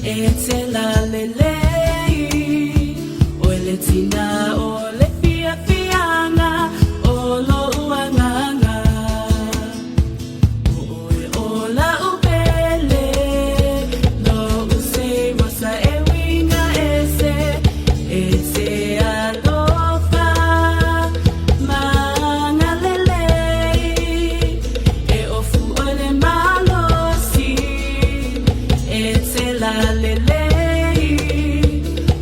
E te lalelei, ʻOe le tina o le fiafiaga o loʻu agaga. O ʻoe ʻo la'u pele, Noʻu seirosa e uiga ese, E te alofa ma agalelei, E ofu ʻoe le malosi, E te lalelei,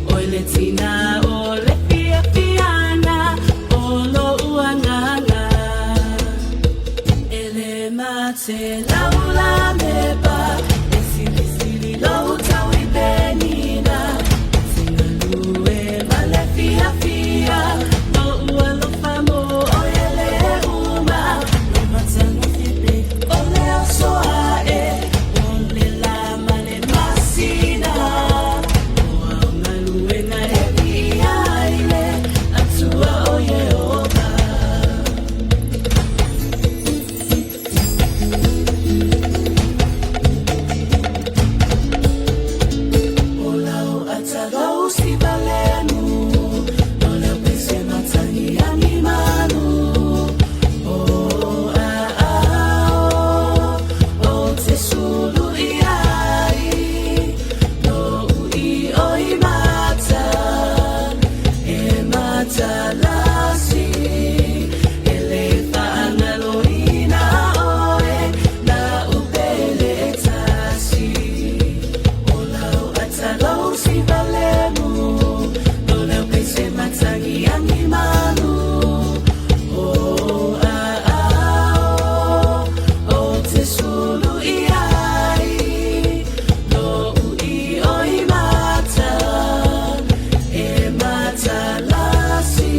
ʻOe le tina o le fiafiaga o loʻu agaga. E le mate laulamepa, E silisili lou tau i penina, E te galue ma le fiafia, Loʻu alofa mo ʻoe e le uma, Lou matagofie o le oso aʻe, O le lā ma le masina, O au galuega e viia ai le Atua o Ieova. O lau ata lou sivalemu, No lau pese matagi agi malu, O aao o te sulu i ai, Loʻu ʻiʻo i mata, E matalasi, E le faagaloina ʻoe, La'u pele e tasi. O lau ata lou sivalemu, No lau pese matagi agi malu, O aao o te sulu i ai, Loʻu ʻiʻo i mata, E matalasi,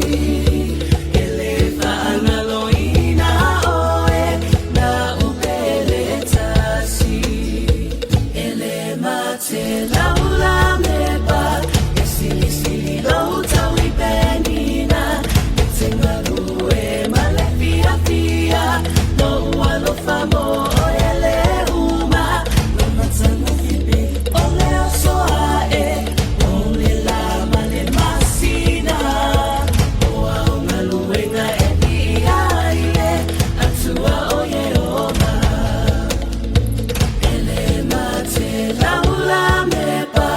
E le faagaloina ʻoe, La'u pele e tasi. E le mate laulamepa, E silisili lou tau i penina, E te galue ma le fiafia, Loʻu alofa mo ʻoe e le uma, Lou matagofie o le oso aʻe, O le lā ma le masina, O au galuega e viia ai le Atua o Ieova. E le mate laulamepa,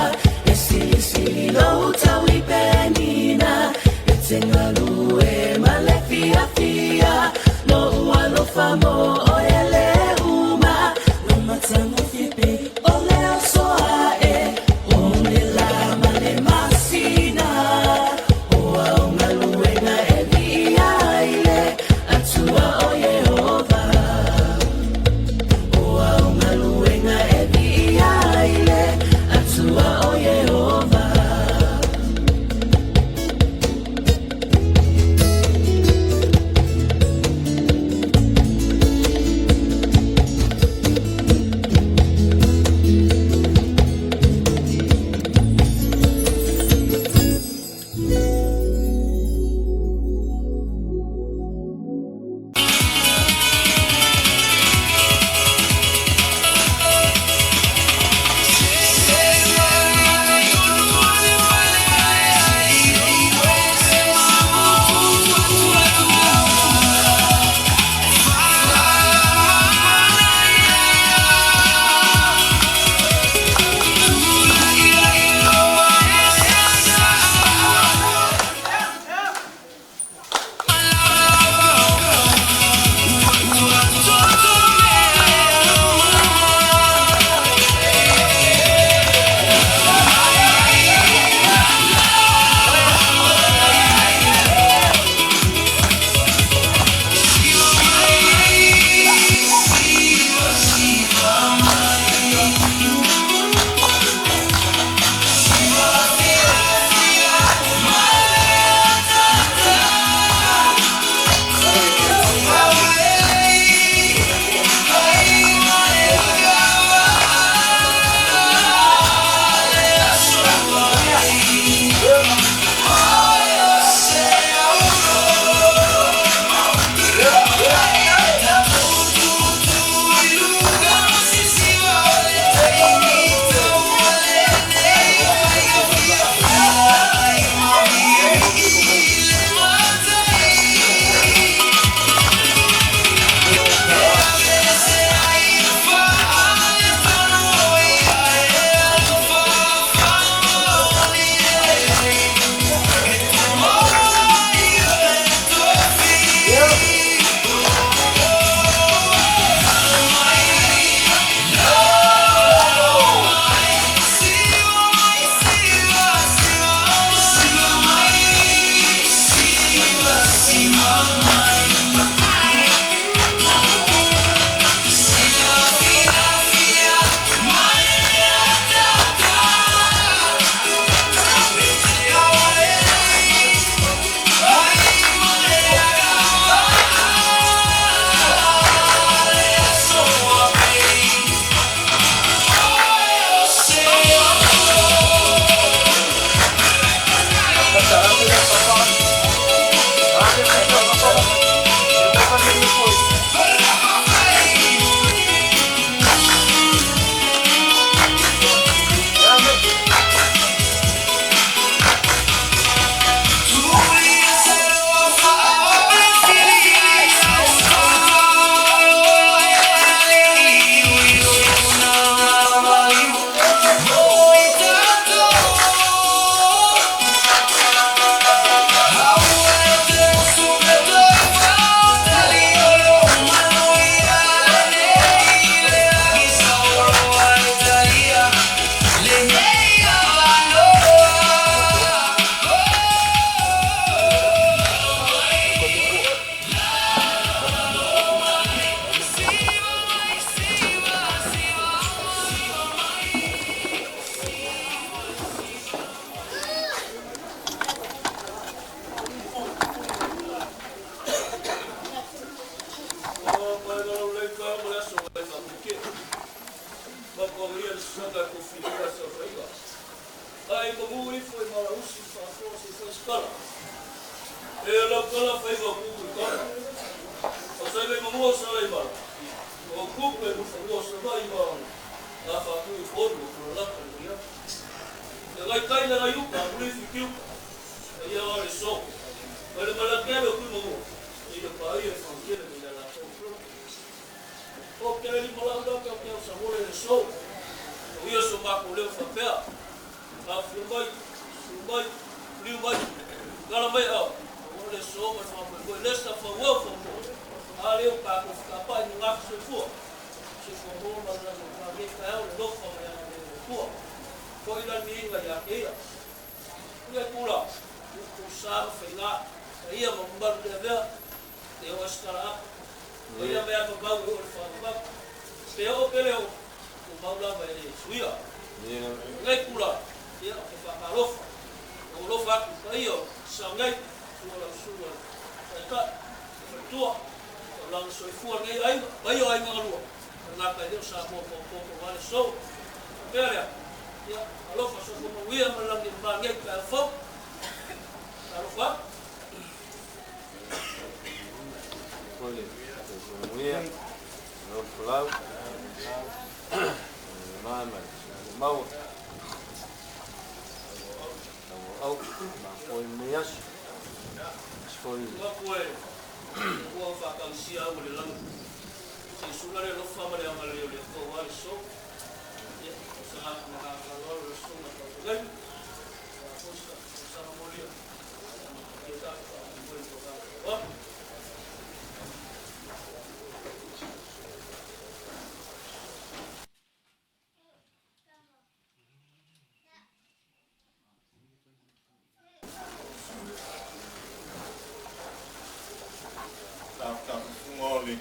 Tafuga o le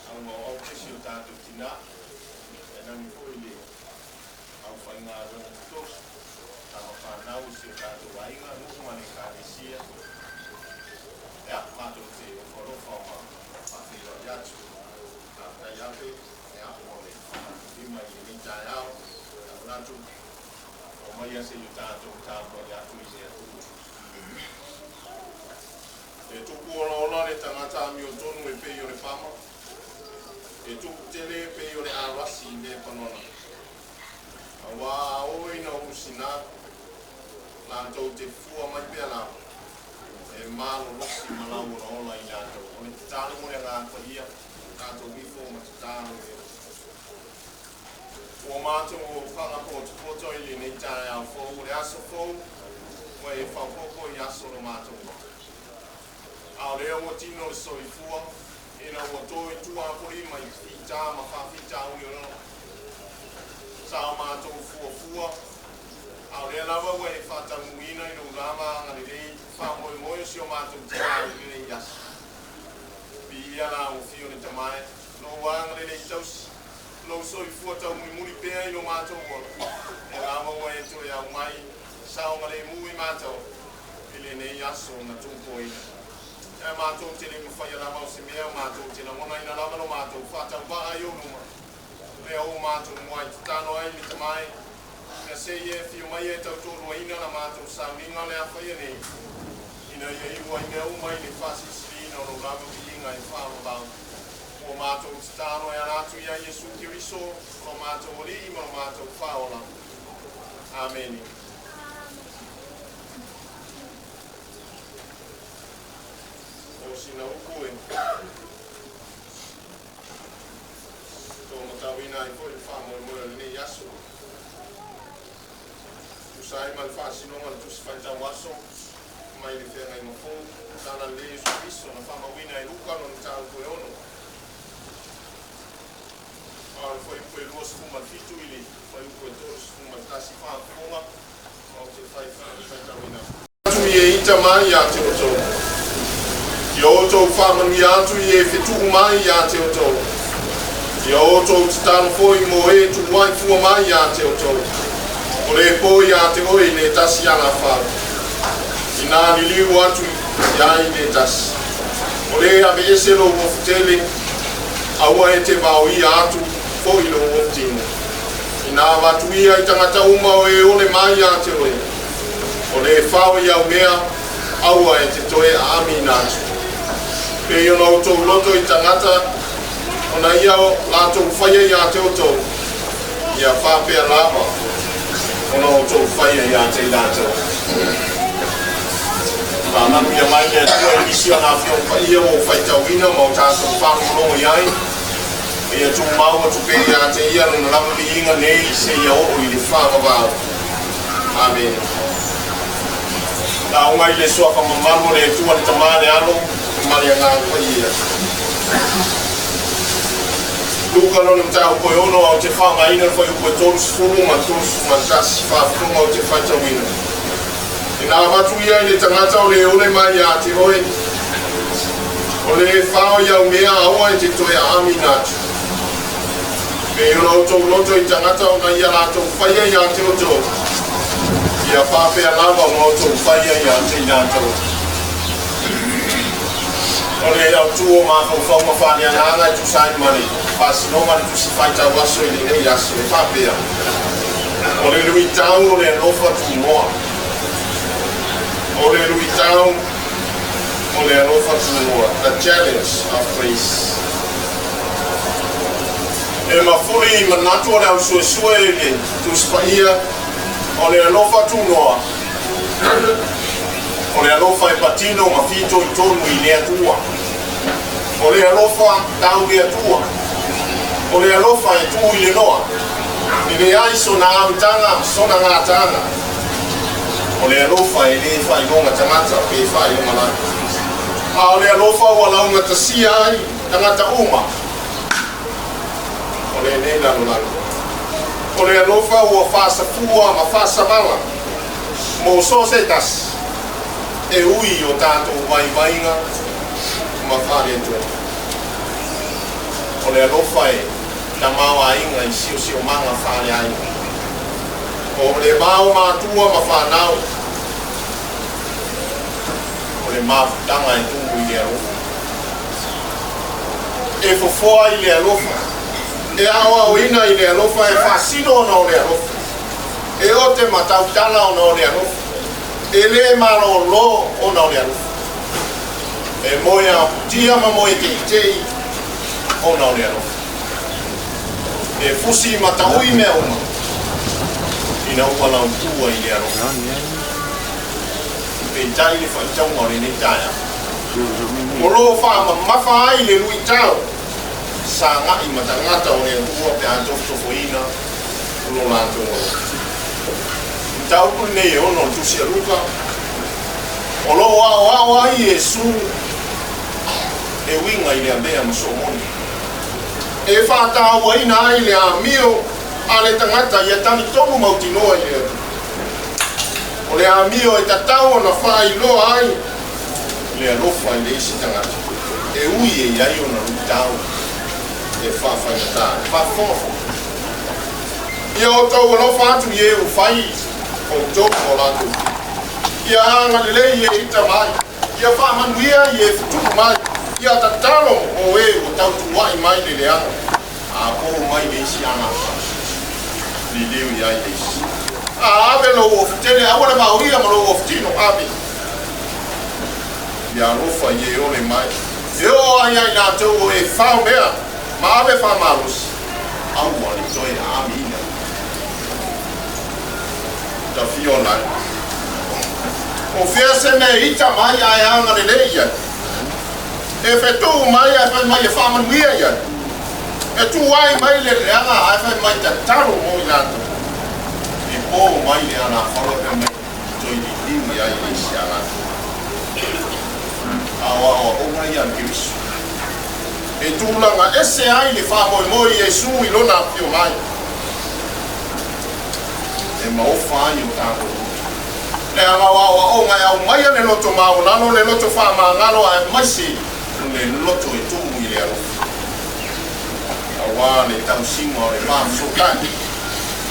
auauau tesi o tatou tinā, tainane foi le aufaigaluega totofi, tama fanau i si o tatou aiga, nuu ma le Ekalesia. Ia, matou te ofo alofa ma faafeiloai atu. Faafetai ave, ia, mo le lima i lenei taeao. Ia manatu, aumaia se i o tatou tapuai atu i le Atua. E tupu olaola le tagata amiotonu e pei o le pama, e tupu tele e pei o le arasi i Lepanona. Auā a oo ina ou sina, latou te fua mai pea lava, e malolosi ma lauolaola i latou. O le tatalo mo le Agaga Paia, tatou ifo ma tatalo i le Ua matou fagapotopoto i lenei taeao fou, o le aso fou ua e faaopoopo i aso o lo matou ola. A o lea ua tino le soifua, ina ua toe tuapolima i fita ma faafitauli o lona. Sa o matou fuafua, a o lea lava ua e faataunuuina i lou lava agalelei faamoemoe o si o matou tina i lenei aso. Viia la ua fio le Tama e, lou agalelei tausi, lou soifua taumulimuli pea i lo matou ola, lea lava ua e toe aumai saogalemu i matou i lenei aso na tuupoina. Ae matou te le mafaia lava o se mea, matou te lagonaina lava lo matou faatauvaa i ou luma, lea ua matou muai tatalo ai le Tama e, ina se i e afio mai e tautoaluaina la matou sauniga o le a faia nei, ina ia iu ai mea uma i le faasilisiliina o lou lava viiga e faaavavau. Ua matou tatalo e ala atu ia Iesu Keriso, lo matou Alii ma lo matou Faaola. Amene. O sina upu e taumatauina ai foi le faamoemoe o lenei aso. Tusa ai ma le faasinoga o le Tusi Faitau Aso mai le Feagaiga Fou, Tala Lelei Iesu Keriso na faamauina e Luka lona mataupu e ono. A o le fuaiupu e 27 i le fuaiupu e 37. ita mai ia te outou. Ia outou faamanuia atu i e fetuu mai ia te outou. Ia outou tatalo foi mo e tuuai fua mai ia te outou. O le po ia te oe i le tasi alafau. Inā liliu atu i ai le tasi. O le aveese lou ofutele, aua e te vaoia atu foi lou ofutino. Inā avatu ia i tagata uma o e ole mai ia te oe. O le fao i au mea, aua e te toe aamiina atu. Pei ona outou loto i tagata, ona ia latou faia ia te outou, ia faapea lava ona outou faia ia te i latou. Faamanuia mai le Atua i nisi o ana Afioga Paia ua ou faitauina ma o tatou faalogologo i ai. Ia tumau atu pea ia te ia lona lava viiga nei seia oo i le faavavau. Amene. Lauga i le Suafa mamalu o le Atua le Tama le Alo ma le Agaga Paia. Luka lona mataupu e 6 ou te faaaogaina le fuaiupu e 30 ma le 31 faafofoga ou te faitauina. Ina avatu ia i le tagata o le ole mai ia te oe, o le fao i au mea aua e te toe aamina atu. Pei ona outou loto i tagata ona ia latou faia ia te outou, ia faapea lava ona outou faia ia te i latou. O le autu o mafaufauga faaleagaga e tusa ai ma le faasinoga a le Tusi Faitau Aso i lenei aso e faapea, O le luitau o le alofa tunoa. O le luitau o le alofa tunoa. The challenge of grace. E mafuli i manatu o le ausuesue i le Tusi Paia, o le alofa tunoa, o le alofa e patino ma fitoitonu i le Atua. O le alofa tau le Atua. O le alofa e tu i le noa. E leai sona amataga ma sona gataaga. O le alofa e le faailoga tagata pe faailoga lagi. A o le alofa ua laugatasia ai tagata uma o lenei lalolagi. O le alofa ua faasafua ma faasavala mo so se tasi e ui i o tatou vaivaiga ma faaletonu. O le alofa e tamaoaiga i siosiomaga faaleaiga. O le va o matua ma fanau. O le mafutaga e tumu i le alofa. E fofoa i le alofa. E aoaoina i le alofa, e faasino ona o le alofa. E ote ma tautala ona o le alofa. E le malolo ona o le alofa. E moe aputia ma moe teitei ona o le alofa. E fusi ma taui mea uma ina ua lautua i le alofa. Peitai le faitauga o lenei taeao, o lo o faamamafa ai le luitau sagai ma tagata o le Atua pe a tofotofoina lo latou alofa. Mataupu lenei e ono o le Tusi a Luka, o lo o aoao ai Iesu e uiga i le avea ma soomoni. E faatauaina ai le amio a le tagata ia talitonu mautinoa i le Atua. O le amio e tatau ona faailoa ai le alofa i le isi tagata, e ui e i ai ona luitau e faafaigata ai. Faafofoga. Ia outou alofa atu i e ua fai outou ma o latou fili. Ia agalelei i e ita mai, ia faamanuia i e fetupu mai, ia tatalo mo e ua tautuua'i mai le leaga, a po mai le isi agafa, liliu i ai le isi. A ave lou ofutele, aua le vaoia ma lou ofutino, ave. Ia alofa i e ole mai, e oo ai ia i latou o e fao mea ma ave faamalosi, aua le toe aamiina. Tafio lai. O fea se mea e ita mai ae agalelei i ai? E fetuu mai ae fai mai e faamanuia i ai? E tuai mai le leaga ae fai mai tatalo mo i latou? E po mai le alafala fai mai toe liliu i ai le isi agaga. A o aoaoga ia a le Keriso. E tulaga ese ai le faamoemoe i Iesu i lona afio mai. E maofa ai o tatou loto. Leaga o aoaoga e aumaia le loto maualalo, le loto faamagalo aemaise le loto e tumu i le alofa, aua le tausiga o le va fesootai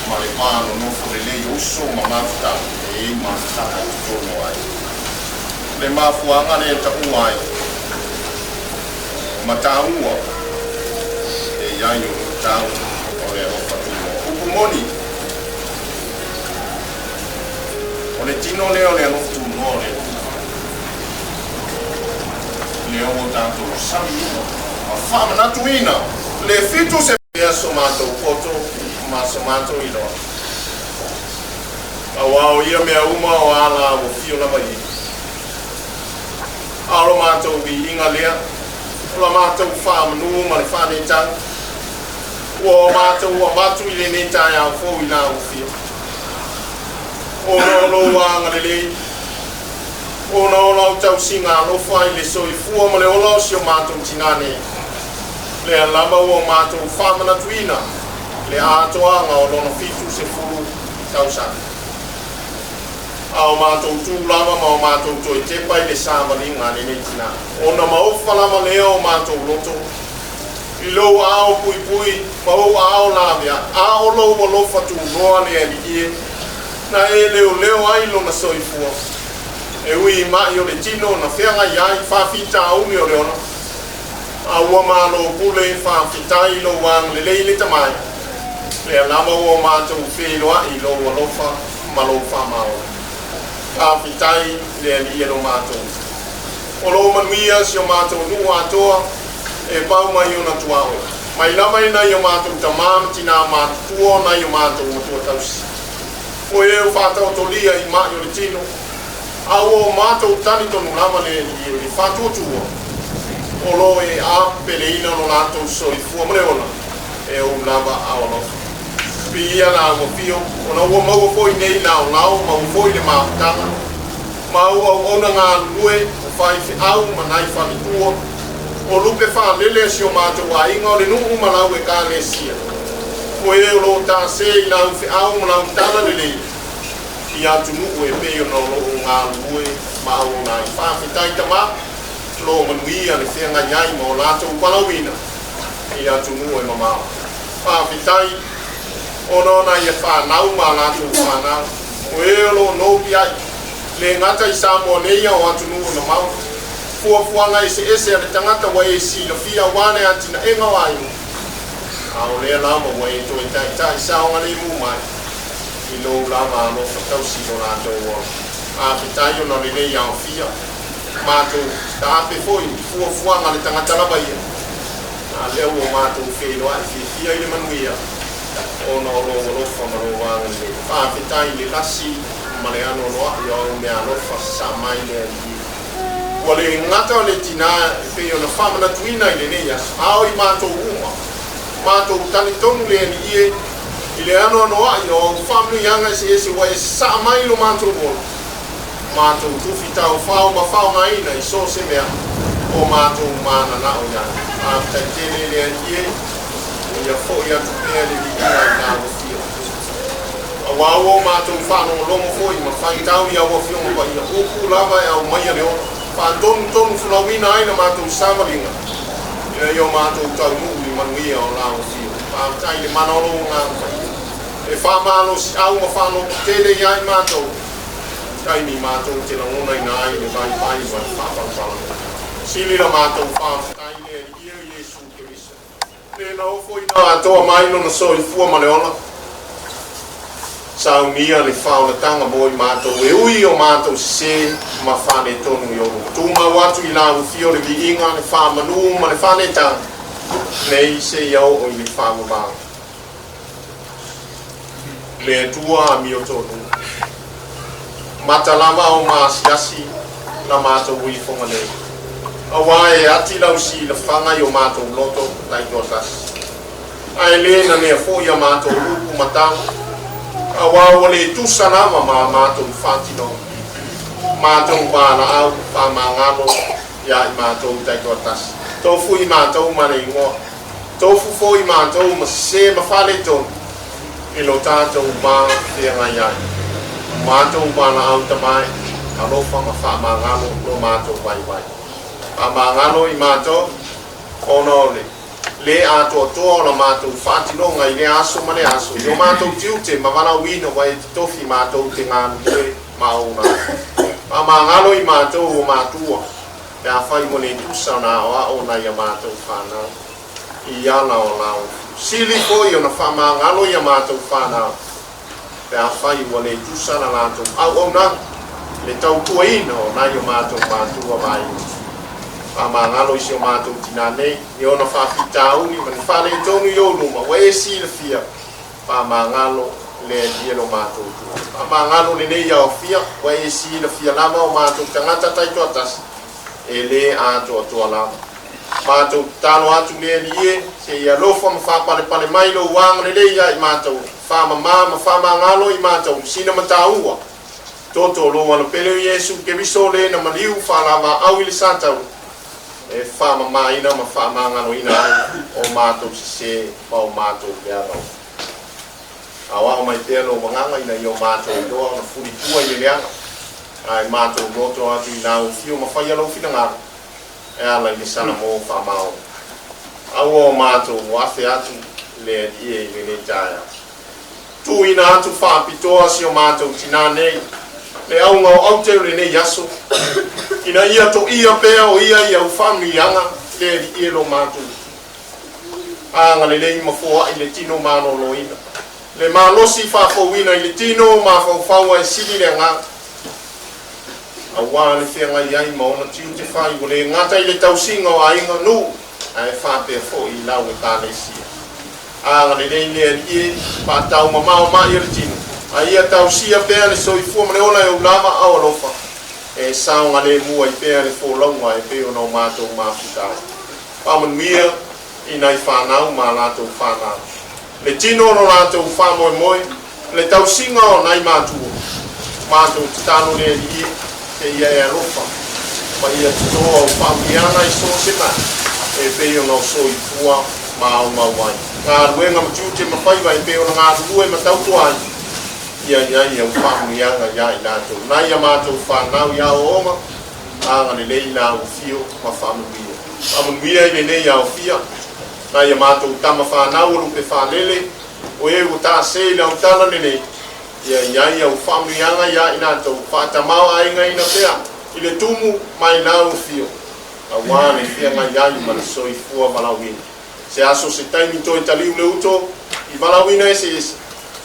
ma le va nonofo lelei o uso ma mafutaga e i ai mafutaga i totonu o aiga. O le mafuaaga lea e taua ai ma taua e i ai o luitau o le alofa tunoa. Upu moni, o le tino lea o le alofa tunoa o le Atua, lea ua tatou samiina ma faamanatuina le fitu se pea so matou poto ma so matou iloa. Aua o ia mea uma o ala ua fio lava i ai. A o lo matou viiga lea, o la matou faamanu ma le faanetau, ua o matou avatu i lenei taeao fou i la ua fio. Ona o lou agalelei, ona o lau tausiga alofa i le soifua ma le ola o si o matou tinā nei, lea lava ua matou faamanatuina le atoaga o lona 70 tausaga. A o matou tu lava ma o matou toe tepa i le savaliga a lenei tinā, ona maofa lava lea o matou loto i lou aao puipui ma ou aao laveai, a o lou alofa tunoa le Alii e, na e leoleo ai lona soifua. E ui i maʻi o le tino na feagai ai faafitauli o le ola, a ua malo pule, faafetai i lou agalelei le Tama e, lea lava ua matou feiloai i lou alofa ma lou faamaoni. Faafetai le Alii e lo matou. O lou manuia si o matou nuu atoa e pau mai ona tuaoi. Mai lava i nai o matou tamā ma tinā matutua o nai o matou matua tausi. O e o faataotolia i maʻi o le tino, a ua o matou talitonu lava le Alii e le faatuatua, o lo e apeleina lo latou soifua ma le ola, e ou lava ao alofa. Piia la ua fio, ona ua maua foi nei laolao, maua foi le mafutaga, ma ua auauna galulue, o faifeau ma nai faletua, o lupe faalele a si o matou aiga o le nuu ma lau Ekalesia. O e o lo o tase i lau feau ma lau talalelei i atunuu e pei ona o lo o galulue ma auauna ai. Faafetai Tama, lo manuia le feagai ai ma o latou valaauina i atunuu e mamao. Faafetai ona o nai fanau ma a latou fanau, o e o lo o nopi ai, le gata i Samoa nei a o atunuu e mamao. Fuafuaga eseese a le tagata ua e silafia aua le atinaega o aiga, a o lea lava ua e toe taitai saogalemu mai i lou lava alofa tausi i lo latou ola. Faafetai ona o lenei aofia matou taape foi i fuafuaga a le tagata lava ia, a lea ua matou feiloai fiafia i le manuia ona o lou alofa ma lou agalelei. Faafetai i le lasi ma le anoanoai o au meaalofa sa mai le Alii. Ua le gata o le tinā e pei ona faamanatuina i lenei aso, a o i matou uma, matou talitonu le Alii e i le anoanoai o au faamanuiaga eseese ua e sasaa mai i lo matou ola, matou tufi taofao ma faaaogaina i so o se mea o matou mananao i ai. Faafetai tele le Alii e, ia foi atu pea le viiga i lau Afioga. Aua ua o matou faalogologo foi ma faitau i au Afioga Paia, upu lava e aumaia le ola, faatonutonu fulauina ai la matou savaliga, ina ia o matou taunuu i manuia o lau Afioga. Faafetai i le mana o lou Agaga Paia, e faamalosiau ma faalototele ia i matou, taimi matou te lagonaina ai le vaivai ma le faapalapala. Sili la matou faafetai le Alii o Iesu Keriso, le na ofoina atoa mai lona soifua ma le ola, saunia le faolataga mo i matou e ui o matou sesē ma faaletonu i ou tumau atu i lau afio le viiga, le faamanu ma le faanetaga, nei seia oo i le faavavau. Le Atua amiotonu, mata lava o maasiasi la matou ifoga nei, aua e ati lau silafaga i o matou loto taitoatasi, ae le nanea foi a matou upu ma tala, aua ua le tusa lava ma a matou faatinoga, matou valaau faamagalo ia i matou taitoatasi. Tofu i matou ma le igoa. Tofu foi matou ma sesē ma faaletonu i lo tatou va feagai ai. Matou valaau tamae, alofa ma faamagalo lo matou vaivai. Faamagalo i matou, ona o le lē atoatoa o la matou faatinoga i lea aso ma le aso i o matou tiute ma valaauina ua e totofi matou te galulue ma auaunaga. Faamagalo i matou o matua, pe afai ua le tusa ona aoao nai a matou fanau i ala o lau. Sili foi ona faamagalo i a matou fanau, pe afai ua le tusa la latou auaunaga le tautuaina o nai o matou matua ma aiga. Faamagalo i si o matou tinā nei, i ona faafitauli ma ni faaletonu i ou luma, ua e silafia, faamagalo le Alii lo matou Atua. Faamagalo lenei aofia, ua e silafia lava o matou tagata taitoatasi, e lē atoatoa lava. Matou tatalo atu le Alii e, se i alofa ma faapalepale mai lou agalelei ia i matou, faamamā ma faamagalo i matou sina mataua. Toto o lou Anapele o Iesu Keriso le na maliu faalavaau i le sataua, e faamamaina ma faamagaloina ai o matou sesē ma o matou leaga uma. Aoao mai pea lou Agaga ina ia o matou iloa ona fulitua i le leaga, ae matou loto atu i lau afio ma faia lou finagalo e ala i le salamo faamaoni. Aua o matou afe atu le Alii e i lenei taeao. Tuuina atu faapitoa si o matou tinā nei, le auga o aute o lenei aso, ina ia toia pea o ia i au faamanuiaga le Alii e lo matou agalelei ma foai le tino maloloina, le malosi faafouina i le tino mafaufau ae sili le agaga, auā le feagai ai ma ona tiute fai ua le gata i le tausiga o aiga, nuu, ae faapea foi i lau Ekalesia. Agalelei le Alii e, faataumamao mai o le tino, a ia tausia pea le soifua ma le ola e ou lava ao alofa, e saogalemu ai pea le folauga e pei ona o matou mafuta ai. Faamanuia i nai fanau ma a latou fanau, le tino o lo latou faamoemoe, le tausiga o nai matua. Matou tatalo le Alii e, se ia e alofa ma ia totoa o faamanuiaga i so o se mai, e pei ona o soifua ma aumau ai. Galuega ma tiute ma faiva e pei ona galulue ma tautua ai, ia i ai au faamanuiaga iā i latou. Nai a matou fanau i aoaoga, agalelei la ua fio ma faamanuia. Faamanuia i lenei aofia, nai a matou tama fanau o lupe faalele, o e ua taase i lau tala lenei, ia i ai au faamanuiaga iā i latou, faatamao aigaina pea i le tumu mai la ua fio, auā le feagai ai ma le soifua valaauina. Se aso se taimi toe taliu le uto i valaauina eseese,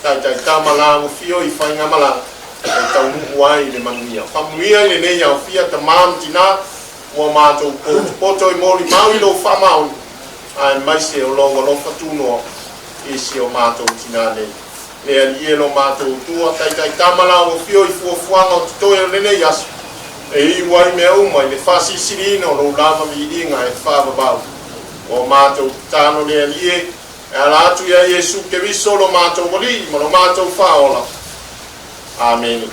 taitaitama la ua fio i faigamalaga, e taunuu ai i le manuia. Faamanuia i lenei aofia tamā ma tinā, ua matou potopoto e molimau i lou faamaoni, aemaise o lou alofa tunoa i si o matou tinā nei. Le Alii e lo matou Atua, taitaitama la ua fio i fuafuaga o totoe o lenei aso, e iu ai mea uma i le faasilisiliina o lou lava viiga e faavavau. Ua matou tatalo le Alii e, e ala atu ia Iesu Keriso lo matou Alii ma lo matou Faaola. Amene.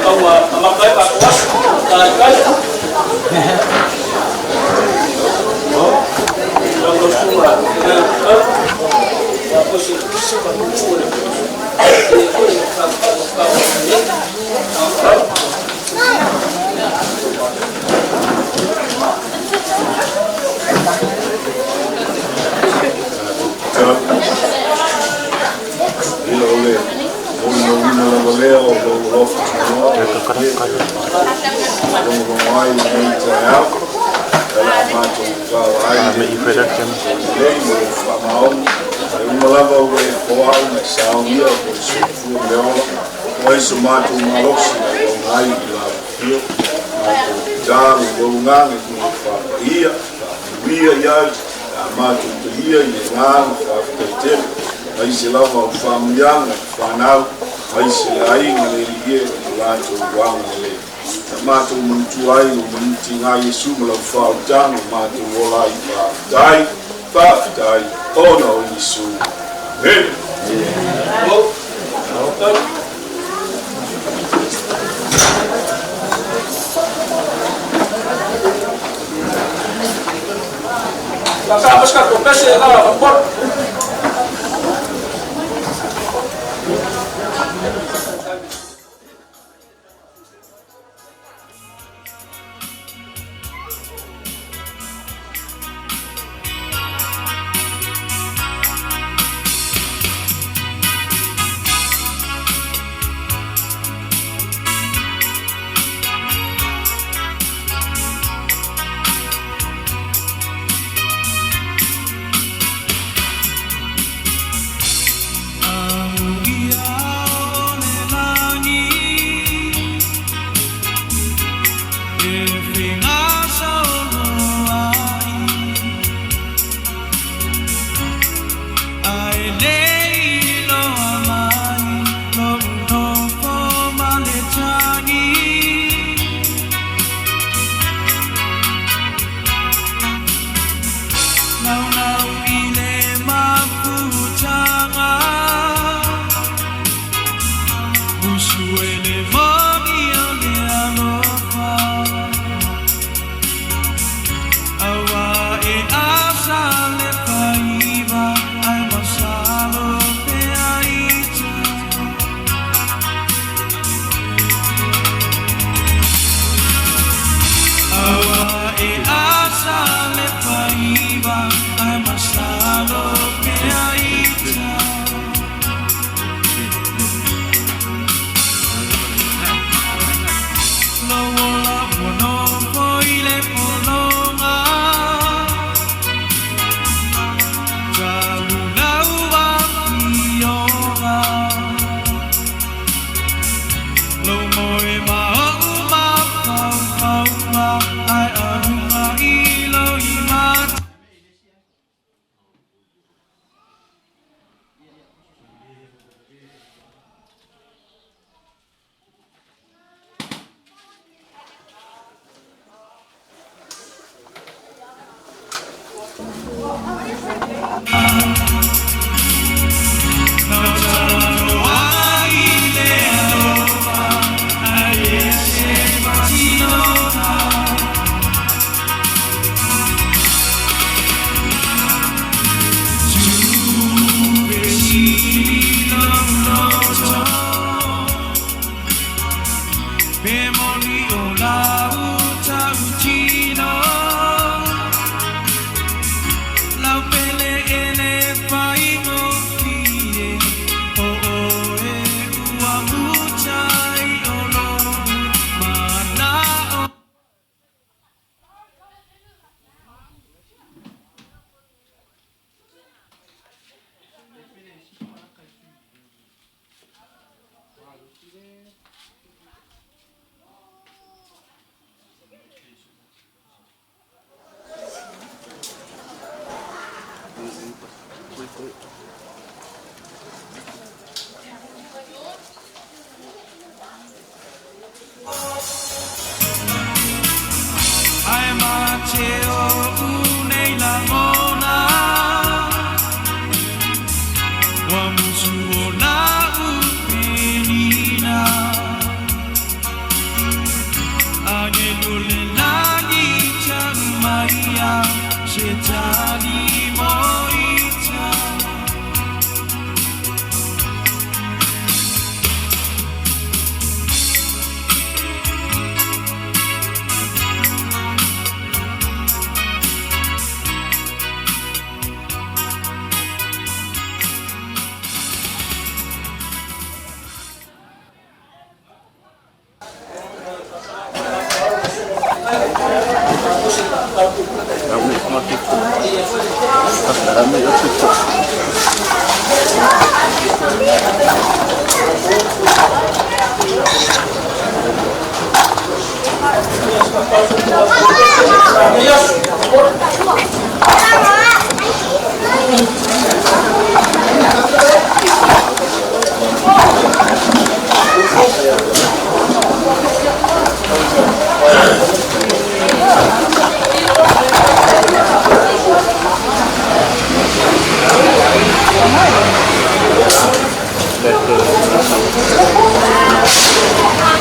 Ua amata ai tatou aso. Taitai. Lau susuga i le Tau, ia foi se tupu le foi le Ila o le molimauina lava lea o lou alofa tunoa logologo ai lenei taeao e le a matou vaavaai lelei ma lou faamaoni e uma lava ua e foai ma e saogia mo le soifua ma le ola ua ai so matou malosi na auauna ai i la afio matou tatalo i lou agaga ina ia faapaia faamanuia i ai a matou talia i le agaga faafetai tele aemaise lava o faamanuiaga i fanau aemaise le aiga le Alii e i lo latou agalelei. Na matou manatua ai lou manutiga Iesu ma lau faaolataga ua matou ola ai. Faafetai, faafetai ona o Iesu. Amene.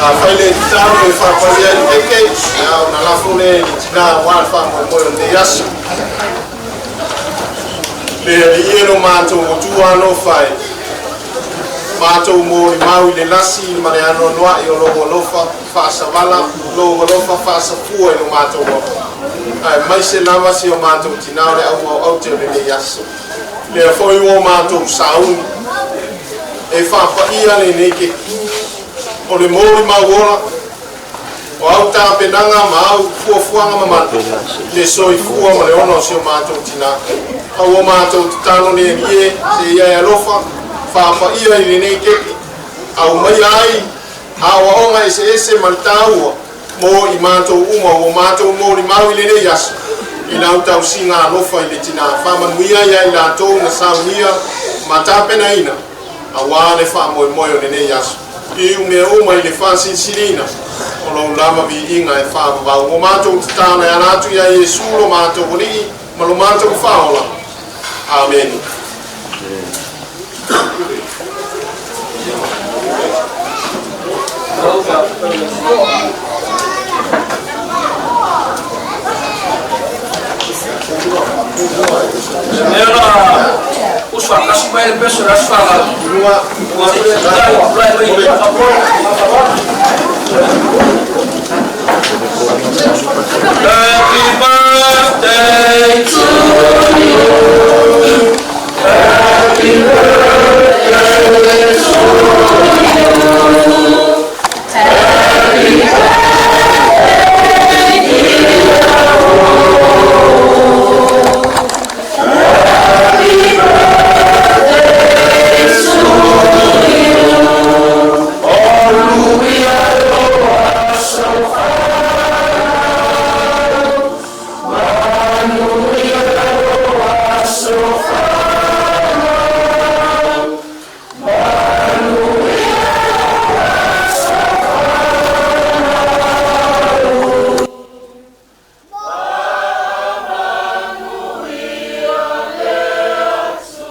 Afai le tatalo e faapaia i le keke, ia ona lafo lea i le tinā aua le faamoemoe o lenei aso. Le Alii e lo matou Atua alofa e, matou molimau i le lasi ma le anoanoai o lou alofa faasavala, lou alofa faasafua i lo matou ola, aemaise lava si o matou tinā o le auma o aute o lenei aso. Lea foi ua matou sauni e faapaia lenei keki o le molimau ola o au tapenaga ma au fuafuaga mamana le soifua ma le ona o si o matou tinā. A ua matou tatalo le Alii e, se ia e alofa faapaia i lenei keki, aumaia ai aoaoga eseese ma le taua mo i matou uma ua matou molimau i lenei aso i lau tausiga alofa i le tinā. Faamanuia ia i latou na saunia ma tapenaina aua le faamoemoe o lenei aso. I mea uma i le faasilisiliina o lou lava viiga e faavavau. Ua matou tatalo e ala atu ia Iesu lo matou Alii ma lo matou Faaola. Amene. Mea la uso faatasi mai le peso i le aso fanau. Ua tulai mai Happy birthday to you. Happy birthday to you. Happy birthday, dear Happy birthday to you. Oluia aso fanau, manuia lou aso fanau, manuia lou aso fanau. Faamanuia le Atua.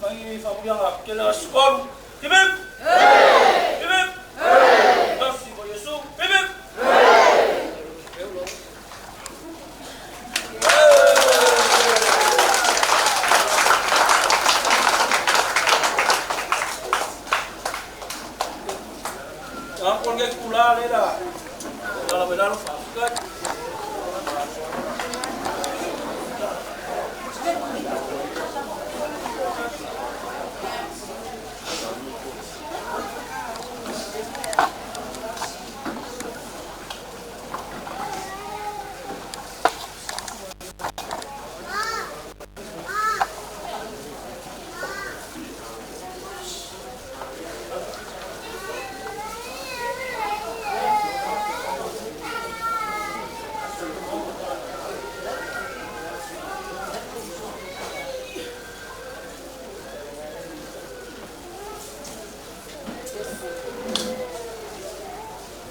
Mai faamanuiaga tele aso 3. Hip hip! Hip hip! Tasi mo Iesu. Hip hip! A ko le kula le la. La la la fa.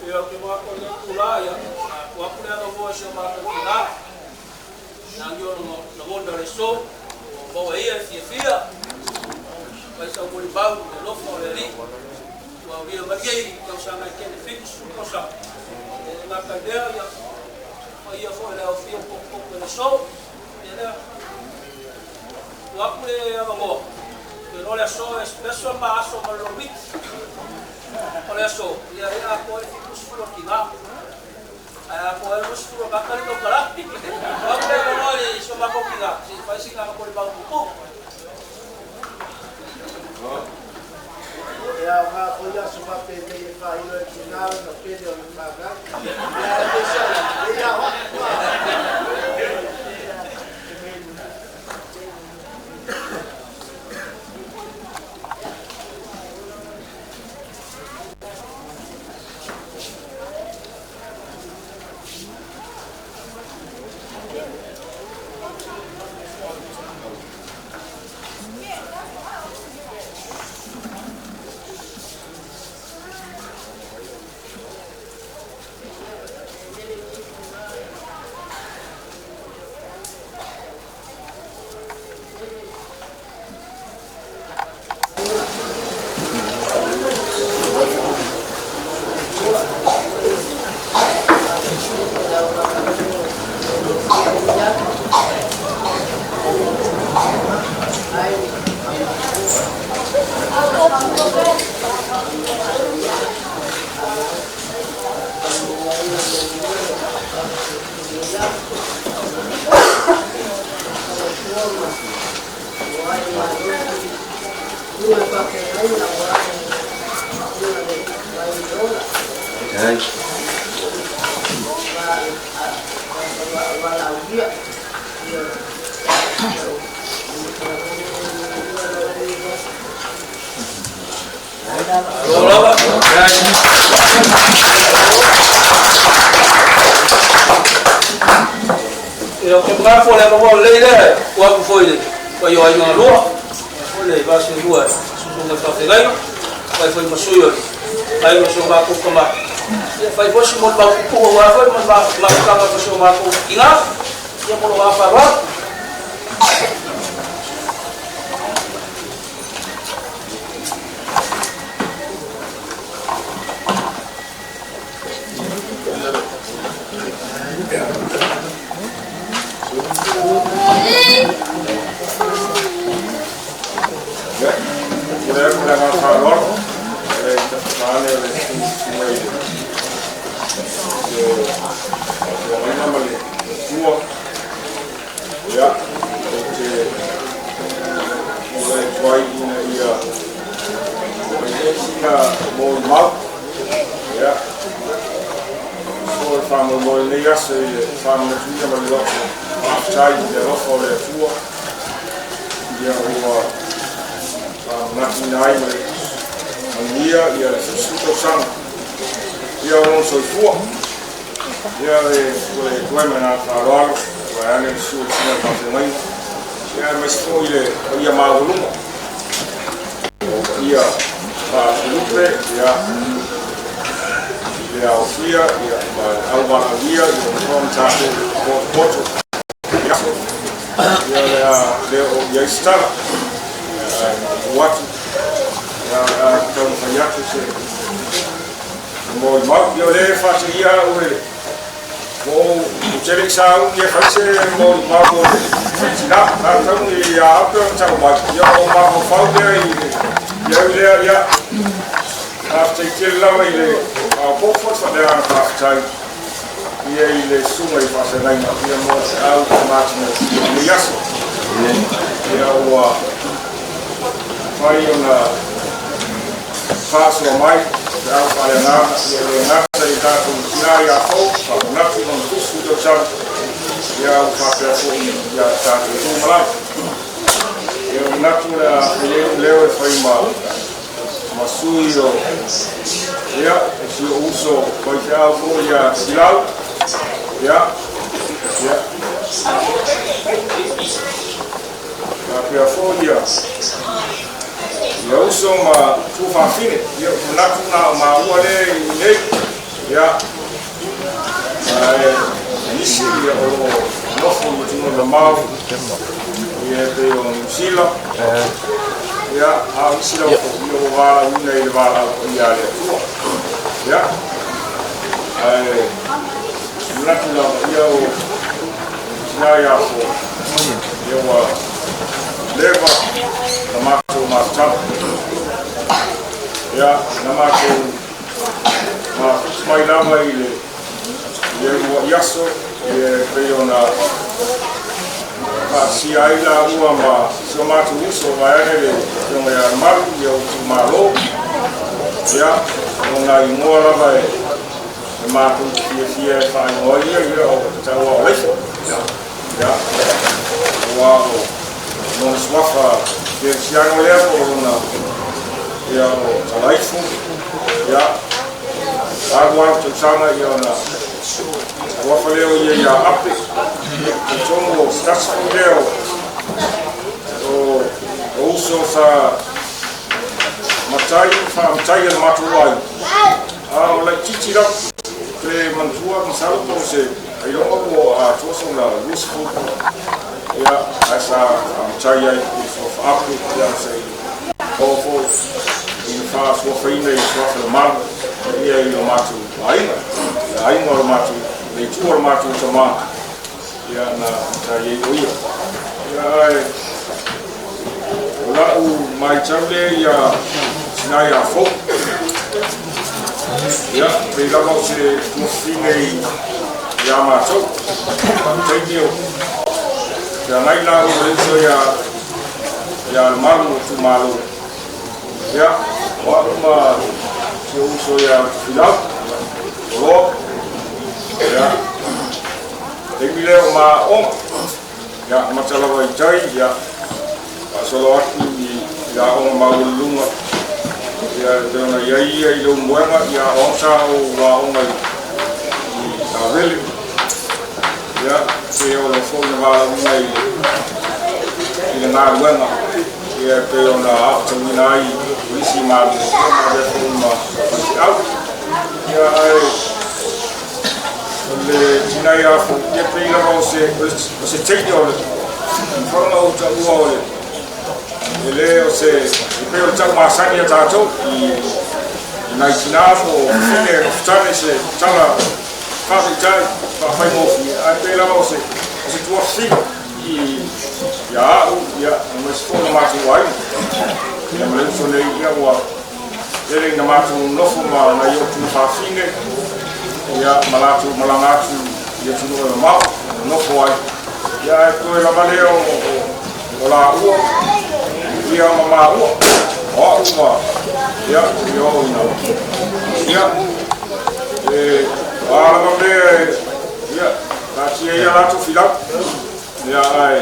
Ia ke ma ko le kula ia. Ua pule ana mo se ma ko kula. Nangi o no no mo le so. O ia fia fia. Vai sa mo bau le lofo le li. Ua uia mai ei tausaga e tele 70 tausaga. E le gata i lea ia Paia foi le aofia o popopo i le aso. Ia lea. Tuu atu le avanoa. Ou te iloa o le aso e special ma aso ma le Lomiti. O le aso, ia e atoa ai le 70 o tina. Ae atoa ai le 20 o tagata lea e tautala. Tuu atu le avanoa i si o matou tina se i fai sina molimau puupuu. E aoga foi aso faapenei e faailo ai tina lana pele o le fanau. Ae peiseai, e ia o atu a. Malo lava. Ia, ou te manatu o le avanoa lelei lea e tuu atu foi i le paia o aiga galua, foi le va seelua e susuga i faafeagaiga, fai foi ma sui o le aiga o si o matou tama. Ia, fai foi si molimau puupuu aua foi le mafutaga ma si o matou tina, ia mo lou agaga faaaloalo. Ia, tulai atu ma le agaga faaaloalo, e vaeane le susuga i le faafeagaiga ma le matua. Ia, ou te tulai atu ai ina ia fai sina molimau. Ia, so e faamoemoe lenei aso i le faamanatuina ma le loto faafetai i le alofa o le Atua. Ia ua faamanatuina ai ma le manuia ia le 70 tausaga ia o lona soifua. Ia e tulai atu ai ma le agaga faaaloalo, vaeane le susu o le susuga i le faafeagaiga, ia aemaise foi le paia maualuga o paia faafulupe, ia i le aofia ia ma le auvalaaulia ia ua ona tatou potopoto i aso ia o le a le oo i ai se tala, ae tuu atu ia o le a taumafai atu se molimau. Ia o lea e faateia au e ua ou te le i sauni e fai se molimau o le tina. A tauni ia au pe ona tau mai, ia o mafaufau lea i le au lea, ia faafetai tele lava i le faaopoopo le faaleagaga faafetai ia i le susuga i faafeagaiga ia mo le feau matagofie o lenei aso. Ia ua mafai ona faasoa mai feau faaleagaga ia le gata i tatou tina ia fou faamanatu lona 70 tausaga, ia ua faapea foi ia tatou tu malaga. Ia manatu o le a fai ai lou leo e fai ma sui o ia si ou uso faifeau foi ia Silau. Ia ia faapea foi ia ia uso ma tuafafine. Ia manatu na o maua lea i nei, ia ae nisi ia o lo o nofo i atunuu mamao ia e pei o Niu Sila, ia a o nisi lava foi ia ua valaauina i le valaau paia a le Atua. Ia ae manatu lava ia o tina ia fo ia ua leva na matou mafutaga ia na matou mafuta mai lava i le i le uluai aso ia e pei ona faasia ai laua ma si o matou uso vaeane le Afioga ia Malu ia o itumalo ia o nai igoa lava e matou te fiafia e faaigoa ai ia ia o taua o Laifo ia aua o lona suafa kerisiano lea po o lona ia o Talaifo ia alu alu tausaga ia ona suafa lea o ia ia Ape talitonu o se tasi foi lea o o uso sa matai faamatai e le matou aiga a o laitiiti lava pe manatua masalo po o se ailoga ua atoa sona 20 ia ae sa faamatai ai i suafa Ape ia se i oo foi i le faasuafaina i suafa le malu ia i lo matou aiga le aiga o le matou le itu o le matou tamā ia na matai ai o ia ia ae o lau matau lea ia tina ia fou ia pei lava o se tuafafine ia matou taimi o feagai laua ma le uso ia ia le malu o itumalo ia o au ma si ou uso ia Tofilau Toloa ia taimi lea o maaoga ia amata lava i tai ia faasolo atu i aoga maualuluga ia e pei ona i ai ia i Leulumoega ia aoga sa ou aoga i Avele ia pei ona foi na valaauina i le galuega ia e pei ona aotauina ai o isi malo ia ma avea foi ma faifeau ia ae o le tina ia fou ia pei lava o se teine o le mafai ona ou taua o le e le o se e pei o le taumasani a tatou i nai tina po o fafine mafutane se tala faafeitai faafaigofie ae pei lava o se tuafafine i ia au ia aemaise foi o le matou aiga ia ma le uso nei ia ua tele ina matou nofo ma nai o tuafafine ia ma latou malaga atu i atunuu e mamao nofo ai ia ae toe lava lea o laua ia ma maua o au ma ia ia o ina ia e o a lava mea ia taatia ia latou filau ia ae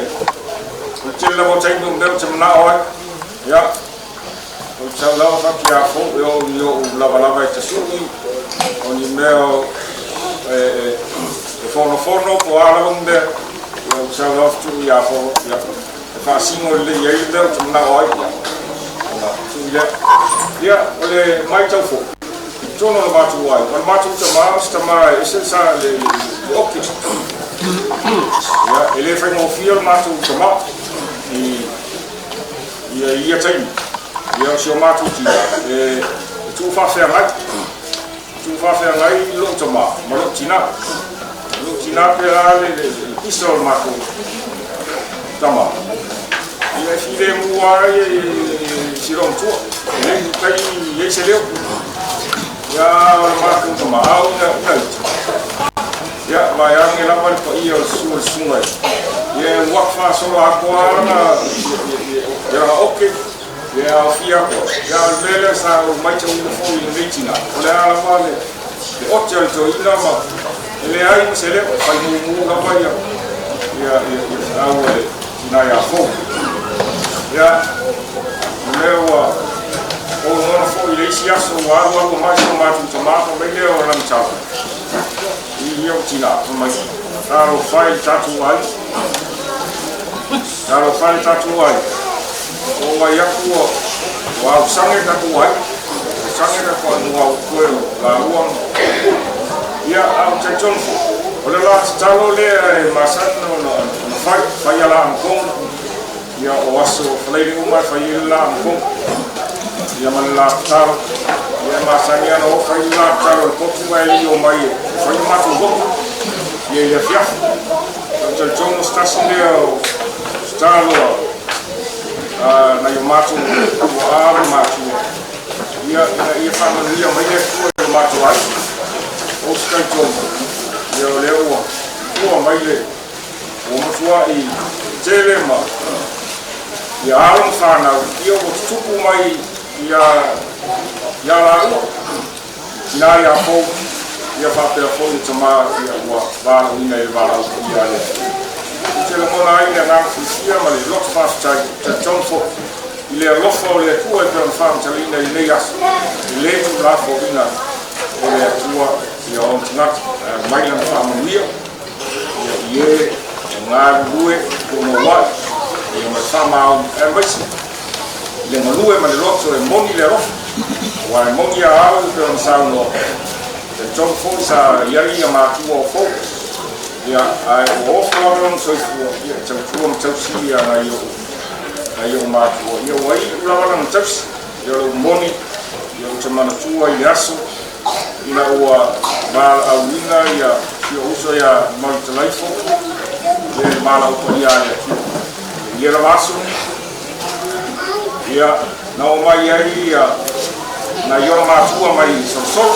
o le tele lava o taimi o mea ou te manao ai ia o le sau lava faapea fou e oo i ou lavalava e tasui o ni mea e fonofono po o a lava ni mea ia ou te sau lava tuu ia fou ia e faasino lelei ai le mea ou te manao ai ia ona tuu lea ia o le matau foi i totonu o le matou ai o le matou tamā o se tamā e ese sa le oke ia e le faigofie o le matou tamā i ia ia taimi ia o si o matou tina e tuufaafeagai lou tamā ma lou tina pe la le pisa o le matou tamā ia e filemu ai si lou matua e le tai i ai se leo ia o le matou tamā au ina ina ia vaeane lava le paia o le susu o le susuga ia e uaku faasolo atoa lana ia lana oke ia aofia atoa ia o le mea lea sa ou matauina foi i lenei tina o le a lava le ote o le toeaina ma e leai ma se leo e faimumu lava ia ia ia ia feau a le tina ia fou ia o mea ua ou lagona foi i le isi aso ua alu alu mai si o matou tamā fai mai lea o lana tala i ou tina fai mai talofa e le tatou aiga talofa e le tatou aiga o mai atu ua ausange tatou aiga ausange tatou aiga ua autoe o laua ia a ou talitonu foi o le la tatalo lea e masani ona fai fai a la amakoga ia o aso falaele uma e fai ai le la amakoga ia ma le la tatalo ia e masani ana o fai le la tatalo i le potu ae le i o mai e fai le matou lotu Ia i le afiafi. Ou te talitonu o se tasi lea o tatalo a nai o matou tuaa ma matua, ia, ina ia faamanuia mai le Atua i lo matou aiga. Ou te talitonu, ia o lea ua tua mai le ua matuai tele ma ia alo ma fanau, ia ua tutupu mai ia ia laua tina ia fou, ia faapea foi le tama, ia ua valaauina i le valaau paia a le Atua. Ou te lagona ai le agaga fiafia ma le loto faafetai, talitonu foi i le alofa o le Atua e pei ona faamatalaina i lenei aso, e le tuulafoaiina e le Atua ia ona tagata, ae aumai lana faamanuia ia i e e galulue punouai ia ma le faamaoni, aemaise i le galue ma le loto e moni le alofa, aua e moni a au e pei ona saunoa, talitonu foi sa i ai ia matua o fou, ia, ae ua ofo lava lona soifua ia e tautua ma tausi ia nai o'u matua, ia ua iu lava lana tausi. Ia o lou moni, ia ou te manatua i le aso ina ua valaauina ia si o'u uso ia Mautalaifo ia i le valaau paia a le Atua. I ia lava aso, ia na oo mai ai ia nai ona matua mai Solosolo,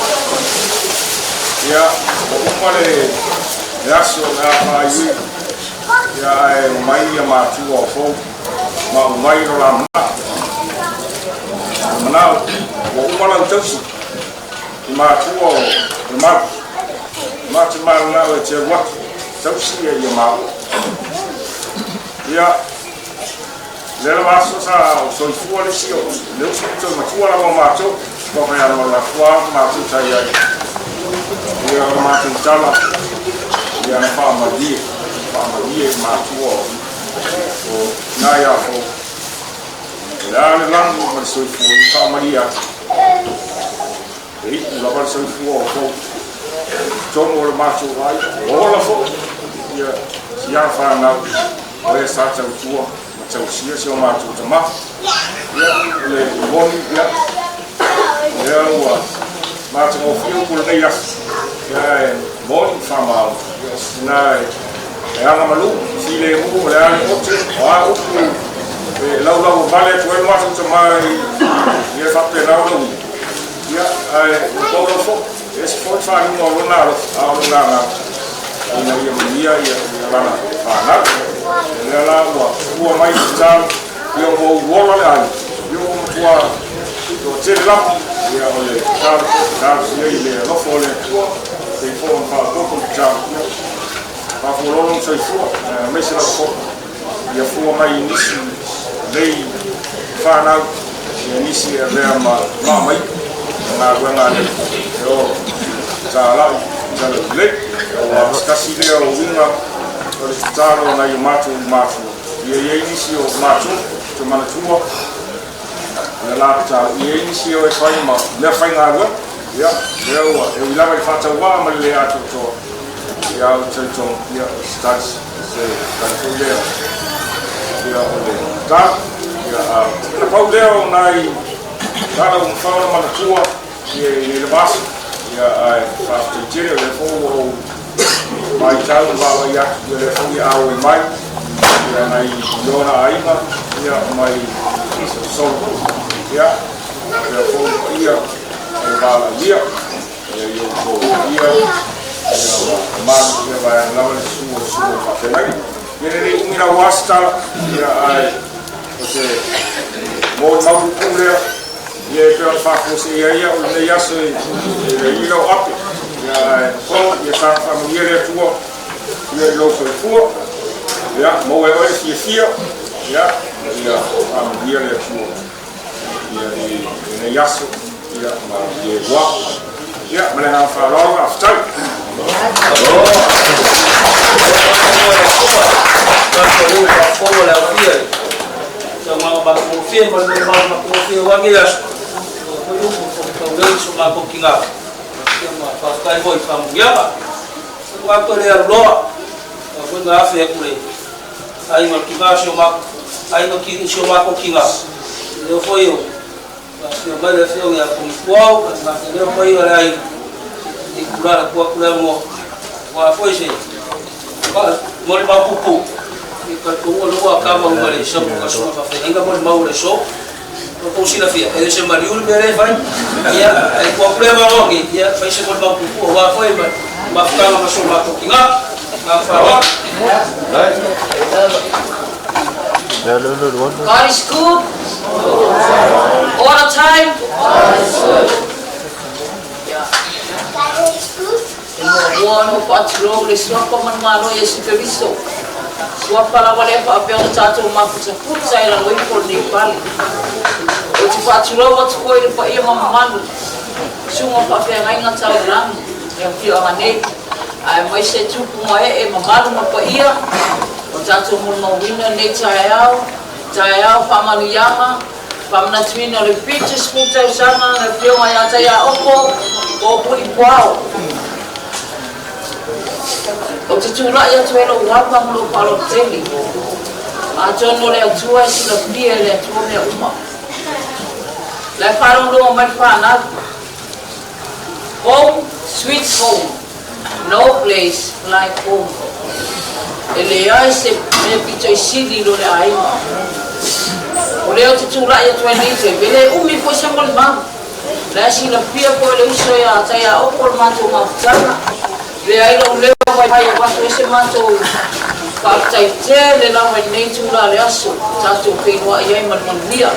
ia ua uma le aso o le a faaiuiu, ia ae omai ia matua o fou ma aumai lo la manao. O le manao, ua uma lau tausi i matua o le malu. Ma te mananao e te alu atu, tausi ia ia maua. Ia, lea lava aso sa o soifua le isi o le uso toe matua lava o matou, ua fai ana la fua matou sa i ai. Ia, o le matou tala, ia na faamalie, faamalie i matua o tina ia fou. O le a le lagi ma le soifua i faamalie atu. E iu lava le soifua o fou. Totonu o le matou ai, o ola foi, ia si ana fanau, o e sa tautua ma tausia si o matou tama. Ia, o le moni, ia, lea ua matagofie upu o lenei aso. Ia, e moni ma faamaoni. Ia, o se tina e agamalu, filemu, o le a le ote, o a upu e laulauavale atu ai le matou tama i ia faapena o lau ia, ae ua pau lau foi, e ese foi le faaliuga o lona alofa, a o lona agaga, ina ia manuia ia lana fanau. O lea la ua tua mai le tatalo, ia ua ou ola le aiga, ia ua matua toatele lava, ia o le tatalo, talosia i le alofa o le Atua, pei foi ona faaopoopo le tatalo, ia faafualono le soifua, aemaise lava foi ia fua mai i nisi lei fanau, ia nisi e avea ma maamai galuega a le e o talai talalelei. Ua se tasi lea o uiga o le tatalo nai o matou matua, ia i ai nisi o matou te manatua ia la tatalo, ia i ai nisi o e fai ma mea faigaluega, ia lea ua e ui lava i le faatauvaa ma le le atoatoa, ia ou te talitonu, ia o se tali se tali foi lea, ia o le tatalo, ia a na pau lea o nai tala ua mafai ona manatua ia i nei lava aso, ia ae faafetai tele o lea foi ua ou matau ma vaavaai atu, ia lea foi ia auai mai ia nai ona aiga, ia mai Solosolo, ia lea foi paia o le valaaulia, ia i outou paia, ia ma mamalu, ia vaeane lava le susu o le susu o faafeagaiga. Ia lenei umi lau asa tala, ia ae o se molimau puupuu lea, ia e pei ona faafuaseia ai au i lenei aso i le i lau ape, ia ae po, ia saga faamanuia le Atua, ia i lou soifua, ia maua e oe le fiafia, ia ia faamanuia le Atua, ia i lenei aso, ia ma i e ua. Ia, ma le agaga faaaloalo, faafetai. Faafetai foi i faamanuiaga. Ua le aluloa, foi na afe atu le aiga o le kina si o matou, aiga si o matou kina. Lea foi o afio mai le afioga ia Pogifuau, lea foi o le aiga i kula la tua kula mo. Ua foi se Molimau puupuu, i talitonu o lea ua kava uma le sapu a susuga faafeagaiga molimau o le aso. Mo tou silafia, e le o se maliu le mea lea e fai. Ia, ae tuu atu le avanoa nei, ia, fai se molimau puupuu aua foi ma mafutaga ma so matou tina. Ma le faaaloalo. God is good all the time. E muamua ona ou faatulou i le Suafa manumalo Iesu Keriso. Suafa lava lea faapea ona tatou mafutafuta i lalo ifo o lenei fale. Ou te faatulou atu foi i le paia ma mamalu, susuga faafeagaiga taulagi i afioaga nei, aemaise tupu ma ee mamalu ma paia o tatou molimauina lenei taeao, taeao faamanuiaga, Faamanatuina o le 70 tausaga le Afioga ia Taiaopo o Pulipuao. Ou te tulai atu ai lou ava ma lou faaaloalo tele. Atonu o le Atua e silafia e le Atua mea uma. La e faalogologo mai le fanau. Home sweet home, no place like home. E leai se mea pito i sili i lo le aiga. O lea ou te tulai atu ai nei taimi, e le umi foi se molimau. La e silafia foi e le uso ia Taiaopo le matou mafutaga. Leai lou leo vaivai avatu ai se matou faafetai tele lava i lenei itula o le aso tatou feiloai ai ma le manuia.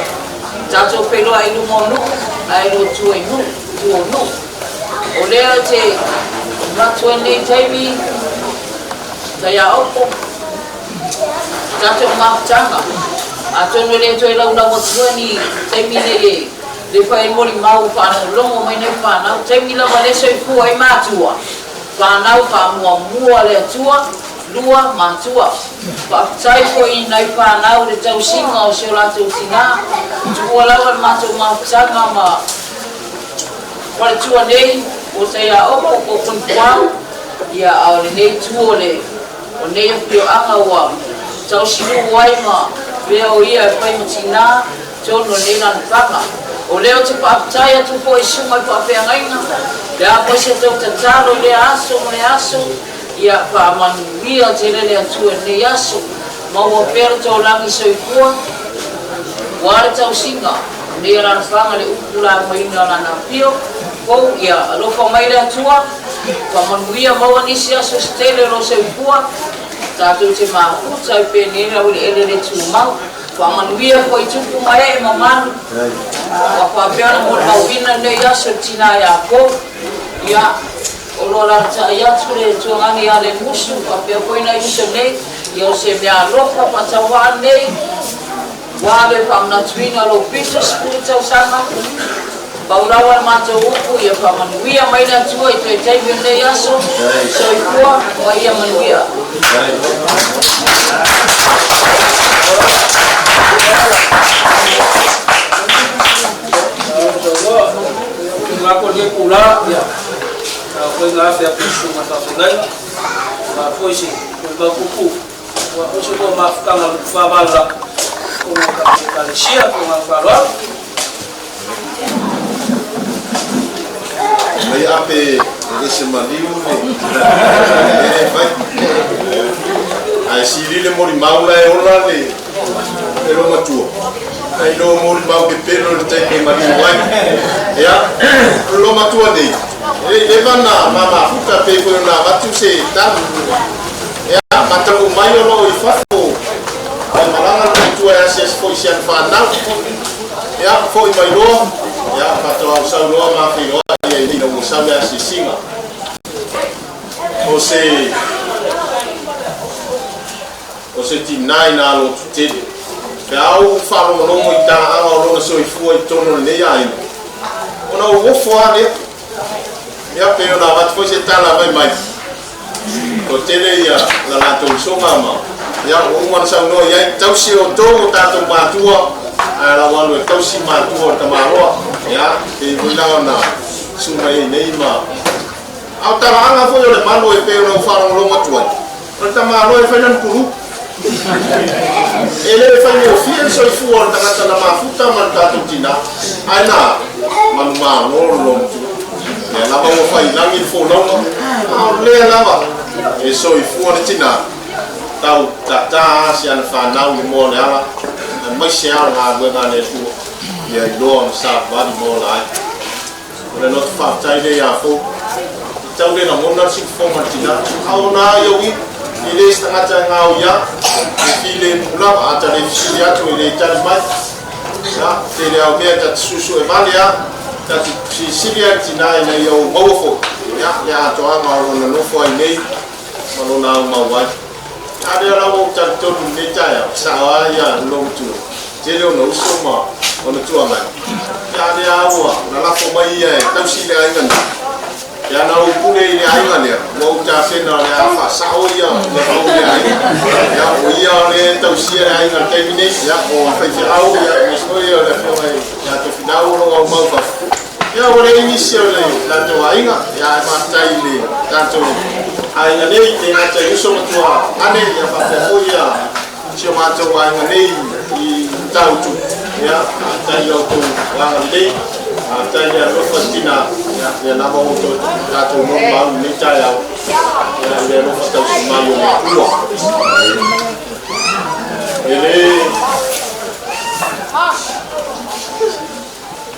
Tatou feiloai i luma o nuu ae lo tua i nuu, tua o nuu. O lea te manatu ai lenei taimi, Taiaopo, tatou mafutaga, atonu e le toe laulau atua ni taimi nei e le fai ai molimau faalogologo mai nei fanau, taimi lava lea soifua ai matua, fanau faamuamua le Atua, lua matua. Faafetai foi i nai fanau i le tausiga o si o latou tina, tuua lava le matou mafutaga ma faletua nei, po o Taiaopo po o Punipuao, ia a o lenei itu o le o nei afioaga ua tausinuu ai ma mea o ia e fai ma tina, tonu o lenei lanipaga. O lea ou te faafetai atu foi i susuga i faafeagaiga, le a foi se tou tatalo i lea aso ma lea aso, ia faamanuia tele le Atua i lenei aso. Maua pea le taulagi soifua, ua le tausiga o nei alalafaga le upu laumaina o lana afio fou, ia alofa mai le Atua, faamanuia maua nisi aso se tele o lou soifua, tatou te mafuta ai penei le aueleele le tumau. Faamanuia foi i tupu ma ee mamalu ua faapea ona molimauina lenei aso i le tina ia Kou. Ia, o lo o alaalatai atu le tuagani ia Lemusu faapea foi nai uso nei, ia o se mea alofa faatauvaa lenei, ua ave e faamanatuina lou 70 tausaga. Pau lava le matou upu, ia faamanuia mai le Atua i toe taimi o lenei aso. Soifua ma ia manuia. Mai ape e ese maliu le e fai. Ae sili le molimau la e ola le e lo matua. Ai lo molimau pepelo le taimi e maliu ai. Ia, o lo matua nei. E le leva na mamafuta pe foi ona avatu se tali. Ia, matau mai o lo i fafo. Ai malaga le matua e asiasi foi i si ana fanau. Ia, foi mai loa, ia, faatoa ou sau loa ma feiloai ai ina ua sau le asiasiga. O se, o se tinā i nā lotu tele. Pe a ou faalogologo i talaaga o lona soifua i totonu o lenei aiga, ona ou ofo lava lea. Ia, pei ona avatu foi se tala fai mai, Ua tele ia la latou usoga ma ia ua uma ona saunoa i ai, tausi outou o tatou matua, ae lau alu e tausi matua o le tamaloa. Ia, pei foi la ona susu mai ai nei ma a o talaaga foi o le malu e pei ona ou faalogologo atu ai, o le tamaloa e fai lana pulu. E le faigofie le soifua o le tagata na mafuta ma le tatou tinā, ae na manumalo le loomatua. Lea lava ua fai i lagi le folauga, a o lea lava E soifua le tinā, tau tātā lava si ana fanau i le moa o le ala, aemaise lava o le galuega a le Atua, ia iloa ona savavali ma ola ai. O le loto faafetai lea ia Fou, e tau le lagona le siufofoga a le tinā, a o ona ia uiga, e le se tagata e gaoia, e filemu lava, a ta le fesili atu e le tali mai. Ia, tele lava o mea ta te suesu'e vale a, ta te silisili lava i le tinā ina ia ou maua foi, ia, le atoaga o lona nofo ai nei ma lona aumau ai. A lea la ua ou talitonu i lenei taeao, e sao lava ia le loomatua, tele ona uso ma ona tuagai. Ia a lea lava ua lalafo mai ia e tausi le aiga nei. Ia na ou pule i le aiga lea, ua ou tapena o le a faasao ia le fou i le aiga. Ia o ia o lea e tausia le aiga i le taimi nei. Ia o le faifeau, ia aemaise foi o le afioga ia Tofinau o lo o aumau i fafo. Ia ua leai nisi o le tatou aiga, ia ae faafetai i le tatou aiga nei, e le gata i uso ma tuaane, ia faapea foi ia si o matou aiga nei i Matautu. Ia, faafetai i la outou agalelei, faafetai le alofa i tina, ia lea lava ua toe tatou molimau i lenei taeao, ia i le alofa tausi mai o le Atua. E le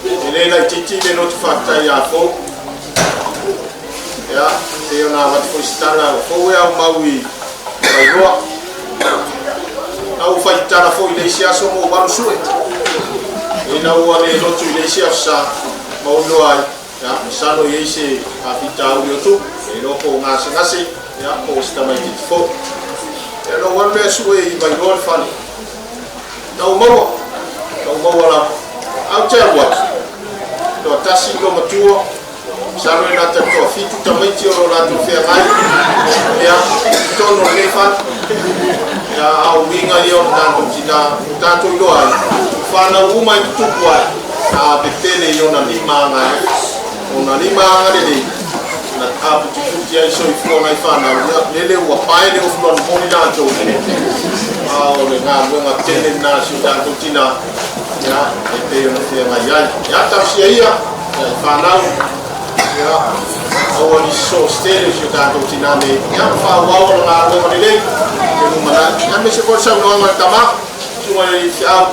E le laitiiti le loto faafetai ia Fou. Ia, pei ona avatu foi se tala, o Fou e aumau i Vailoa. A ua fai tala foi i le isi aso ma ou alu sue. Ina ua le lotu i le isi aso sa ma ou iloa ai, ia, masalo e i ai se faafitauli o tupu, e iloa po o gasegase, ia, po o se tamaitiiti foi. Ia, na ou alu lea sue i Vailoa le fale. Na ou maua, na ou maua lava. Ae ou te alu atu, toatasi le matua, masalo e lata i le toafitu tamaiti o lo latou feagai, ia, i totonu o lenei fale. Ia, a o uiga ia o le tatou tinā, ua tatou iloa ai, o fanau uma e tutupu ai, a pepele i ona lima agalofa, ona lima agalelei, na aputiputi ai soifua o nai fanau, ia, lele ua pae le ofu lanu moni latou, a o le galuega tele lena a si o tatou tinā, ia, e pei ona feagai ai. Ia, talosia ia, ia, i fanau, ia, aua ne i sosoo se tele o si o tatou tinā nei, ia, ma faaauau ona galuega lelei i le lumanai. Ia, aemaise foi le saunoaga a le tama, susuga i le alii feau,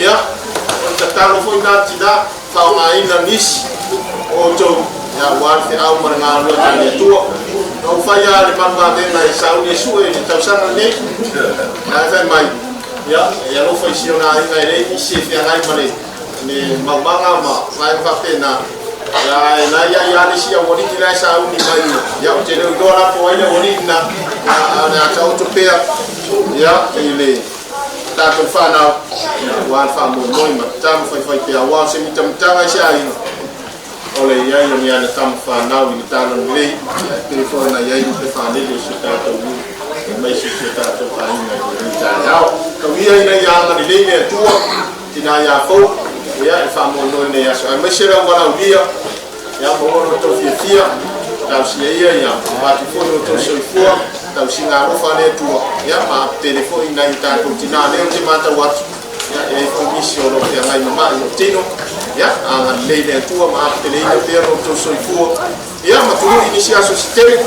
ia, o le tatalo foi lena a le tinā, faaaogaina nisi o outou, ia, aua le feau ma le galuega a le Atua. Na ou fai lava le maluvavega e sauni e sue i le tausaga lenei, ae fai mai, ia, e alofa i si ona aiga e leai nisi e feagai ma le le maumaga ma vaega faapena. Ia, ae la ia ia le isi aualii la e sauni mai, ia, ou te le o iloa la po o ai le aualii lena, ia, ae o le a taoto pea, ia, i le tatou fanau, aua le faamoemoe ma tatalo faifaipea, aua o se mitamitaga i se aiga, o le i ai o ni ana tama fanau i le tala lelei, e pei foi ona i ai lupe faalele o si o tatou nuu, aemaise o si o tatou aiga i lenei taeao. Tau ia ina ia agalelei le Atua, tina ia Fou, ia, i le faamoemoe i lenei aso, aemaise le auvalaulia, ia, maua lo outou fiafia, talosia ia ia avatu foi lo outou soifua, tausiga alofa a le Atua, ia, ma apetele foi i nai o tatou tinā. Lea ou te matau atu, ia, e i ai foi nisi o lo o feagai ma ma'i o tino, ia, agalelei le Atua ma apeteleina pea lo outou soifua, ia, ma tului nisi aso se tele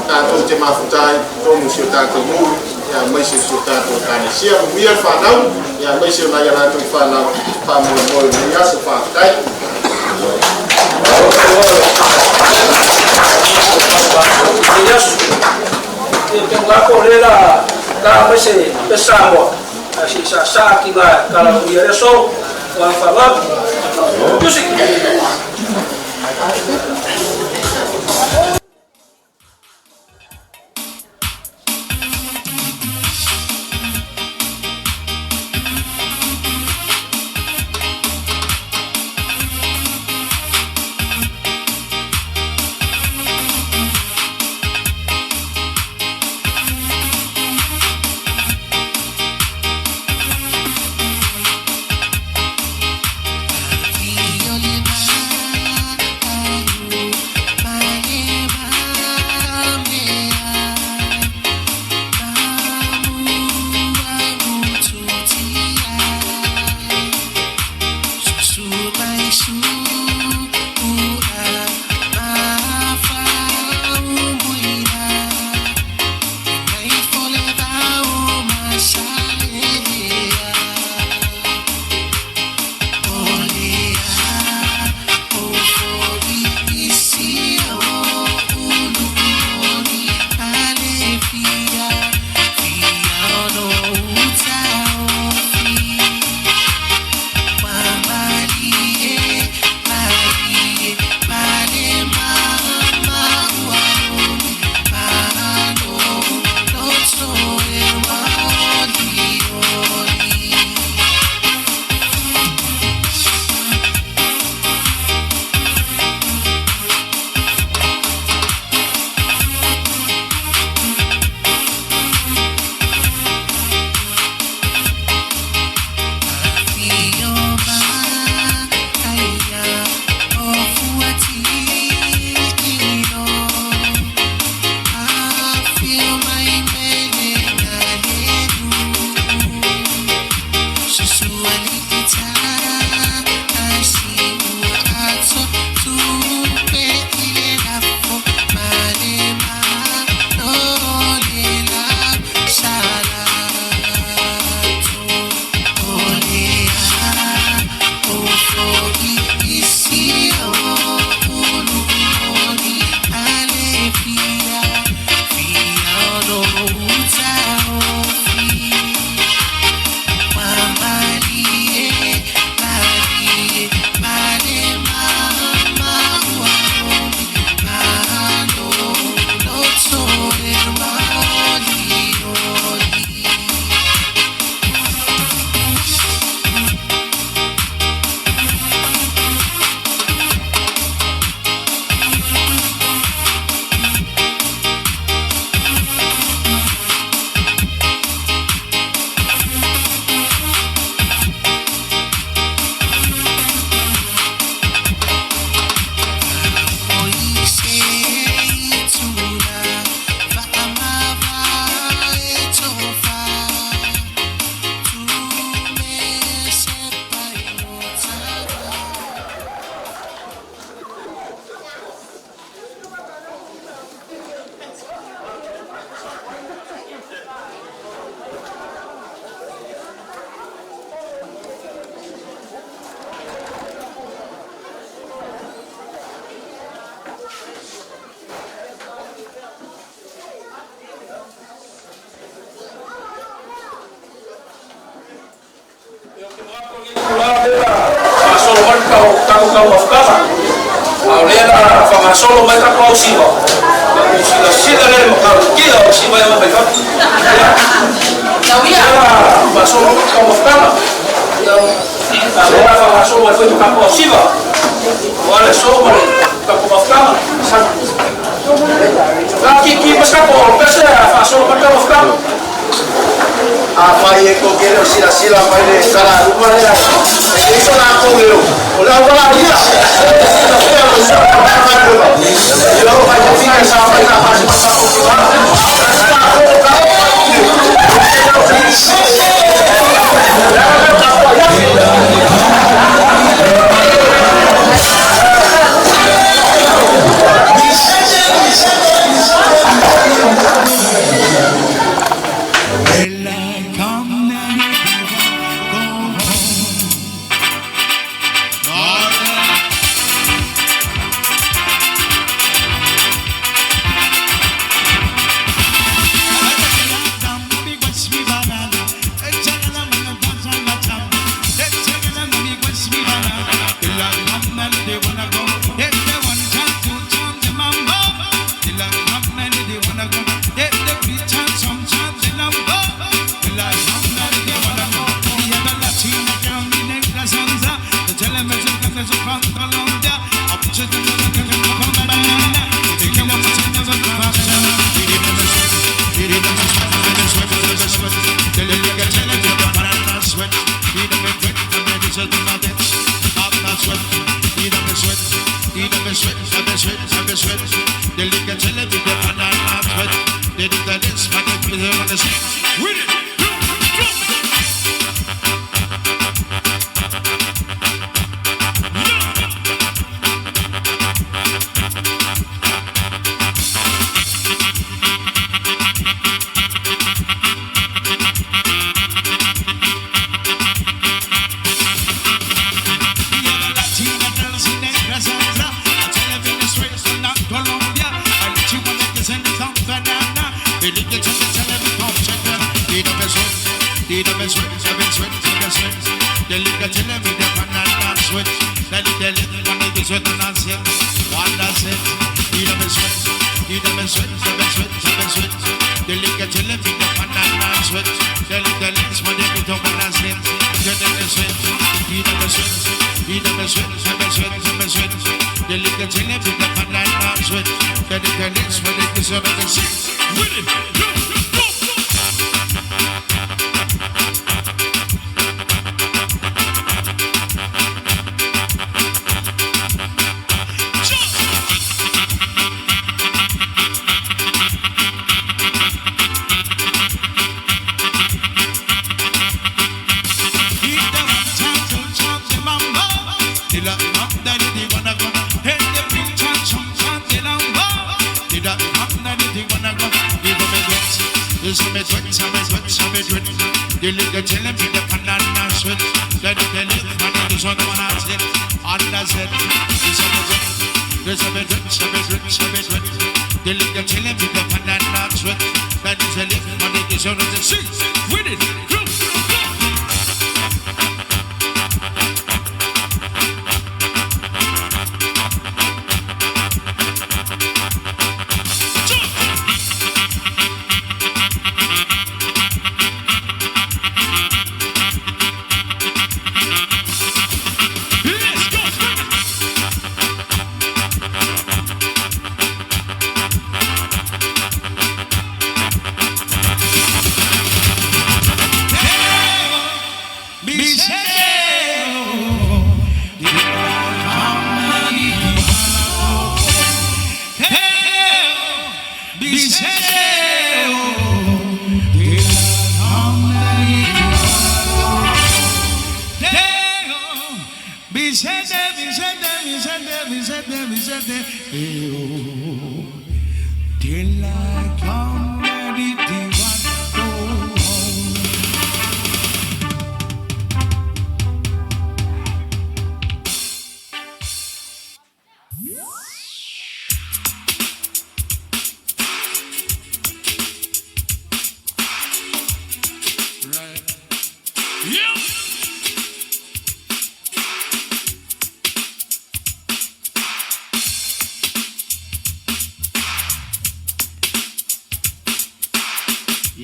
tatou te mafuta ai i totonu o si o tatou nuu, ia, aemaise o si o tatou ekalesia. Manuia le fanau, ia, aemaise o nai a latou fanau faamoemoe o lenei aso. Faafetai. Music. tatou taumafataga. A o lea la faagasolo mai tatou ausiva, ua silasila lea i le matautia o ausiva ia mai fafo. Ia, lea la faasolo mai tatou taumafataga. A o lea la faagasolo mai foi ma tatou ausiva, aua le aso ma le tatou mafutaga. Kiki ma se tatou pese a faasolo mai taumafataga. Afai e tou te le o silasila mai le salaluma lea, e leai so latou leo, o le aualaia. E silafia o le sua o le o mai fia sa mai na pasi ma tatou tina. Tatou o tatou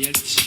I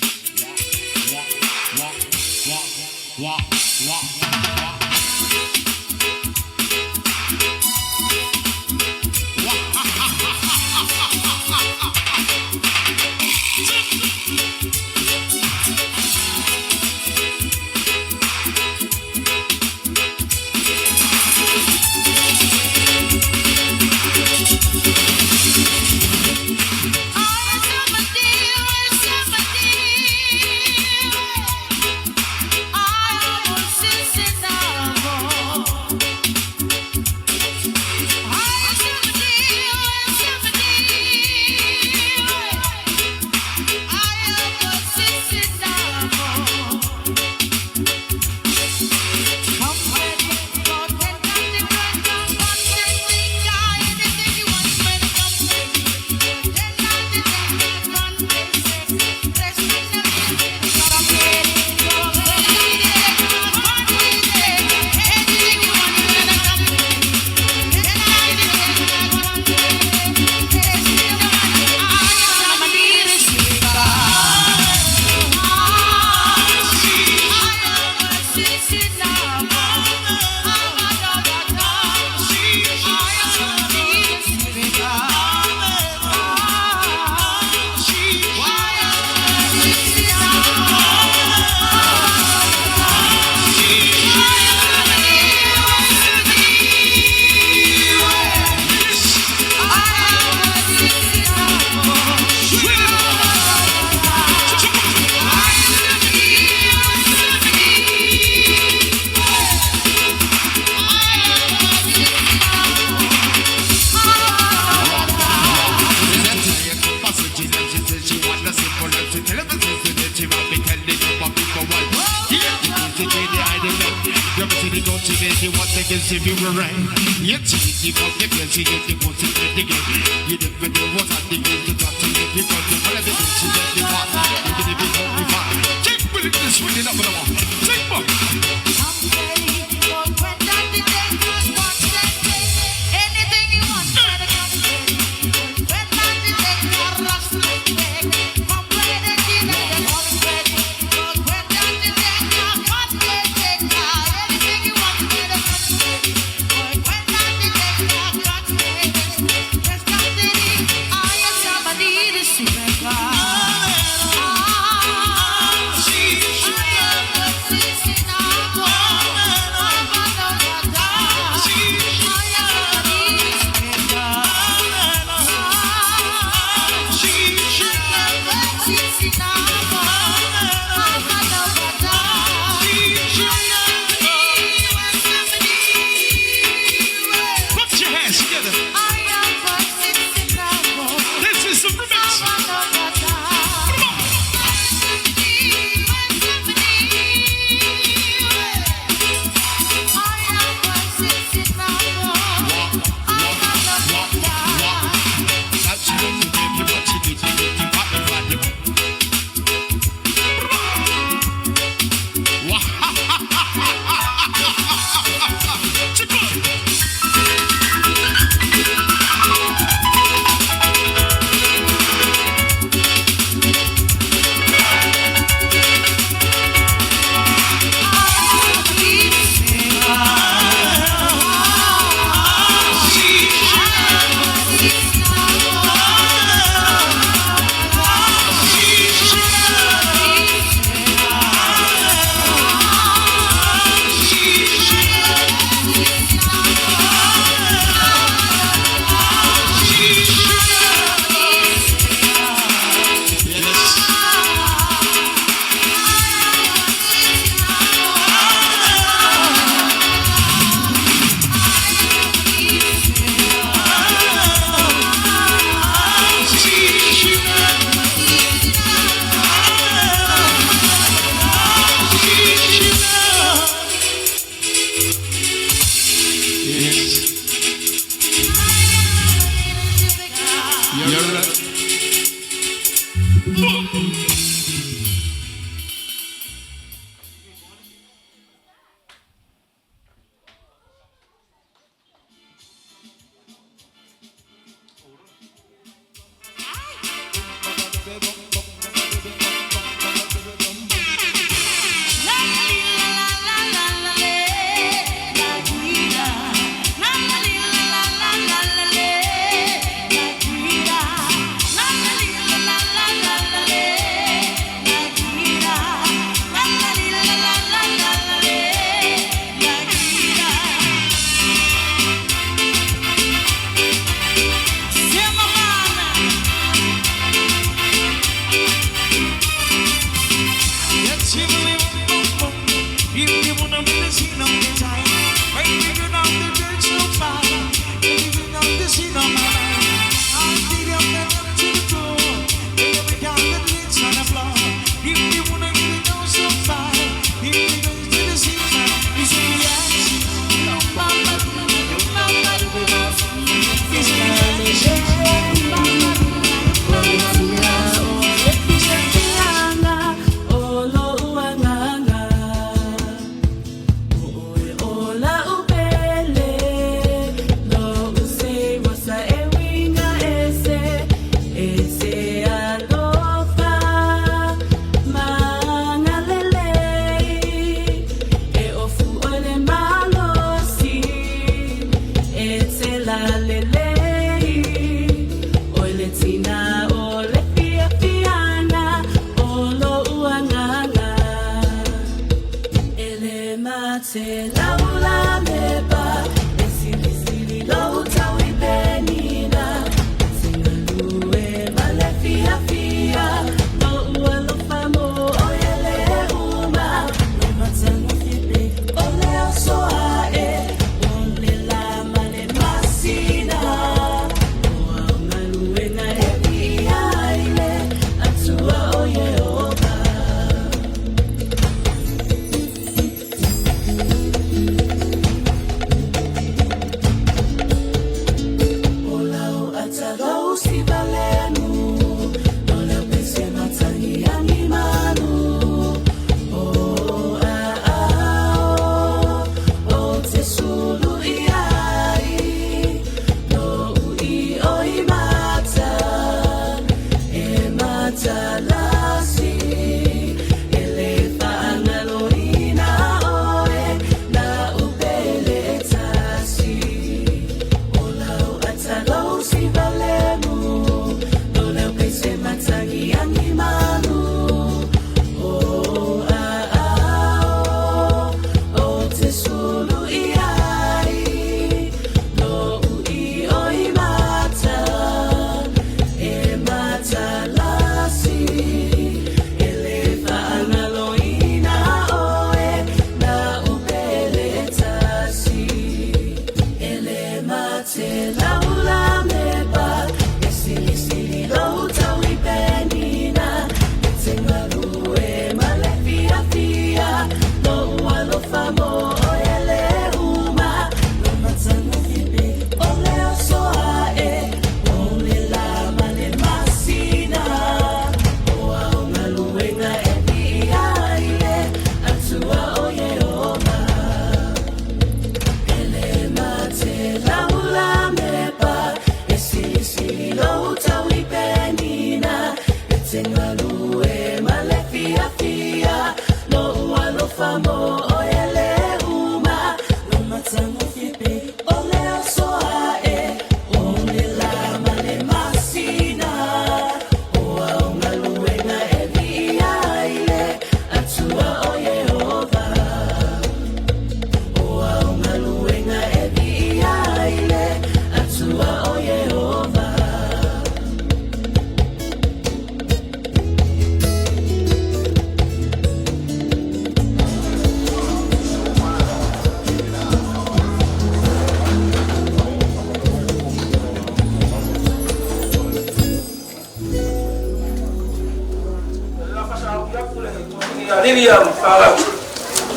Alili ia ma fanau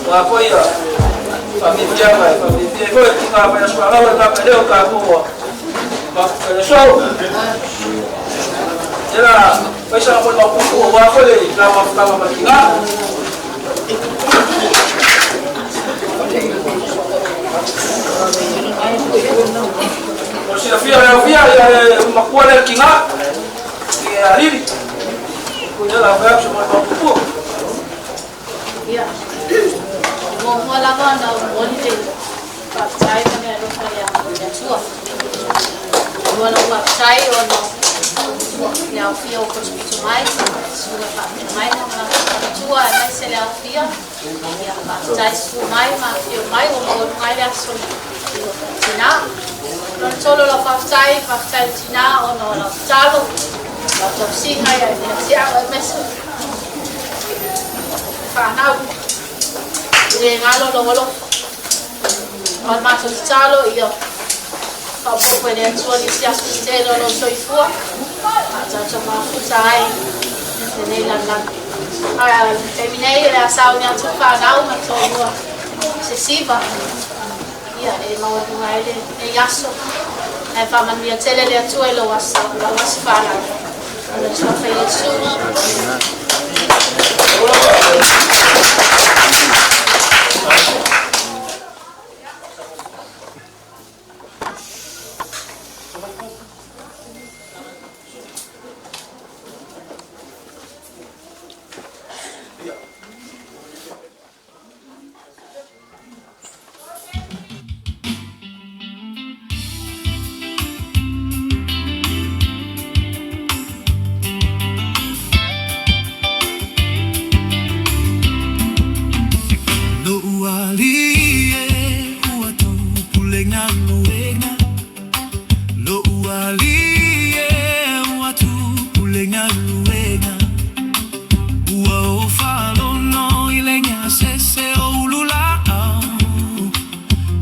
aua foi ia faafiafiaga e faafiafia ai foi le tiga fai aso faalaua le kapa e lē o tatou ua mafuta i le aso. Ia la faisa mo le mapupu aua foi le la mafutaga ma le tiga. O le silafia le aufia ia e makua le tiga i Alili. Ia la fai atu mo le mapupu. Ia, muamua lava ona ou momoli le faafetai ma le alofa i le Atua. Muamua lau faafetai ona le aofia o potupito mai, susuga faafeagaiga ma latou faletua aemaise le aofia. Ia, faafetai susu mai ma afifio mai ua maualuga ai le aso tinā. Lona tolu o lau faafetai, faafetai i le tinā ona o lau tatalo, lau tausiga ia ia te au aemaise fanau. E le galo lou alofa. O le matou tatalo ia faaopoopo e le Atua nisi aso se tele o lou soifua a tatou mafuta ai lenei lalolagi. Ae o le taimi nei o le a sauni atu fanau ma toalua se siva ia e maualuga ai lenei aso. Ae faamanuia tele le Atua i lou aso, lau aso fanau. O le suafa Iesu. Lo'u alii e ua tupule galuega. Lo'u alii e ua tupule galuega. Ua ou faalogo i le gasese o ululaau.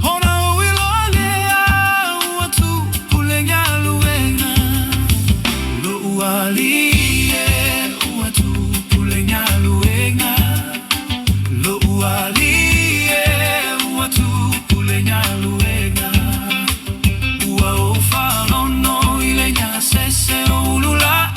Ona ou iloa lea ua tupu le galuega. Lo'u alii e ua tupu le galuega. Lo'u alii e ua tupu le galuega. Ua ou faalogo i le gasese o ululaau.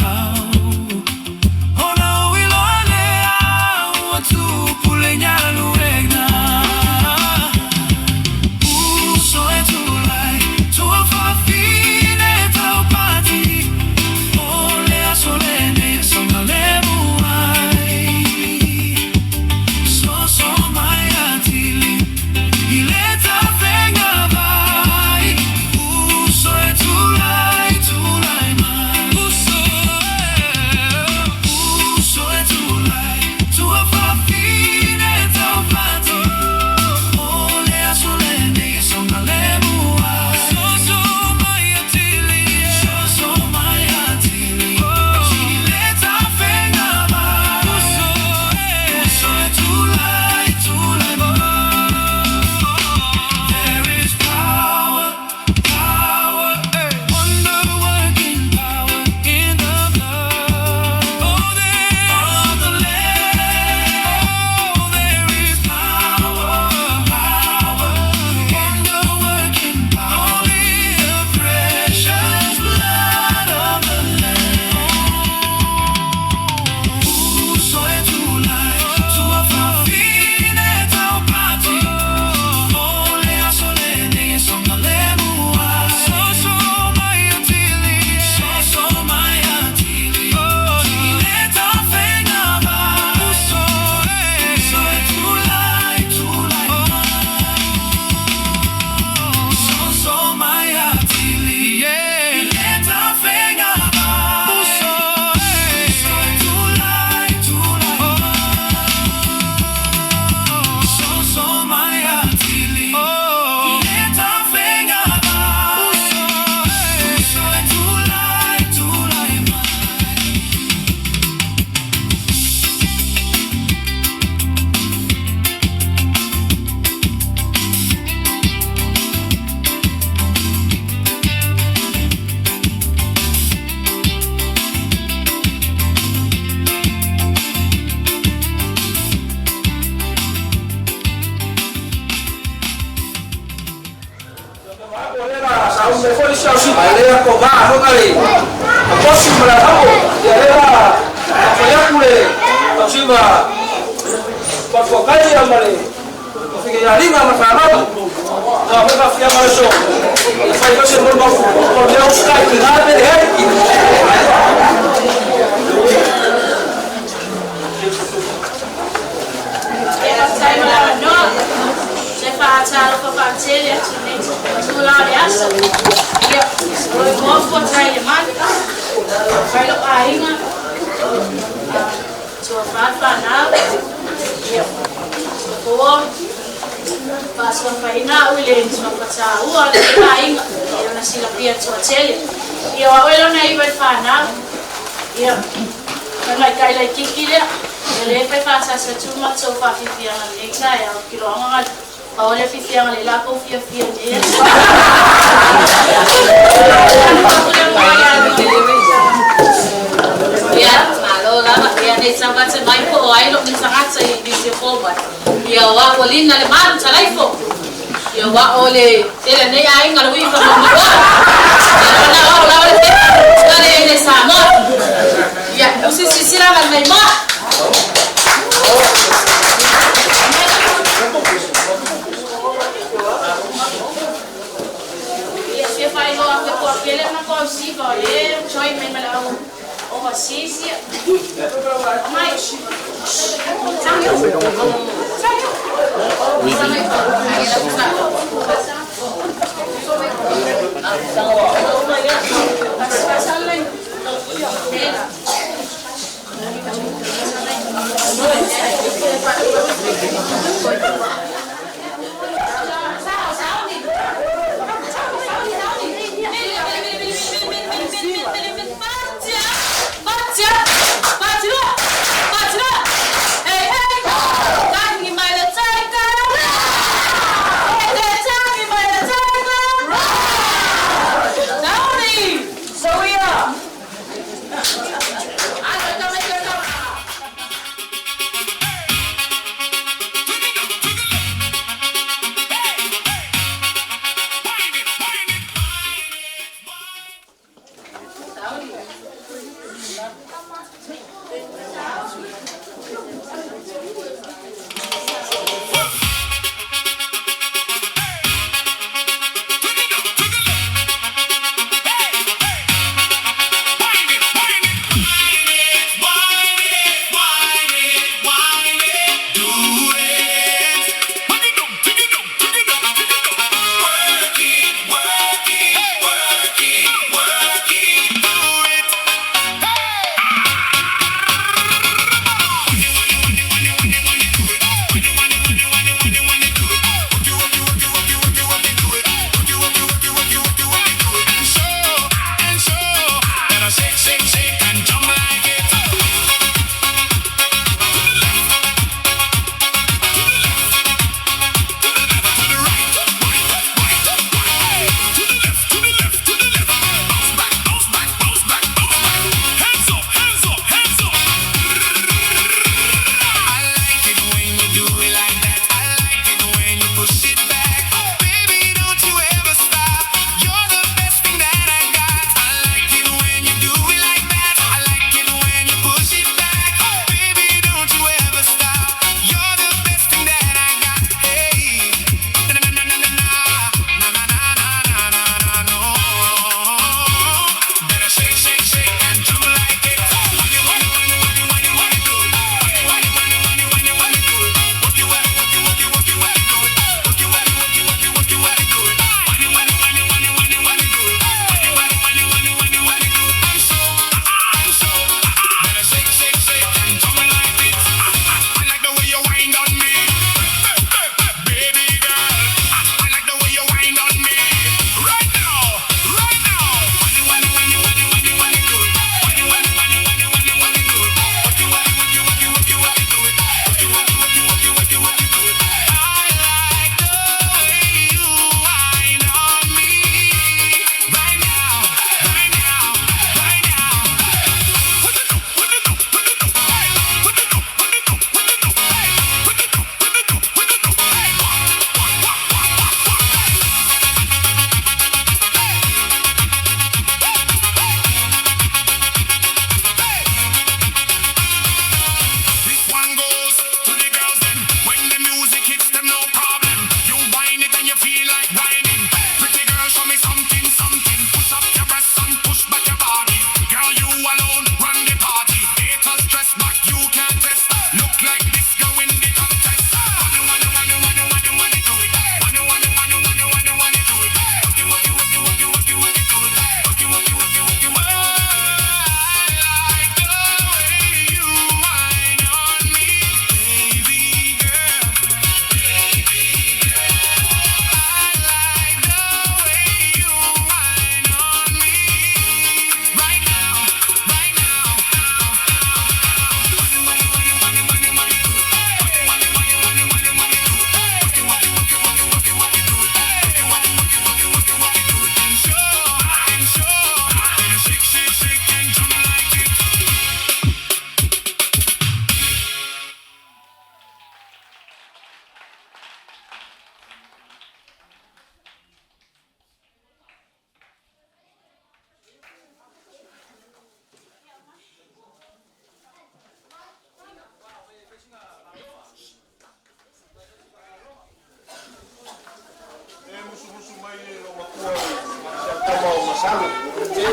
tama o masalo. E ia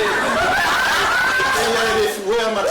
e le fuea ma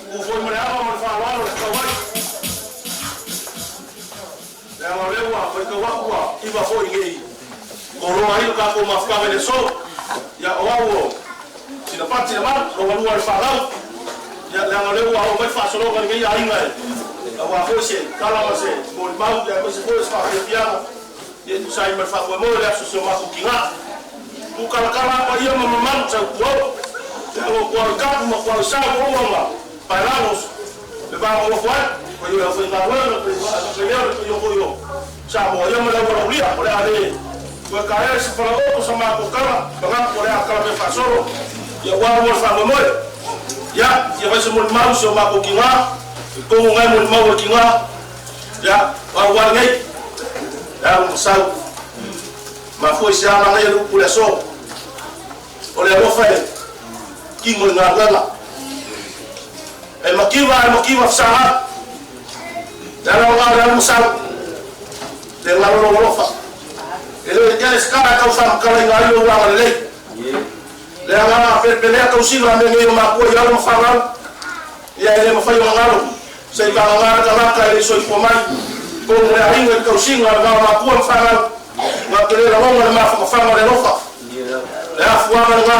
Ua foi mo le ava ma le faaaloalo le tauai. Leaga o lea ua faitau aku ua iva foi nei koloa ai lo tatou mafutaga i le aso. Ia o au o Sinapati le malu, lona lua le faalau. Ia leaga o lea ua oo mai faasologa i lenei aiga e aua foi se tala ma se molimau ia aemaise foi o se faafiafiaga ia e tusa ai ma le faamoemoe o le aso si o matou tigā. Tukalakala apa ia ma mamalu tautuau. Leaga o kuau i kapu ma kuau i sa ua uma ma paelagos le vaga ua ai. Ko ia faigaluega le lea le paia foi o Samoa ia ma le aualaulia o le a le toe taea se falaoo sa matou tala manatu o le a tala pea faasolo ia ua mo le faamoemoe. Ia fia fai se molimau si o matou tigā i tonu gae molimau o le tigā ia o au a lenei le alu masau mafua i se amanaia le upu i le aso o le alofa e kino i galuega e mativa fesaga le ala o gā o le alu masau le galo lou alofa e le tele se tala e tau faamatalaina ai lou agalelei le agaga pelepelea tausiga a mea nei o makua i alo ma fanau ia e le mafai ona galo se i vagagā le tagata e le i soifua mai tonu le aiga i le tausiga a le va o makua ma fanau na te le lagona le mafamafaga o le alofa le afuaga legā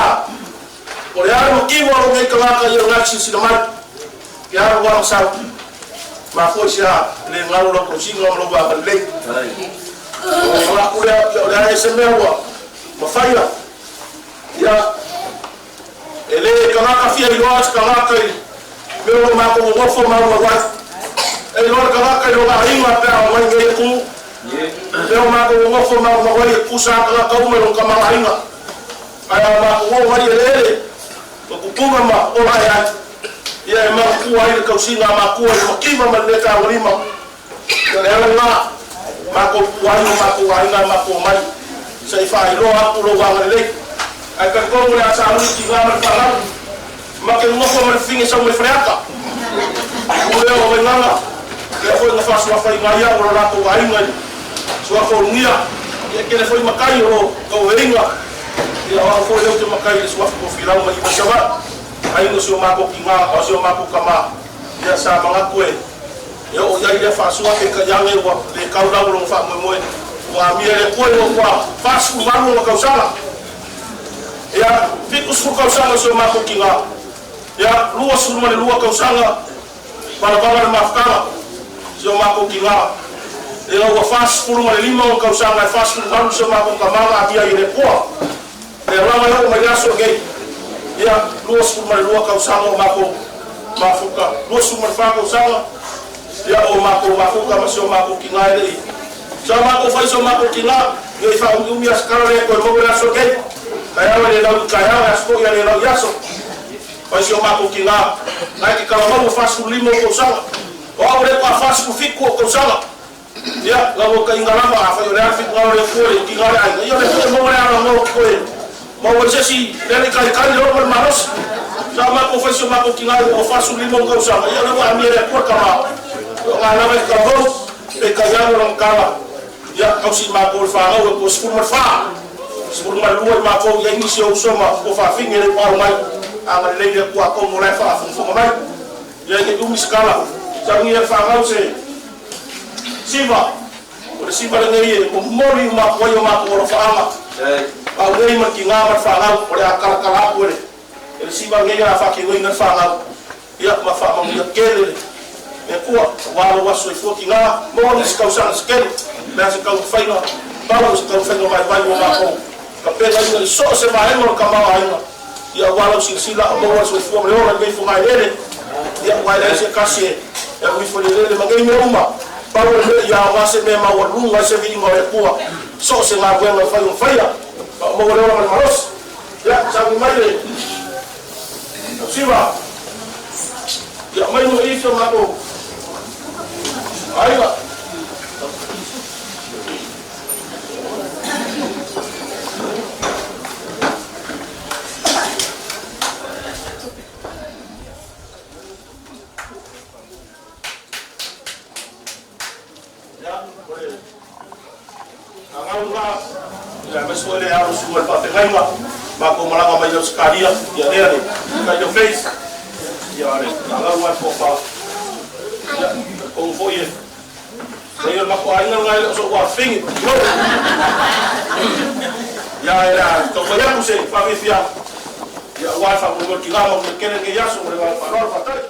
o le ale makiva o lou nei tagata ia lena e silasila mai ke alu a masau mafua i se a le galo lau tausiga ma lou agalelei o manatu lea o le a e se mea ua mafaia ia e le tagata fia iloa se tagata i mea o lo matou nonofo ma auau ai e iloa le tagata i lona aiga pe a omai nei atunuu mea o matou nonofo ma aumau ai e tutusa a tagata uma i lona tamaoaiga ae a matou oo mai i eleele o tupuga ma ola ae ai ia e manatua ai le tausiga a matua i le mativa ma le le tagolima ia le ala lena matou puai o matou aiga e matou omai se i faailoa atu lou agalelei ae talitonu o le a sauni tigā ma le fanau ma te nonofo ma le fafine sau mai Faleata o lea o Vaigaga lea foi na faasuafaina ai au o lo latou aiga i suafa o Lugia ia e tele foi matai o lo tauaveiga ia o au foi lea ou te matai i le suafa Tofilau mai i Savaii aiga o si o matou tigā o si o matou tamā ia sa manatu e oo i ai lea faasua peitai ane ua le tau lau o lona faamoemoe ua amia e le Atua i lou ua 48 ona tausaga ia 70 tausaga o si o matou tigā ia 22 tausaga valavala le mafutaga si o matou tigā ia ua 45 ona tausaga e 48 si o matou tamā na amia ai e le Atua le alaga e oo mai le aso lenei ia 22 tausaga o matou mafuta 24 tausaga ia o matou mafuta ma si o matou tigā e lei sa matou fai si o matou tigā ia i faaumiumi a se tala lea toe maua le aso lenei taeao e le lau i taeao e aso foi e le lau i aso fai si o matou tigā na e te talamau 45 o tausaga o au lea pa 47 o tausaga ia lau taiga lava afai o le a le finagalo o le Atua i le tiga o le aiga ia o le foi e maua le alanoa o toe maua i se isi lea le taitai le olo ma le malosi sa matou fai si o matou tigā i ua 45 o tausaga ia o lea ua amia e le Atua le tamā o ngā lava e talavou peitai ane o lana tala ia tausi i matou le fanau e tua 14 12 i matou i ai nisi o uso ma o faafine le ua alo mai agalelei le Atua atonu o la e faafogafoga mai ia e te umi se tala saunia le fanau se siva o le siva lenei e momoli uma atu ai o matou alofaaga paulei ma le tigā ma le fanau o le a talatala atu e le e le siva lenei o le a faatinoina le fanau ia ma faamanuia tele le le Atua aua lou aso soifua tigā maua nisi tausaga se tele o le a se taumafaiga pau o se taumafaiga vaivai ua matou tapenaina i so o se vaega o le tamaoaiga ia aua lau silasila o maua le soifua ma le ola i lenei fogaelele ia aua e leai se tasi e alu ifo i le elele ma nei mea uma pau o le mea ia aoga se mea maualuga ai se viiga o le Atua so o se galuega e fai ona faia ma o maua le ola ma le malosi. Ia sauni mai le tausiva ia aumai mo i si o matou aiga. Ia, o le agau lena, ia, aemaise foi le alo susu mai le faafeagaiga, matou malaga mai Ausetalia, ia lea le kind of face, ia le agau lena e toafa. Ia, talitonu foi e leai o le matou aiga lena e le o sou afafine, tulou. Ia, e le a taumafai atu se faafiafiaga, ia, aua le faamoemoe tina ma tele lenei aso ma le agaga faaaloalo. Faafetai.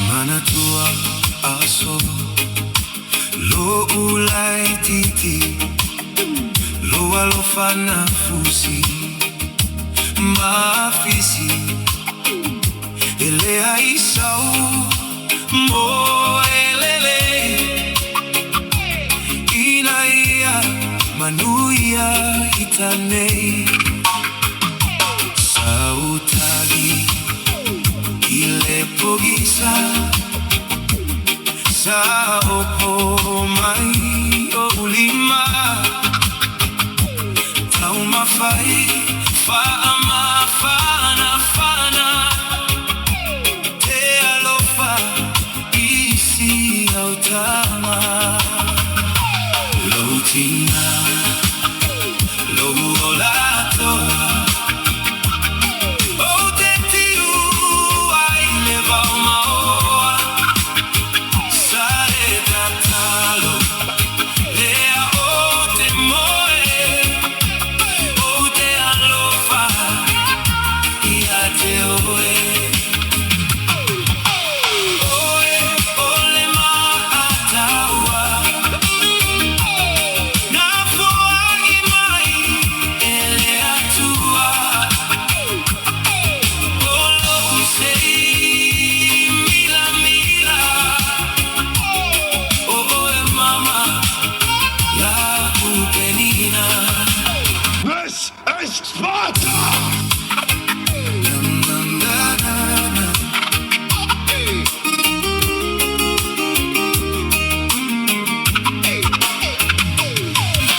Manatua aso lo'u laitiiti Lou alofa na fusi ma afisi E leai sau moelele Ina ia manuia i nei Sautagi i le pogisa Sa opo mai o'u lima Taumafai faamafanafana Te alofa i si au tama Lou tina, lou ola atoa Ou te tiu ai i le vao maoa Sa e tatalo lea ou te moe Ou te alofa ia te oe Oe o le maataua Na foai mai e le Atua O lou sei milamila O oe mama la'u penina. This is Sparta!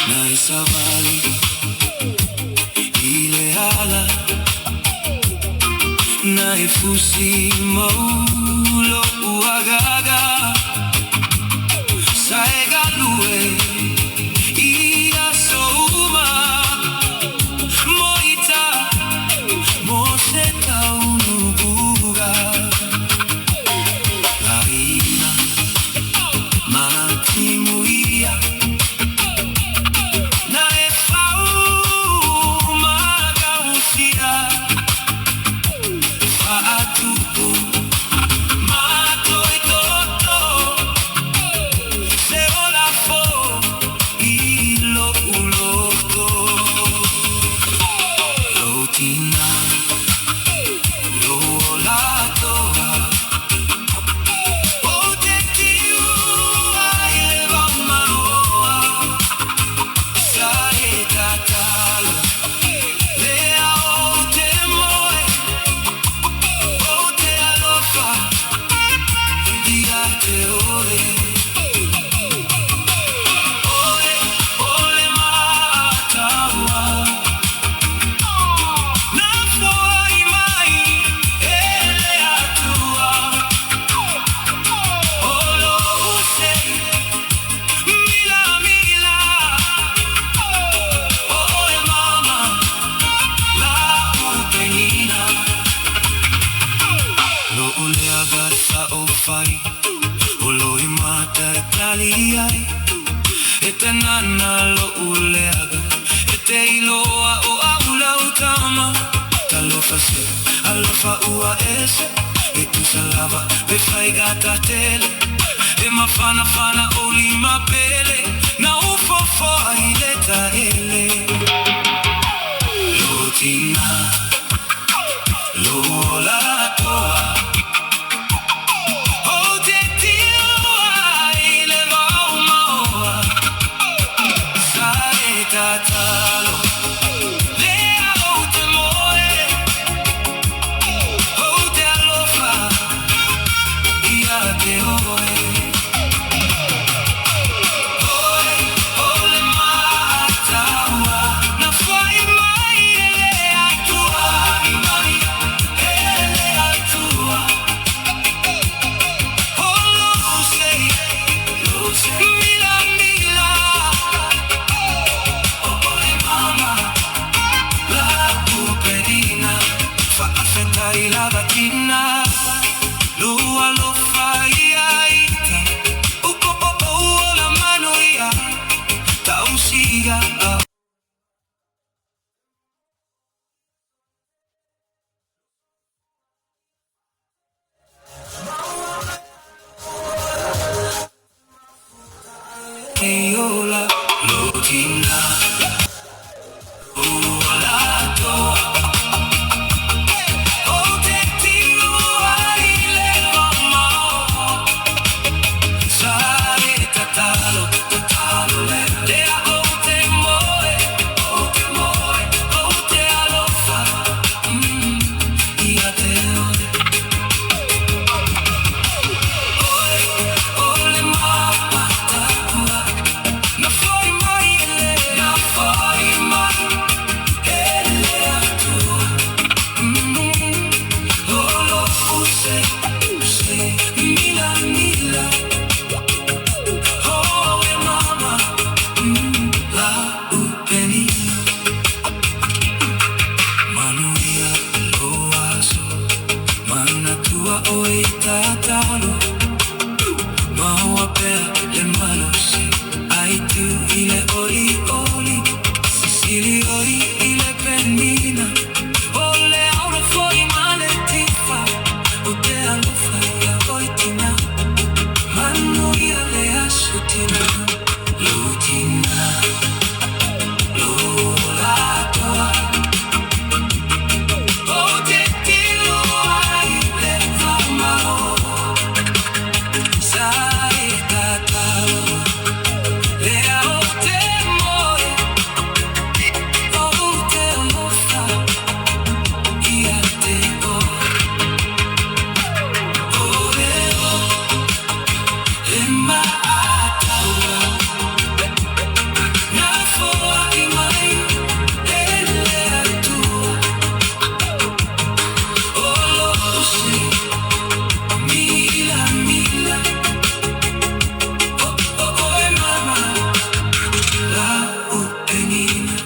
Na e savali i le ala Na e fusi mau lo'u agaga Sa e galue i aso uma Moita mo se taunuuga Laina matimuia Na e fau magausia Faatupu matoetoto. ana lo'u leaga E te iloa o a'u lau tama Talofa se, alofa ua ese E tusa lava pe faigata tele E mafanafana ou lima pele Na ufofoa i le taele Lou tina, lou ola atoa Ou te tiu ai le vao maoa Sa e tatalo Lea ou te moe Ou te alofa Ia te oe Oe o le mataua Na fai mai e le Atua Mai e le Atua Mila mila O oe mama La uperina Fa'afetai lava tina Lua alofa ia ita Upo o o la manu ia Tausiga e ola Lo tina Ua toa O te tiu ai le mamao Sa e tatalo, tatalo le Lea o te moe, o te moe, o te alofa Ia te oe Oe, o le mapatakua Na foi mai ele, na foi mai Ele atua Lolo use, use, mila, mila Oh, e mama, la upeni Manuia lo aso Manatua o i tatalo Maua pea le malosi Ai tu i le oli oli Sisili oi i le penina O le auro foi ma le tifa O te alofa ia oi tina Manuia le aso tina Lo tina, lo latoa O te tilo ai le whamao Sa e tatalo Lea o te moe O te alofa Ia te o Ore o E maataua Na foa i mai E le atua O lo se Mila mila O o o e mama La upenina.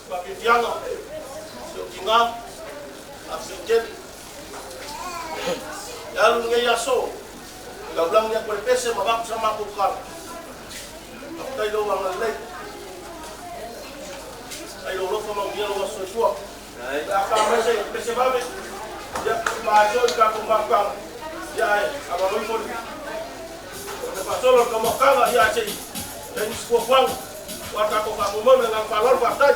Faafefiaga si ou tigā a si ou keli e alu lenei aso i laulagi atu ai pese ma avatu sa matou tala. Faafetai i lou agalelei, faafetai i lou alofa manuia lou aso soifua. O le a ka mai se pese vave, ia ma aso i tatou mafutaga, ia ae avano ifo le o le faasolo o le taumafaga, ia ae se i i ai nisi fuafuaga aua le tatou faamoemoe ma le agaga faaaloalo. Faafetai.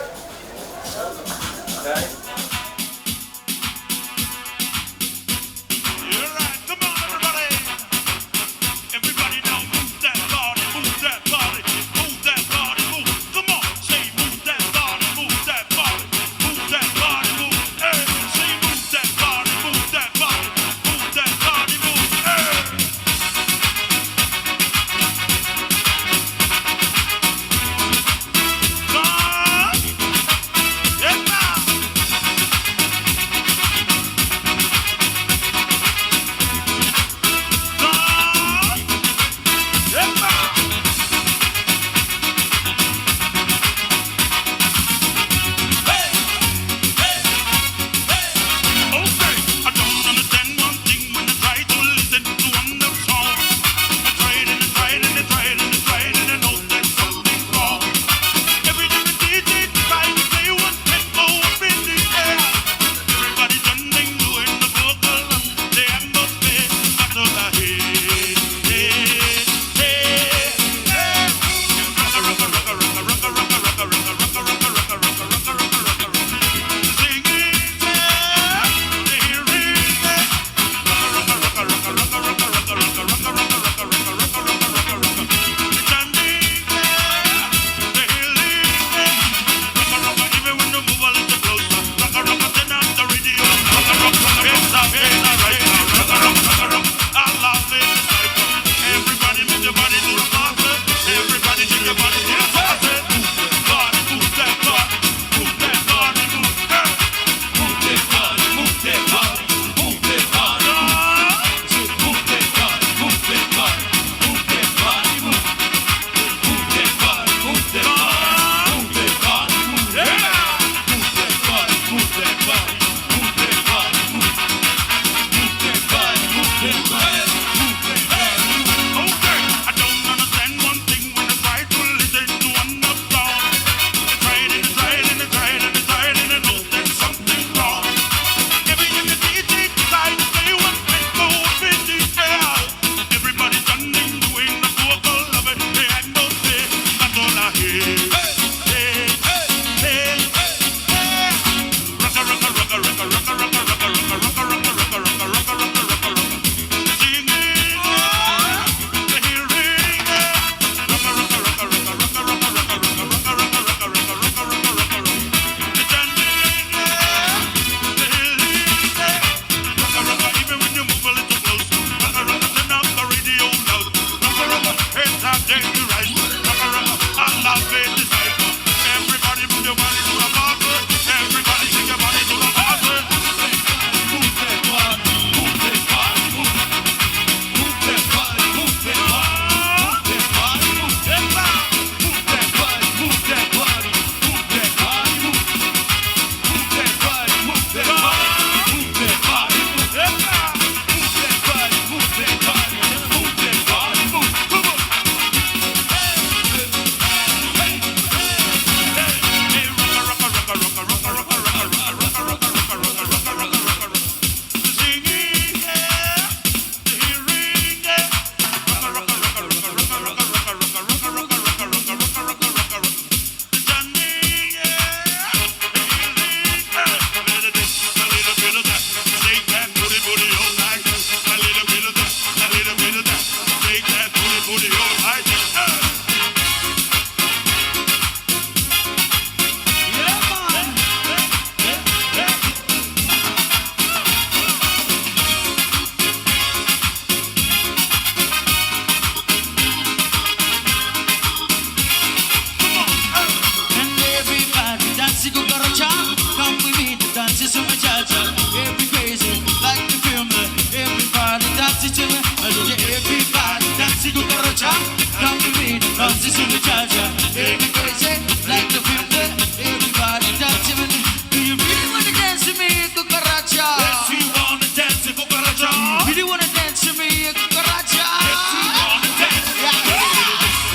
to the cha-cha. Baby crazy, like the filter. Everybody dancing with me. Do you really wanna dance with me, cucaracha? Yes, we wanna dance, cucaracha. Do you really wanna dance with me, cucaracha? Yes, we wanna dance. Yeah.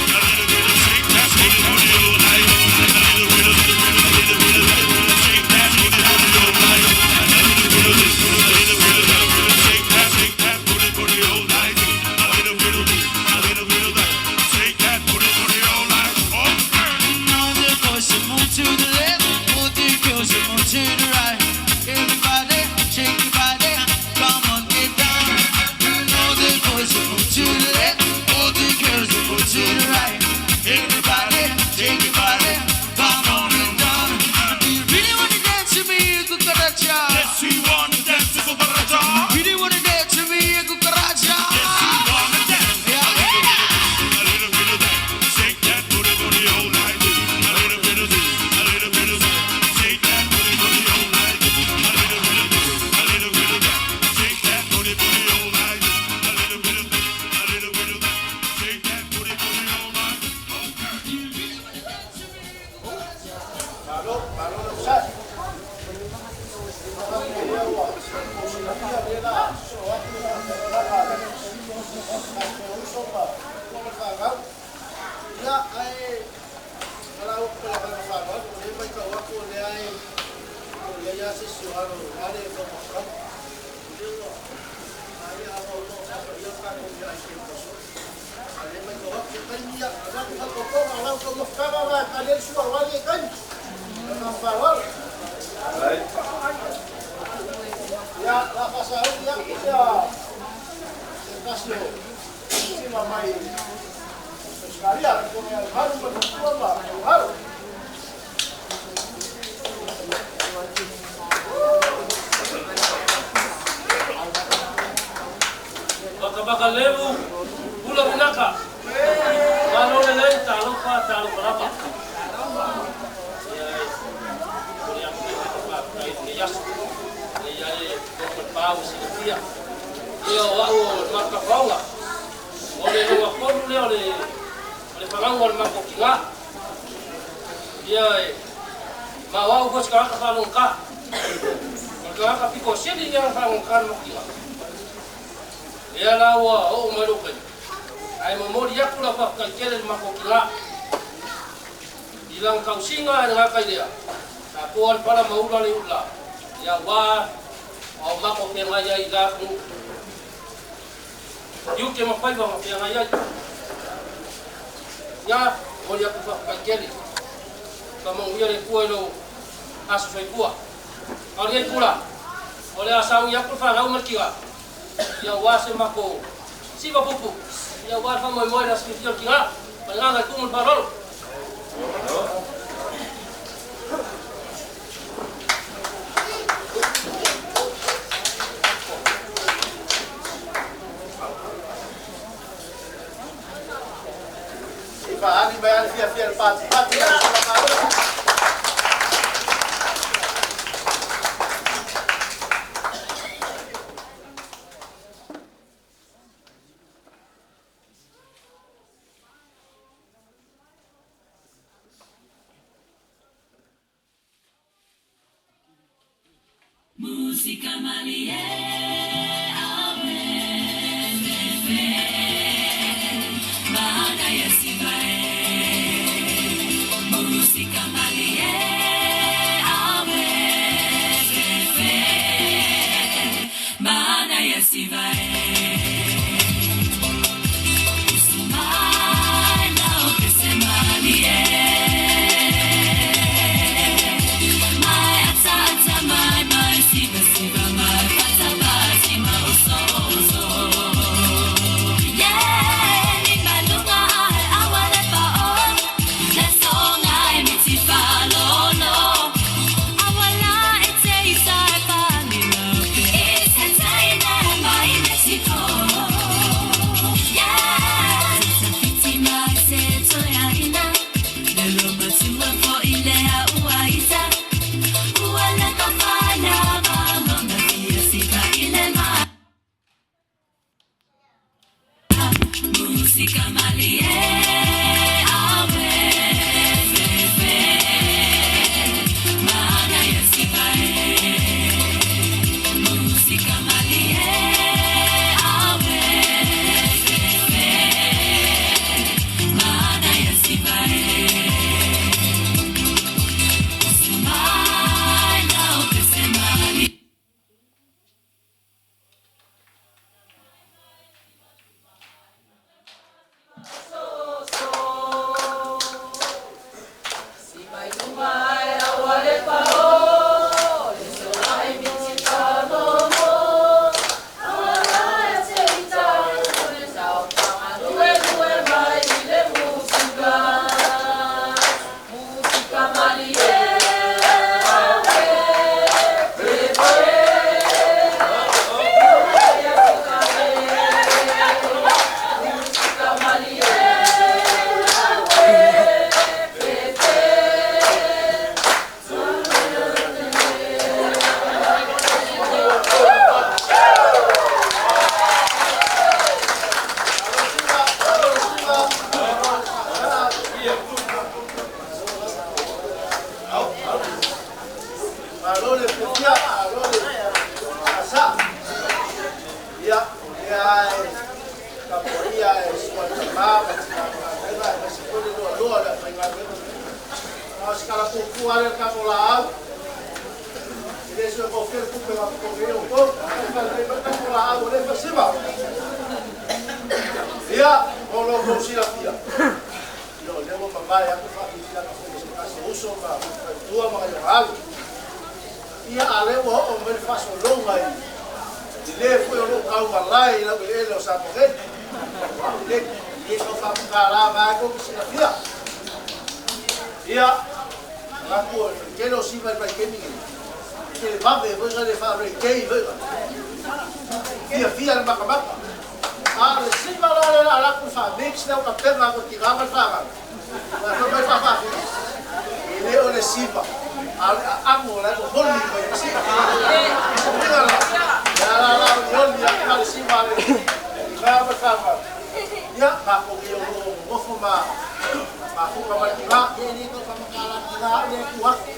A little bit of shake that booty, booty all night. A little bit of, a little bit of, shake that booty, booty all night. A little bit of, a little bit of, shake that booty, booty all night. A little bit of, a little bit of, shake that booty, booty all night. Okay. All the boys should move to the left, all the girls should move to the right. Everybody, shake your body, come on, get down. All the boys should move to the left, all the girls should move to the right. Everybody, shake your body, come on, get down. Do you really wanna dance with me, cucaracha? Yes, we wanna dance, cucaracha. Really wanna dance with me, cucaracha? Yes, we wanna dance. Yeah. A little bit of that, shake that booty, booty all night. A little bit of, a little bit of, shake that booty, booty all night. A little bit of, a little bit of that, shake that booty, booty all night. A little bit of, a little bit of that, shake that booty, booty all night. Okay. Malo, malo le usai. Ia ua, o silafia lea la sosolo atu le faamatalaga a le tatou uso ma tua ma le fanau. Ia, ae ala upu ma le agaga faaaloalo, o lea e matau atu o lea e o i ai lava se isi o alo ale e taumafai. O lea ua maea aoaoga o tapaia le tatou meaai i taimi ua sola. A o lea e matau atu se taimi, ia, avatu faatautoga o lau taumafataga lena e tali ai le sua aua lenei taimi. Ma le agaga faaaloalo. Ia, o le a faasauli atu se tasi o silasila mai Ausetalia, le afioga ia Lemalu ma le faletua ma lou alo. Makamaka levu, pula vinaka. Malo lelei, talofa, talofa lava. Ia e, o le atu nei faafetai i lenei aso. Nei ai e tofu le pa ua silafia. Ia o au o le matakafaoga. O le lona tolu lea o le o le fagauga o le matou tina. Ia e, ma o au foi se tagata faalogogata. O le tagata pito sili ia na faalogogata le matou tina. Lea la ua oo mai lou taimi, ae momoli atu lau faafetai tele i le matou tina i lana tausiga e le gata i lea, sa toa le pala ma ula le iula, ia aua o matou feagai ai i la atunuu. Tiute ma faiva ma feagai ai. Ia, momoli atu faafetai tele. Faamanuia le Atua i lou aso soifua. A o lenei pula, o le a sauni atu le fanau ma le tina, ia aua se matou siva pupu, ia aua le faamoemoe i le aso fiafia o le tina, ma le agaga i le tumu i le faaaloalo. Se i faaali mai lava le fiafia i le patipati a le uso la malo. Musika malie awe fefe Maana ya sifa e Musika malie awe fefe Maana ya sifa e Usumai lao pese malie Mai ata ata mai mai siva siva mai pata pati ma oso oso Yeah ni malunga ai awale pa o Le songa e miti fa lo lo Awala e te isa e pa ni lope E se tai na mai meti lava e tapuaia e sua tamā ma tinā galuega aemaise foi le loaloa o le aufaigaluega. A o se kalapupua lea le tatou laau, e le soe gofie le tupe faapitogi ai outou, ae faalelei mai le tatou laau o lea e faisima. Ia, mo lo outou silafia, ia o lea ua mavae atu le faafiafiaga foi a se tasi o uso ma faletua ma nai ona alo. Ia, a lea ua oo mai le faasologa i le foi o loo taumalae i laueleele o Samoa nei, o au lenei, e le tau faamatala vae tou te silafia. Ia, manatu o le tele o siva i le vaitaimi lenei, e televave foi na le faa-reggae foi na, fiafia le matamata. A o le siva la lea o le a alu atu i le faa-mix lea ua tapena atu e tina ma le fanau, aua fai mai le faafafine, e le o le siva, a o le aano o la e momoli mai e le siva. O uiga la, o le a la olioli atu la le siva a le tina ma le fanau. Ia, matou nei o lo o nonofo ma mafuta ma le tina, ia e le tau faamatala atu tina au lea e tu atu,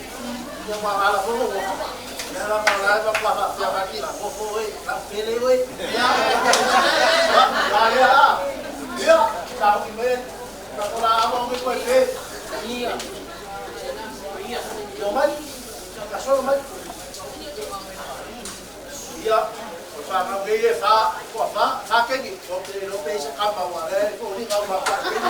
ia ua ala foi lou nofo. Ia lava o la e matua faapea mai tina, nofo oe, lau pele oe. Ia, ia lea a. Ia, sa hoki mai ka la awa o koe pe. Ia. Ia mai, ka solo mai. Ia, o whanau nei e wha, kua wha, wha kengi, o te lo pe se kama wa le, ko ringa o ma wha kengi.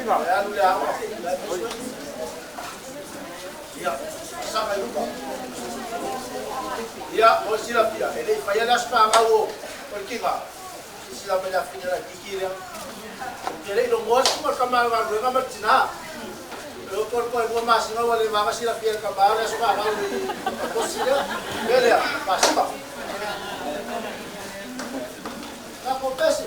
E alu le awa. Ia, saka i luka. Ia, mo silafia, e le i faia le aso fanau o le kinga. Silasila mai le afine laitiiti lea. Ou te le i logoa le susuga o le tama o le galuega ma le tinā. E oo atu ai le toalua masina ua le vava silafia e le tama le aso fanau i le aso lea. O le mea lea, pasiva. Tatou pese.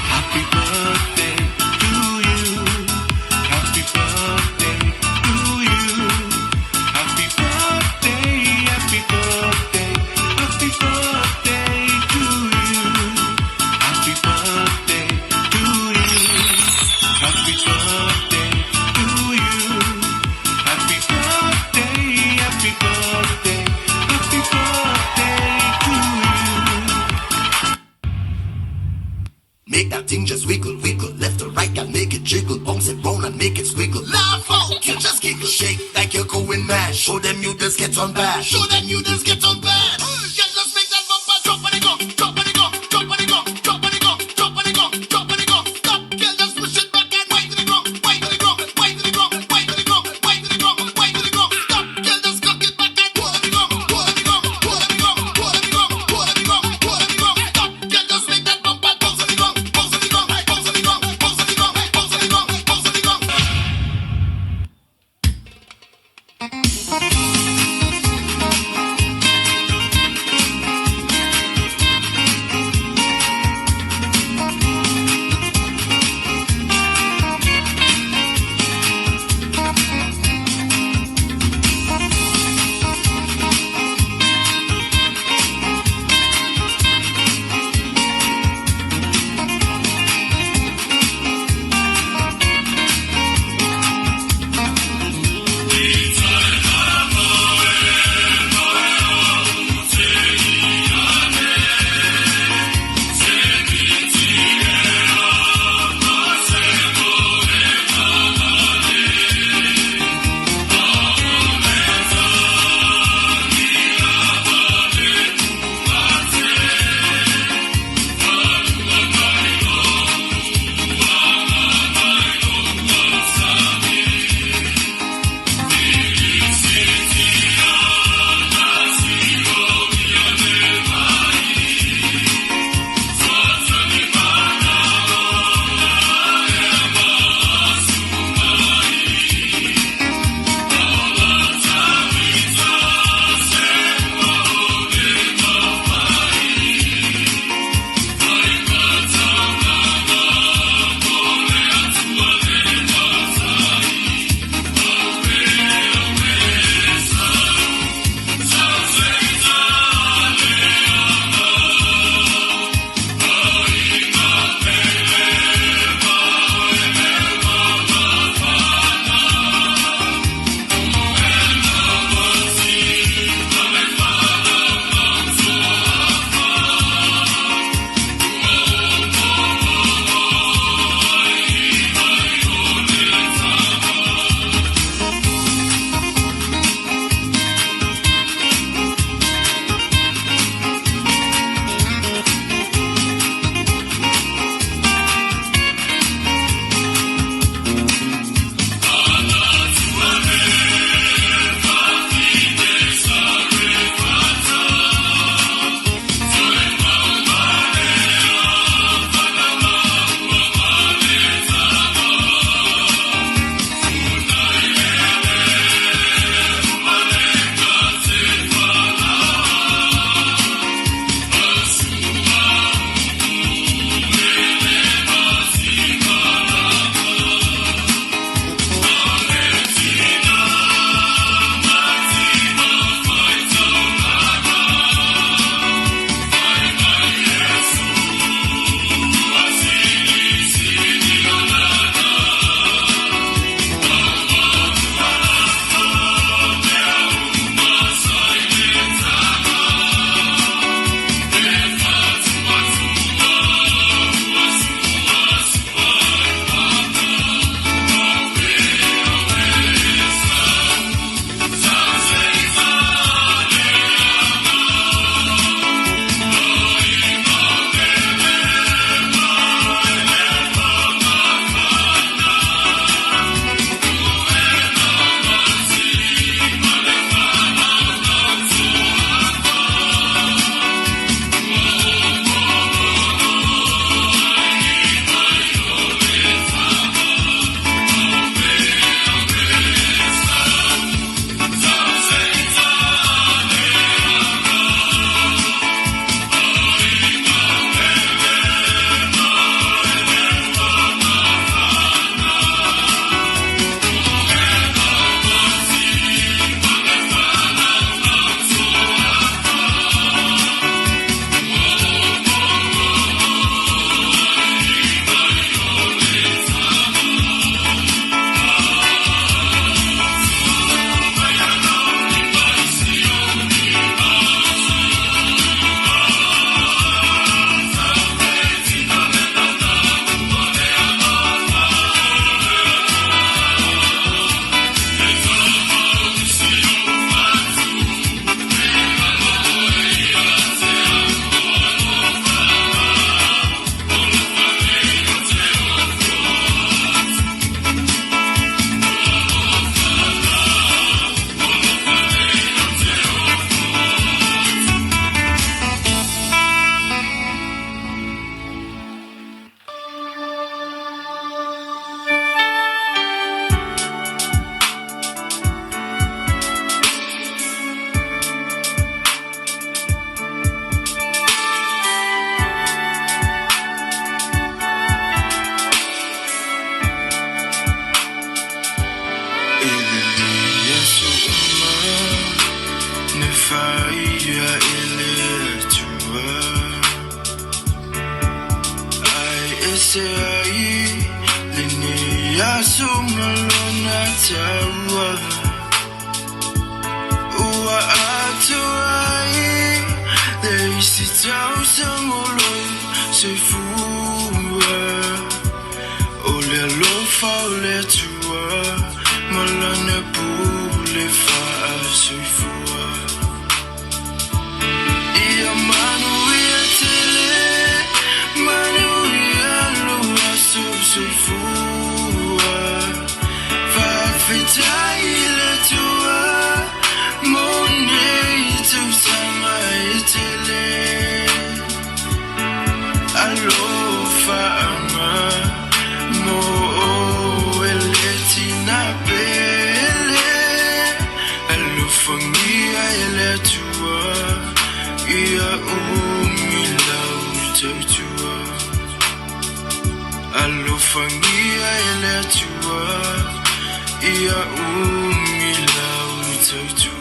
Happy birthday to you. Happy birthday to you. Happy birthday, happy birthday, happy birthday to you. Happy birthday to you. Happy birthday to you. Happy birthday, happy birthday, happy birthday to you. Make that thing just wiggle, wiggle, left to right, and make it jiggle, bounce it round and make it squiggle. Laugh out, you just giggle, shake like you're going mad. Show them you just get on bad. Show them you just get on bad. Yeah, just make that bumper drop and it go, drop and it go, drop and it go, drop and it go, drop and it go, drop and it go. Stop, girl, just push it back and wait to the ground, wait to the ground, wait to the ground, wait to the ground, wait to the ground, wait to the ground. Stop, girl, just cock it back and pull it ground, pull it ground, pull it ground, pull it ground, pull it ground, pull it ground. Stop, girl, just make that bumper bounce on the ground, bounce on the ground, bounce on the ground, bounce on the ground, bounce on the ground, bounce on the ground. ese ai lenei aso ma lona taua. Ua atoa ai le isi tausaga o lou soifua. O le alofa o le Atua ma lana pule faasoifua. Ia manuia tele, manuia lou aso soifua. Faafetai i le Atua mo nei tausaga e tele. Alofaaga mo oe le tina pele. Alofagia e le Atua ia umi lau tautua. Alofagia e le Atua ia umi lau tautua.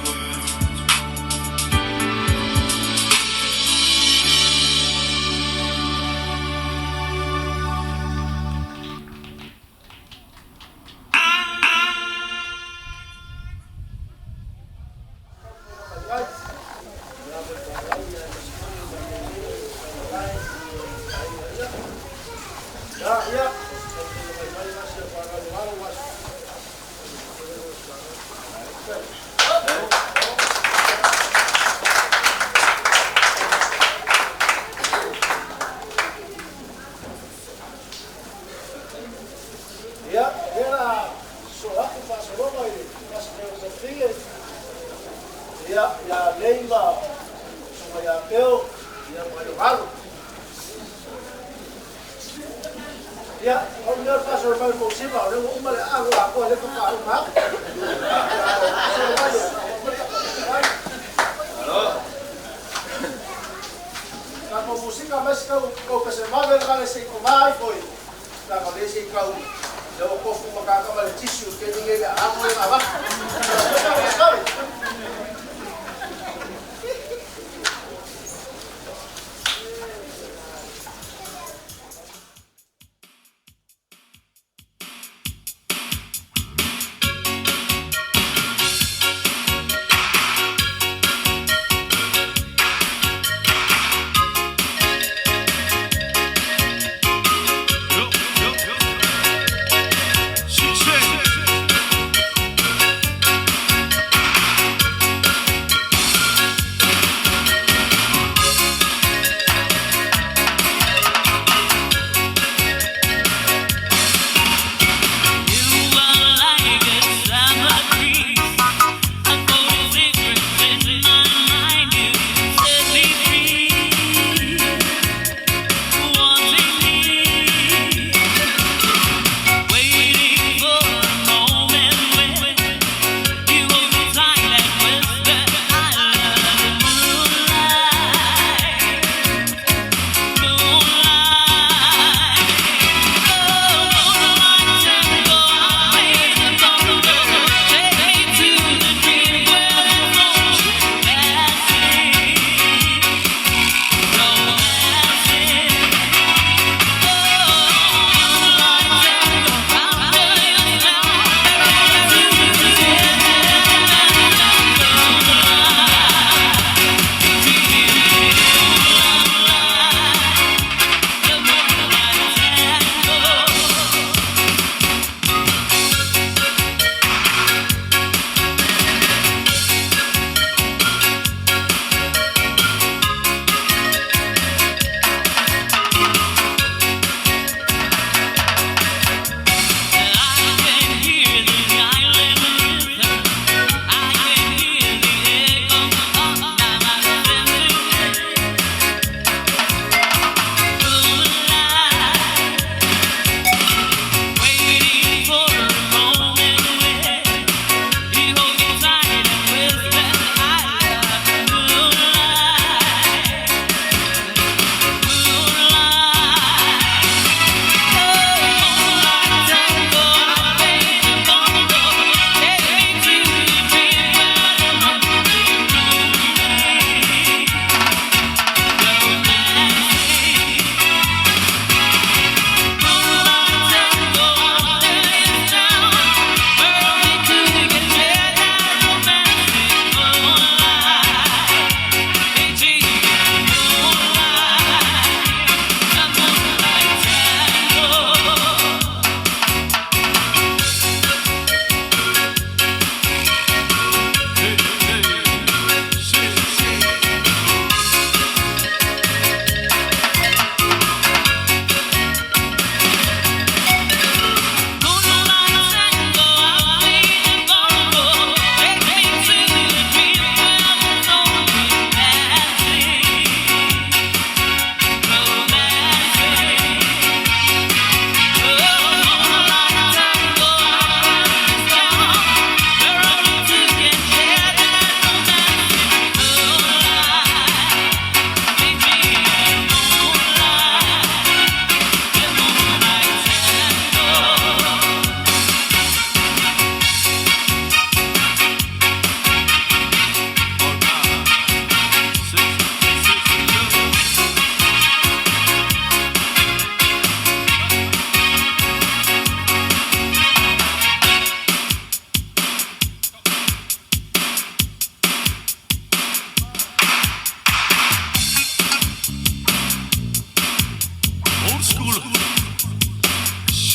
Ia, lea la sosoo atu faasologa i le Pastor Josephine, ia, ia Lei ma Susuga ia Peo, ia ma Iogalo. Ia, o le mea o le faasolo mai o le Kosima, o lea ua uma le aano atoa lea faatoa uma atu. Faasolo mai, Tatou musika mai se tau kou pese vave le vale se i kovā ifo i lana le se i kau le o kofu ma kaka ma le tissue ke ni le aano le avatu.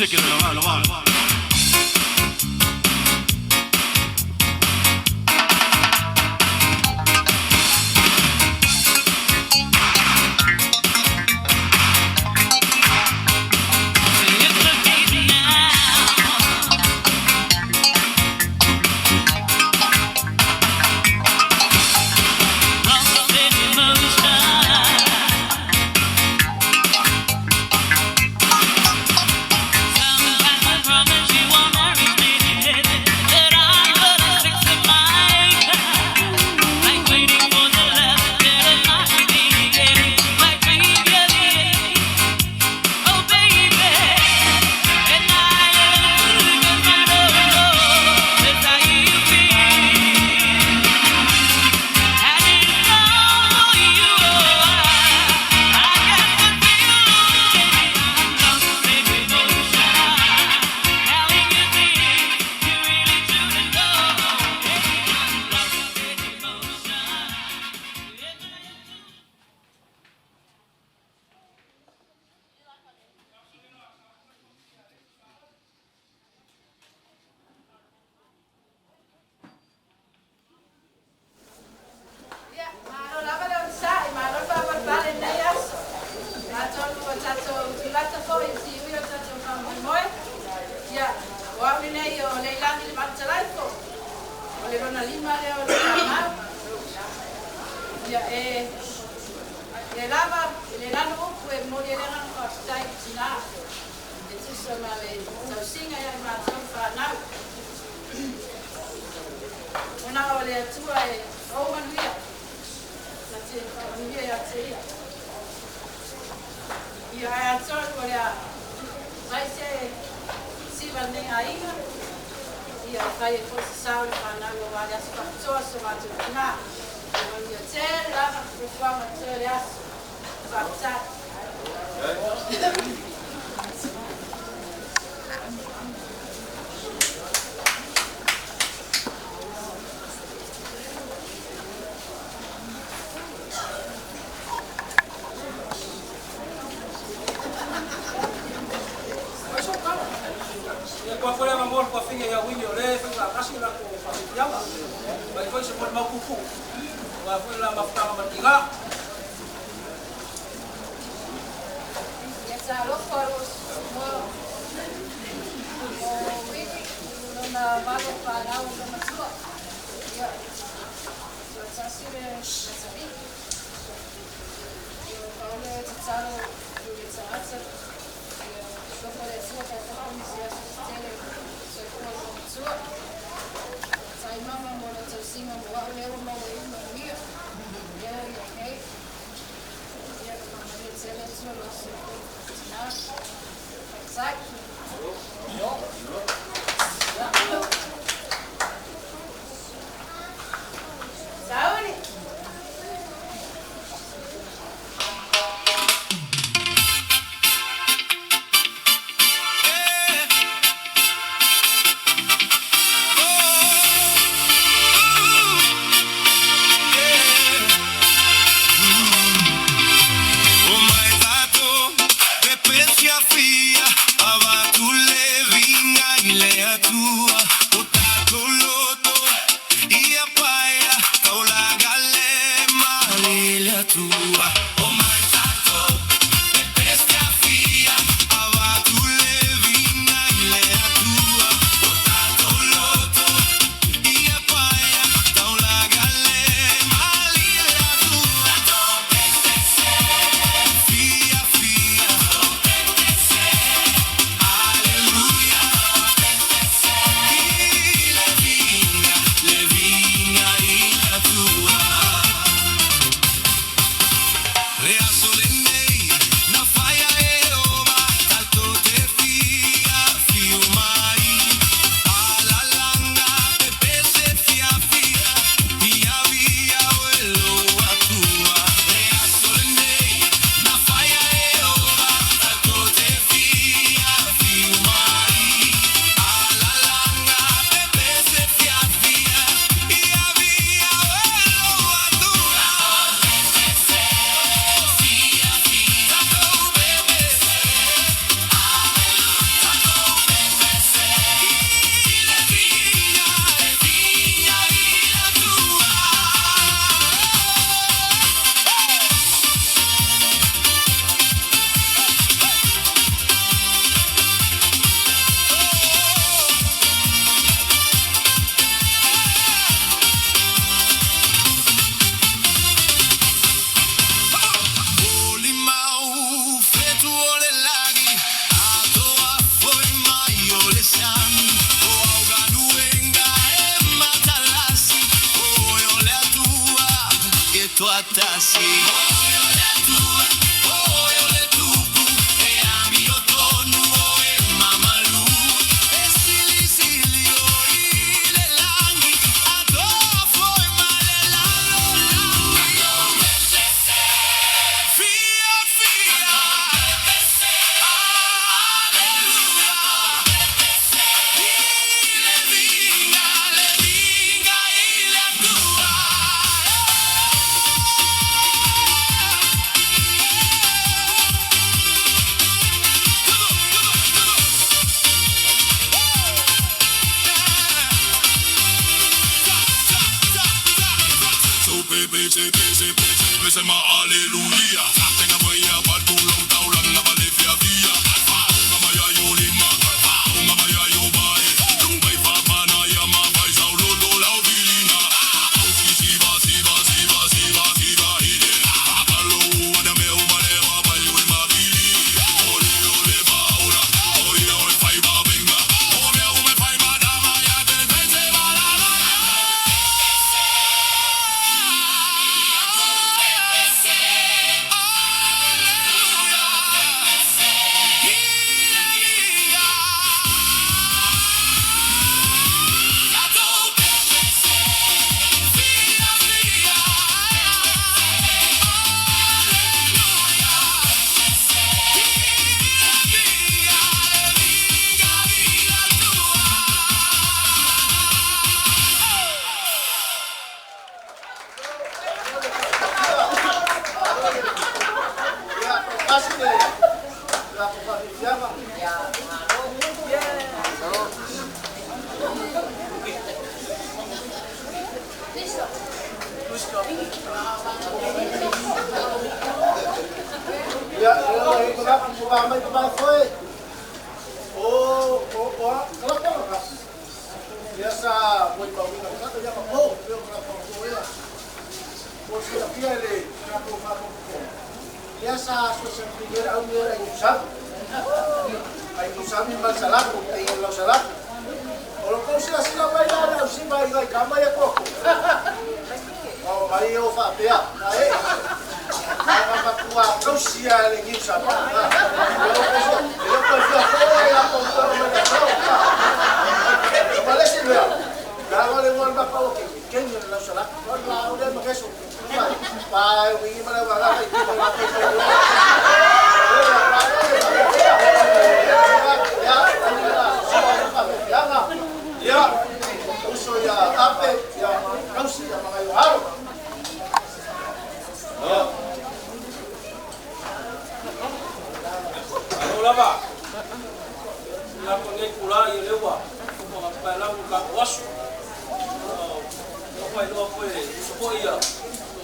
Shake it around, around. Ia, malo lava le onosai, malo le faapalepale i lenei aso. Atonu ua tatou tulata foi i siui o le tatou faamoemoe. Ia, o au lenei o Leilani le Malutalaipo, o le lona lima lea o le fanau. Ia, e le lava, e le lanu upu e momoli ai le agaga faafetai i tinā e tusa ma le tausiga ia i matou fanau. Ona o le Atua e ou manuia, na te faamanuia ia te ia. Ia, ae atonu o le a fai se siva lenei aiga, ia e fai ai foi se sao i le fanau aua le aso faapitoa so matou tinā. Ia manuia tele lava fuafuaga totoe o le aso. Faafetai. Ia kua foi le mo le tuafine ia Wini o lea e faifaatasi le latou faasofiaga mai foi se molimau puupuu aua foi le la mafutaga ma le tigā. Ia talofa o mo o Wini lona valo fanau o matua. Ia tuatasi le matalii. Ia pau le tatalo i le tagata ia alofa le Atua faatafoni se aso se tele soifua le matua. Tai mama mo le tausiga mo au lea ua maua ai le manuia lea ua i ai nei. Ia faamanuia tele Atua lo soifua tina. Faafetai. Sauli. O mai tatou pepesi afia avatu le viga i le Atua o tatou loto ia paia taulaga le mali le Atua o mai tatou pepesi afia avatu le viga i le Atua o tatou loto ia paia taulaga le mali le Atua fia fia. faatasi. Oe o le Atua, oe o le Tupu, e amiotonu oe mamalu. E silisili oe i le lagi, atoa foi ma le lalolagi. Fia fia, aleluia. I le viiga, le viiga i le Atua. So B B C B C B C B C ma hallelujah. Tenga moia watu long tau langa ba le fia fia. Unga maya yo lima, unga maya yo bai. Tung bai fa fa na ya ma bai sau lo do lau vilina. Au si si ba si ba si ba si ba si ba ide. Alo wana me o male wa bai we ma vili. Ole ole ba ora, ole ole fai ba benga. O me o me fai ma dama ya te te te ba la la. Ia, pasi le la faafiafiaga. Ia, e pa mai pa foi. O o o kala pa ka. Ia sa moi pa winga ka ia pa po, pe o kala pa po ia. O se fia le ka ko fa ko ko. Ia sa so se primeira au era i sabe. Ai tu sabe mal salaco, ai lo salaco. O lo ko se así la vai la si vai vai kama ia ko. O vai o fa pea. Ai. Ai ma tua kausia le ngi sa pa. Eu ko se ko ia ko ko me ka ko. Vale se vea. La vale wan ba pa o ke ken la salaco. La o le ma keso. Pa wi ma la va la i ko la ko. Ia, uso ia ape, ia kausi, ia mga aro. Alo lava. Ia ko nei kula i lewa. Ko ka pa la ka wasu. O ko ai lo ko e uso ko ia.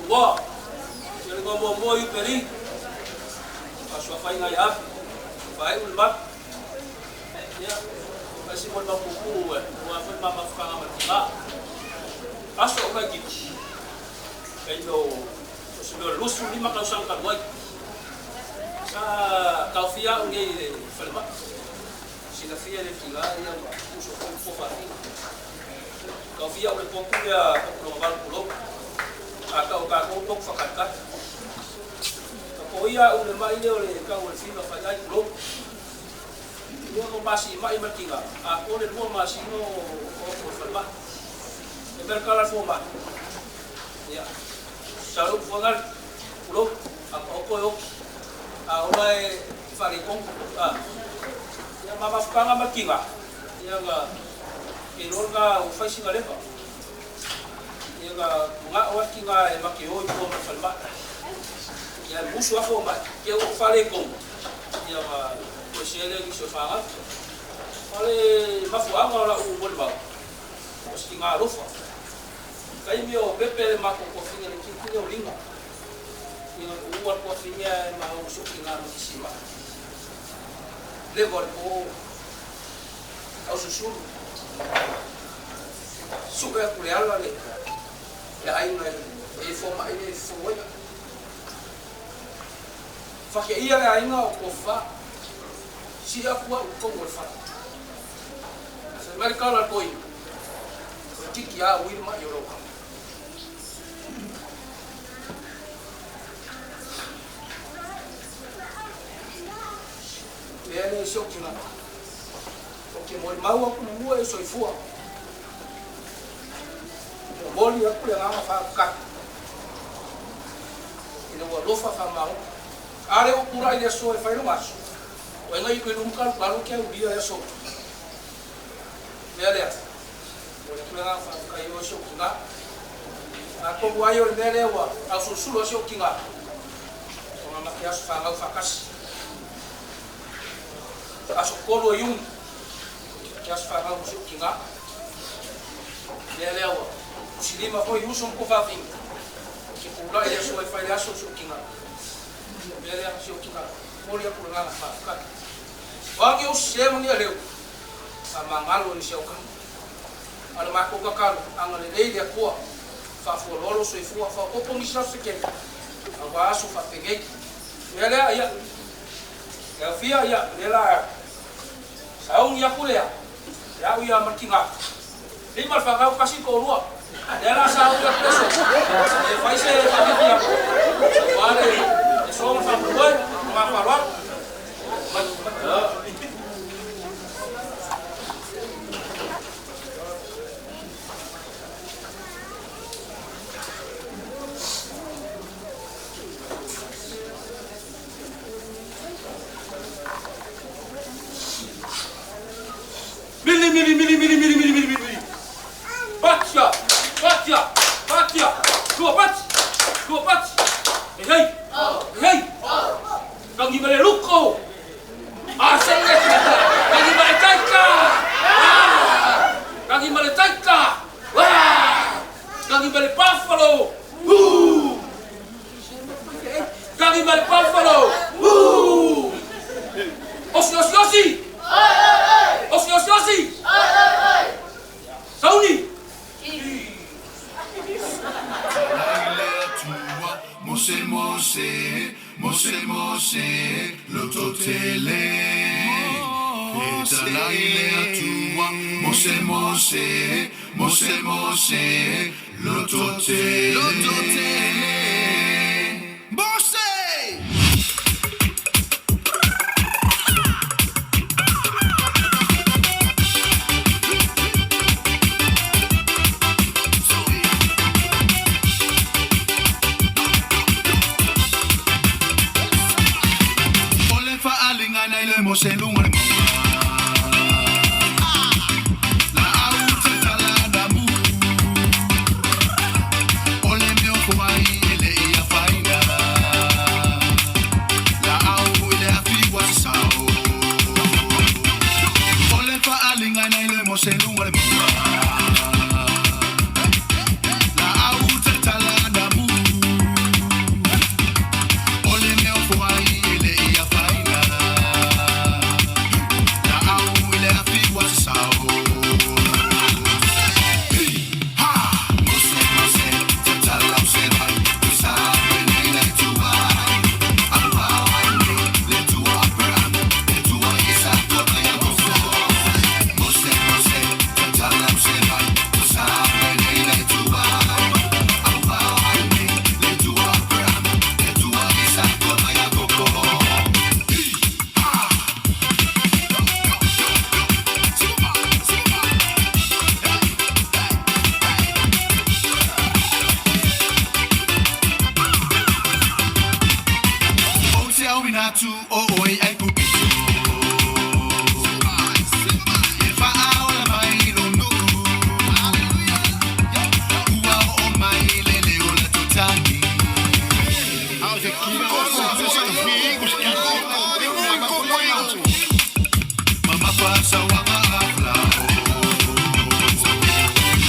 Wa. Ia le mo mo i peri. A sua fainga ia. Vai ul ma. Ia. Asi mo ma pupu e. Wa foi ma ma fanga ma tinga. Aso o ka ki. Kai no o se lo lusu ni ma ka sang ka wai. Sa kaufia o nei le falema. Sina fia le tinga ia ma uso ko ko fa. Kaufia o le popu ia ko lo val kulo. A ka o ka ko ko fa ka ka. Ko ia o le mai le o le ka o le fila fa ai kulo. Lua no masi mai martinga. A ko le lua masi no o ko falema. E merkala fo ma. Ia. Salu fogal kulo a ko ko yo. A ola e whare kong. Ia mama whakanga makinga. Ia nga ke rorga o whaisinga lepa. Ia nga mga oa ki ngā e make oi pua ma whalema. Ia musu afo mai. Kia o whare kong. Ia nga koe sele ki se whanga. Whare mafuanga ora u mole mau. O si ngā rofa. Kai mea o pepe le mako kua whinga le kikine o linga. Ia ua kua whinga e maha uso ki ngā makisima. Lewa le po au susuru. Suka aku le ala le ainga e fo mai le fo wena. Whake ia le ainga o kua wha. Si aku au kongo le wha. Se mari kala koi. Ko tiki a uira mai o roka. Mea lea i si ou tina. Ou te molimau atu muamua e soifua. Momoli atu le agaga faafetai i lou alofa faamagota. A lea ua tulai le aso e fai lona aso, o ai na iluilu ma talugalu ke aulia le aso. Mea lea, momoli atu le agaga faafetai i oe si ou tina. Atonu ai o le mea lea ua ausulusulu ai si ou tina, ona na te aso fanau faatasi. Aso 3 o Iuni, te aso fanau mo si ou tina. Mea lea ua tusilima foi uso ma tuafafine, ou te tulai le aso e fai le aso o si ou tina. O mea lea si ou tina, momoli atu le agaga faafetai. O a ni ou sese ma ni aleu, faamagalo e nisi au tama. A o le matou tatalo, agalelei le Atua, faafualoalo soifua, faaopoopo nisi aso se tele, aua aso faapenei. Mea lea, ia, e aofia, ia, lea la sauni atu lea, ia au ia ma le tina, lima le fanau, tasi le toalua. Lea la sauni atu le aso, e fai se faafiafia, aua le aso ma le faamoemoe, ma le faaaloalo. Mili, mili, mili, mili, mili, mili, mili, mili. Patia, patia, patia. Tua pati, tua pati. Hei, hei, hei. Tangi ma le luko. Ah, sele. Tangi ma le taika. Ah, tangi ma le taika. Ah, tangi ma le buffalo. Ooh. Tangi ma le buffalo. Ooh. Osi, osi, osi. Osi, osi, osi. Sauni. Mose mose, mose mose, lototele. E le Atua, mose mose, mose mose, lototele. Lototele. Mose! O le faalingana i le mose luga le mauga. La au tatala na mu. O le mea o ai e le ia faina. La au i le afi wa sao. O le faalingana i le mose luga le mauga. La au tatala na mu. O le mea o ai e le ia faina. La au i le afi wa sao. Ha! Mose, mose, tatala o se vai. Sa nei le tua. Aloha nei le tua Abraham. Le tua Isaka ma Iakopo. Mose, mose, tatala o se vai. Sa nei le tua. Aloha nei le tua Abraham. Le tua Isaka ma Iakopo. O te au ina tu o oi ai pupito. E whaaola mai lo nuku. Ua o mai le leo la totani. Mama pasa wa afla.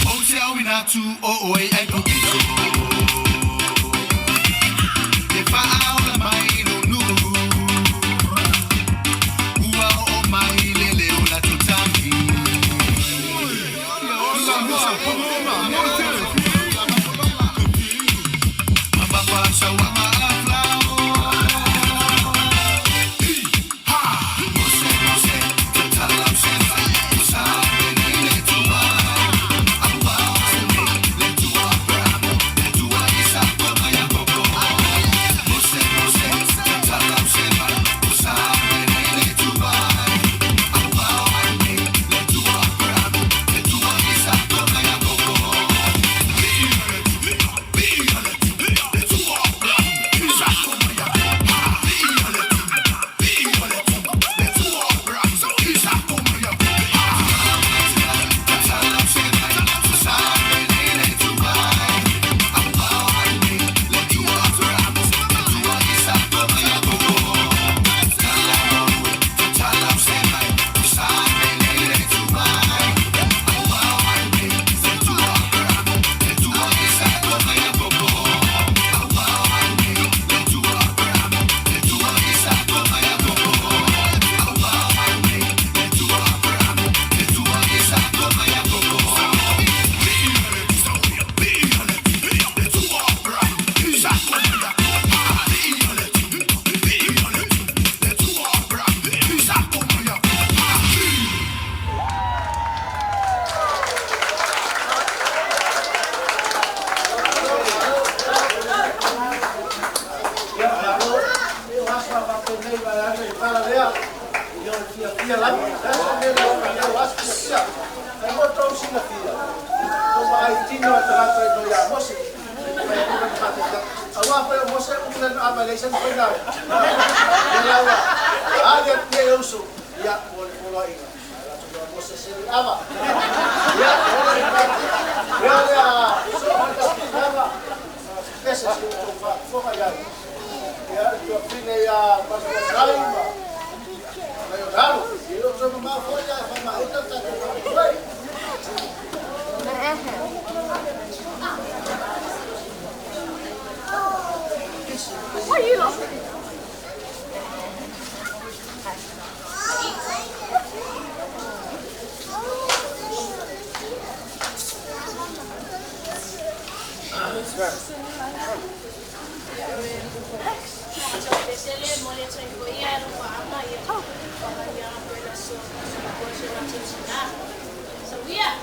O te au ina tu o oi ai pupito. E whaaola mai lo nuku. Ua o mai le leo la totani. Mama pasa wa afla. Mose, mose, tatala o se vai. Sa nei le tua. Aloha nei le tua. Ia o le fiafia lava. O le a se mea lea o le o aso fiafia. Ae mo tou silafia, ua vaai tino le tagata i lo ia Mose. Aua foi o Mose upu le na ava e leai se mafai na ia laua. A le atu nei uso, ia mo le poloaiga. Latou ia Mose se le ava. Ia, o le mea lea, so ma le ava. Pese se tou faafofoga i ai. Ia, le tuafine ia Pastor Kai ma Leonardo. Ia, o toe mamao foi ae faamaeta le tatou faamoemoe. So yeah.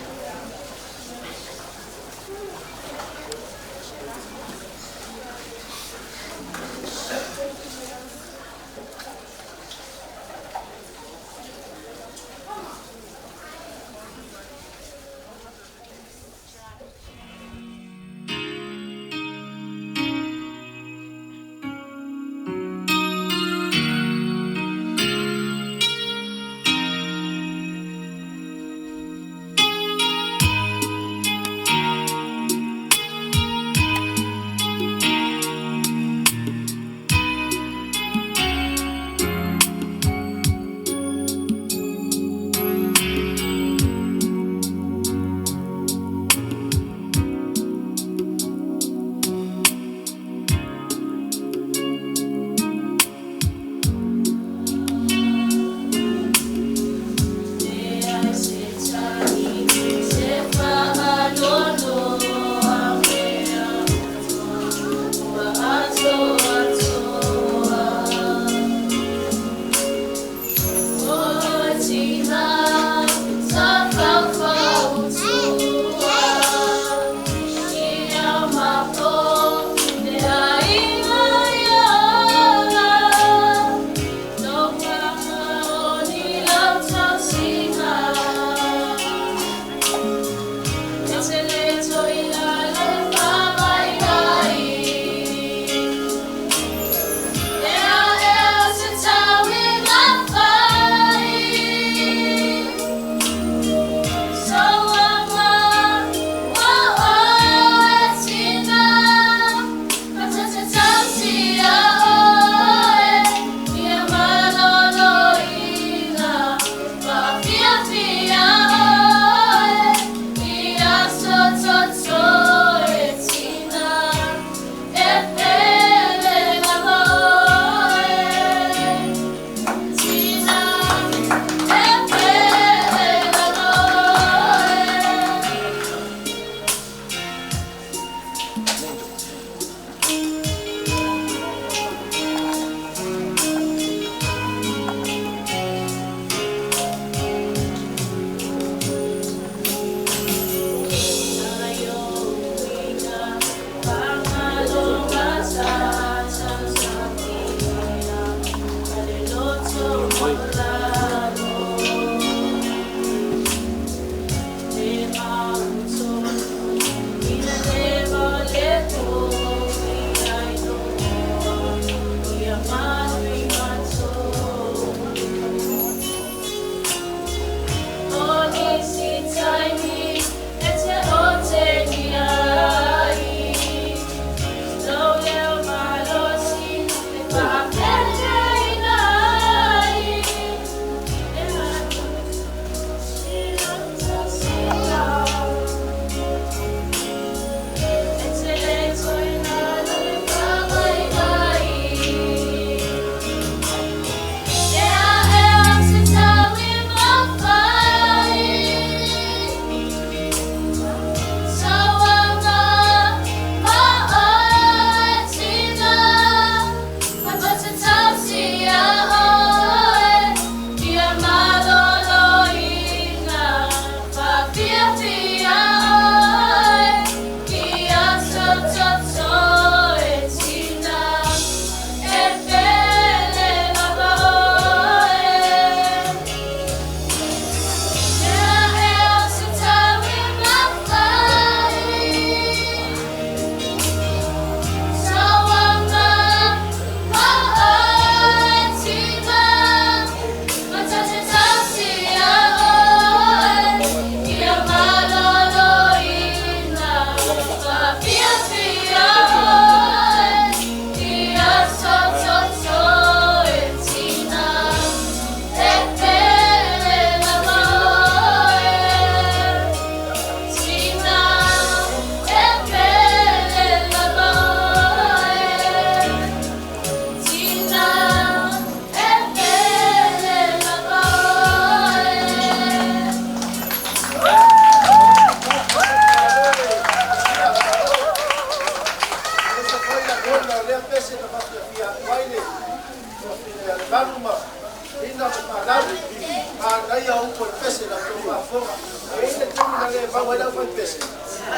Manaia upu o le pese la outou faafofoga. E i ai le taimi na le maua ai le aufaipese,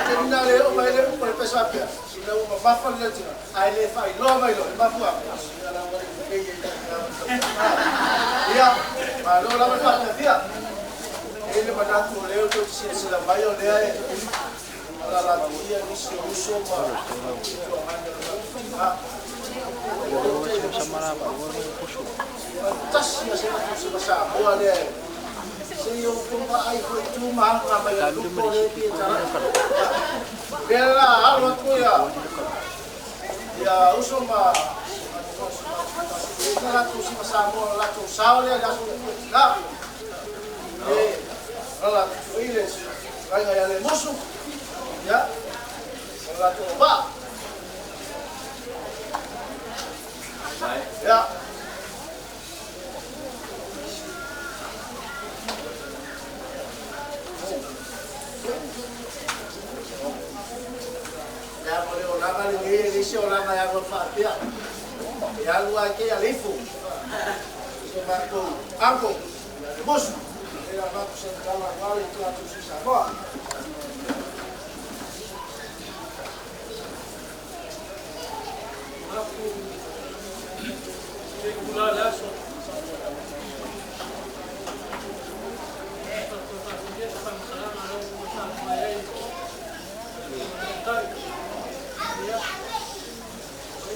taimi na le oo mai ai le upu o le pese faapea, ina ua mamafa le leotina, ae le faailoa mai loa, e mafuaaga, ia la ua le lelei ai le Ia, malo lava le faafiafia. E i ai le manatu o lea tou te silasila mai o lea e alaalatia nisi o uso ma tuaga o le tina. Tasi a se matu se Samoa lea se i outou vaai foi i tu ma aga mai o le lupo lea e tala. Lea la alo atu ia ia uso ma na latou sima Samoa o latou sao lea le aso le tina. E ala foi le raiga ia le musu. Ia, o latou va. Ia. Ia mo le olaga lenei e le isi olaga e alu faapea. E alu ai ke alifu. Se matou uncle, ia le musu. E avatu se tala wale i tua tu si Samoa.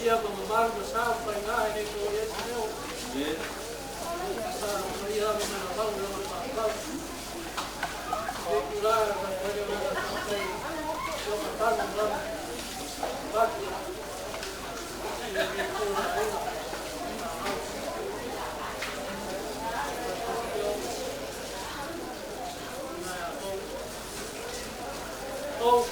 Ia mamalu ma sa faiga e le to e se leo. Sa ia ma na vau na ma vau. E kula na le o na sai. Yo ma ta na na. Ba. E le ko na na. Oh.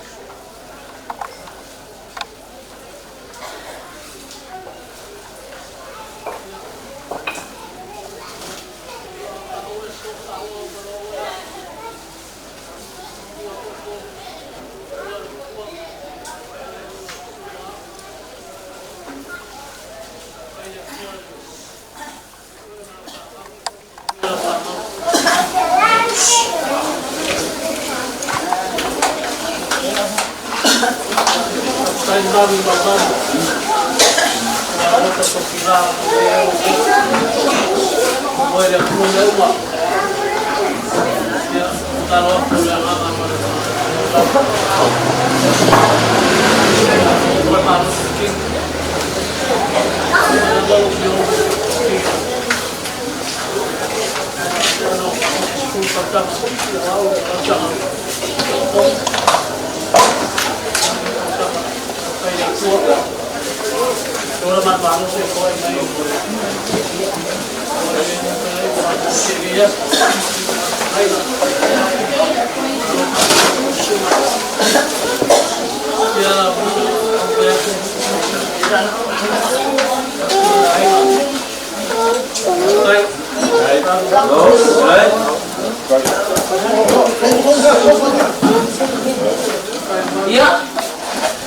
Ia,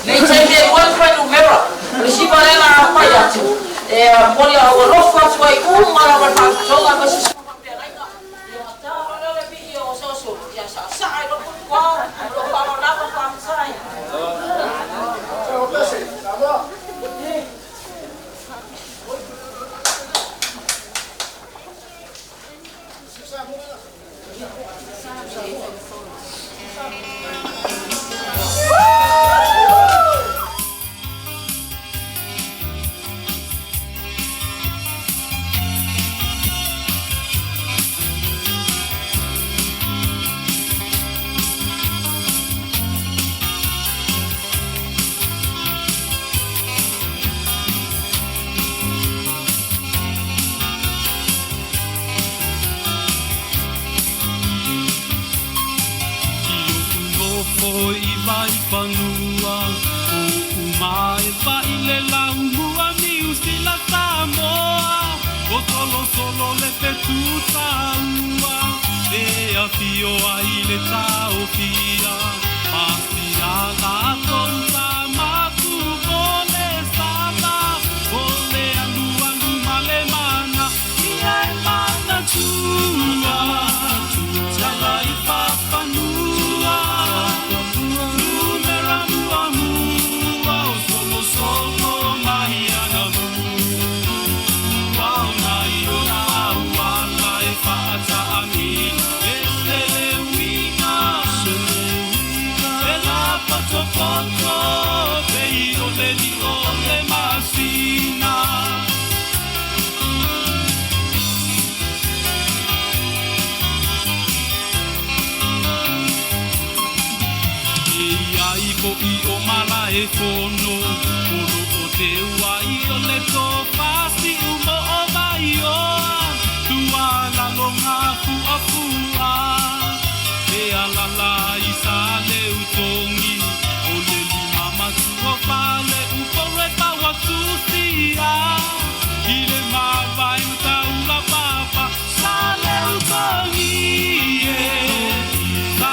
nei taimi e ua fai numera. O le siva lea la fai atu. E moli a ua lofo atu ai uma lava le faatotoga ma se sima faafeagaiga. Ia matalo lea le vii o soso. Ia saasaa i loko tua, o lo faalolava faafetai. fo'i o Malaefono o loo teuai o le tofasi'u mo o vaioa tualaloga fu'afu'a e alala i sa leutogi o le limamatu o fale'u poulepauatusia i le mavae mataula papa sa leutogi e sa.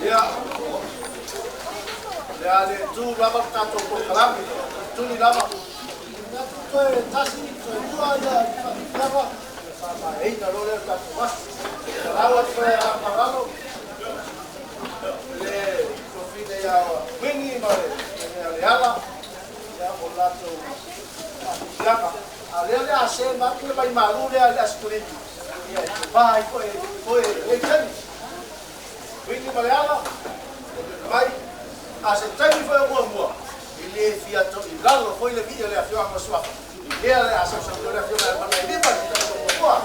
Ia, le a le tu lava le tatou polokalame, tuli lava. Ia tu toe tasi, toe lua ia faafifiaga, ia faamaeaina loa lea le tatou aso. Talau atu le agaga le tofine ia Wini ma le Leala, ia o latou faafifiaga. A lea le a se ma atu le mai malu lea i le Aso Filivi. Ia e tupā ai foi foi e taimi. Wini ma Leala, mai a se taimi foi o muamua i le fia to i lalo foi le via le afioaga o Suafa. I lea le a sausau le afioga e mana i lima i le muamua.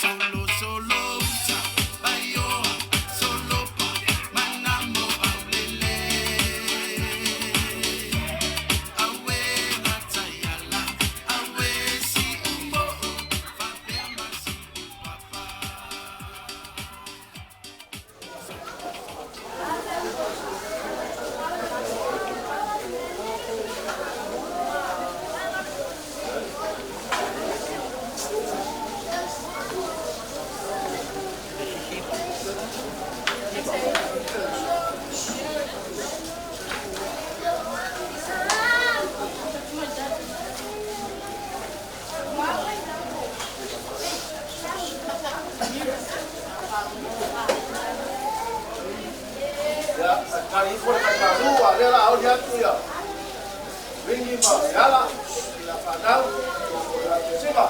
Solo solo uta baioa solo pa manamo aulele awe lataiala awe si umo fapea masi papa. Ia, tali ifo le mai malu, a lea la aoli atu ia Wini ma Leala, i la whanau, o la te sima.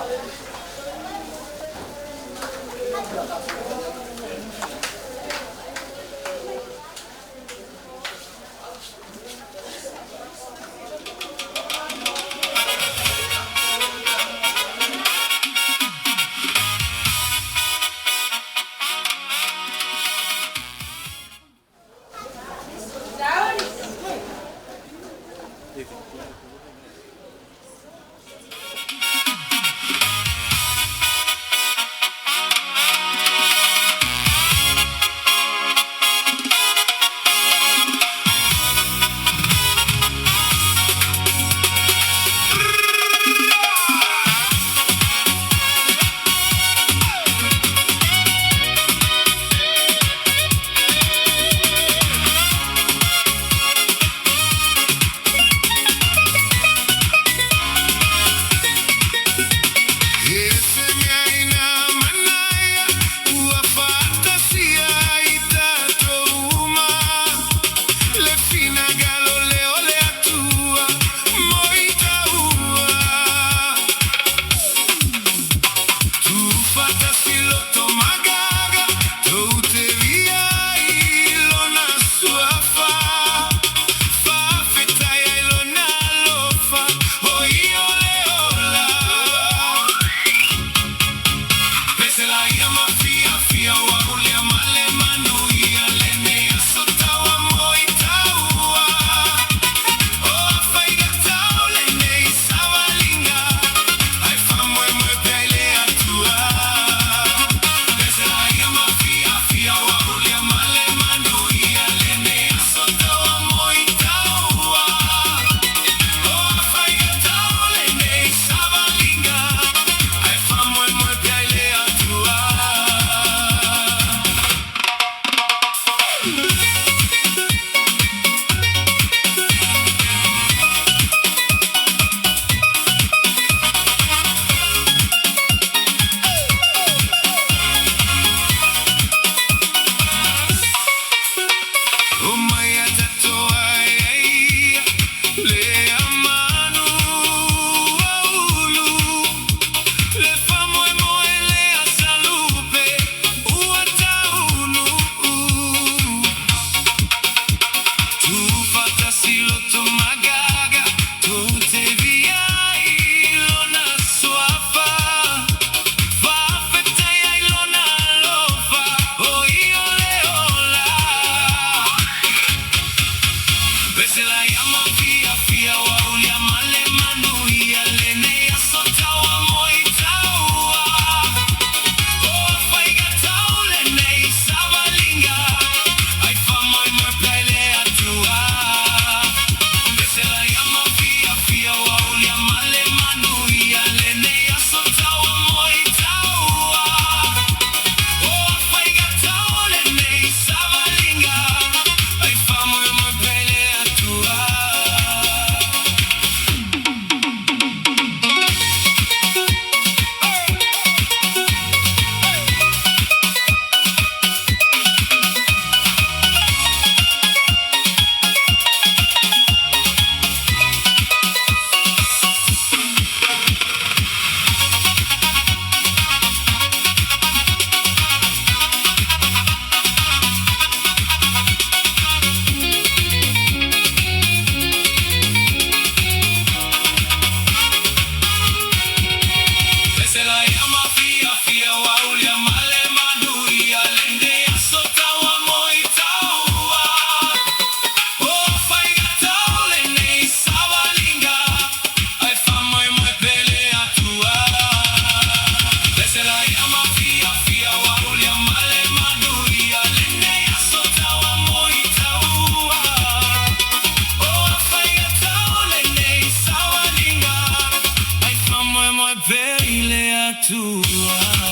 mai pea i le Atua.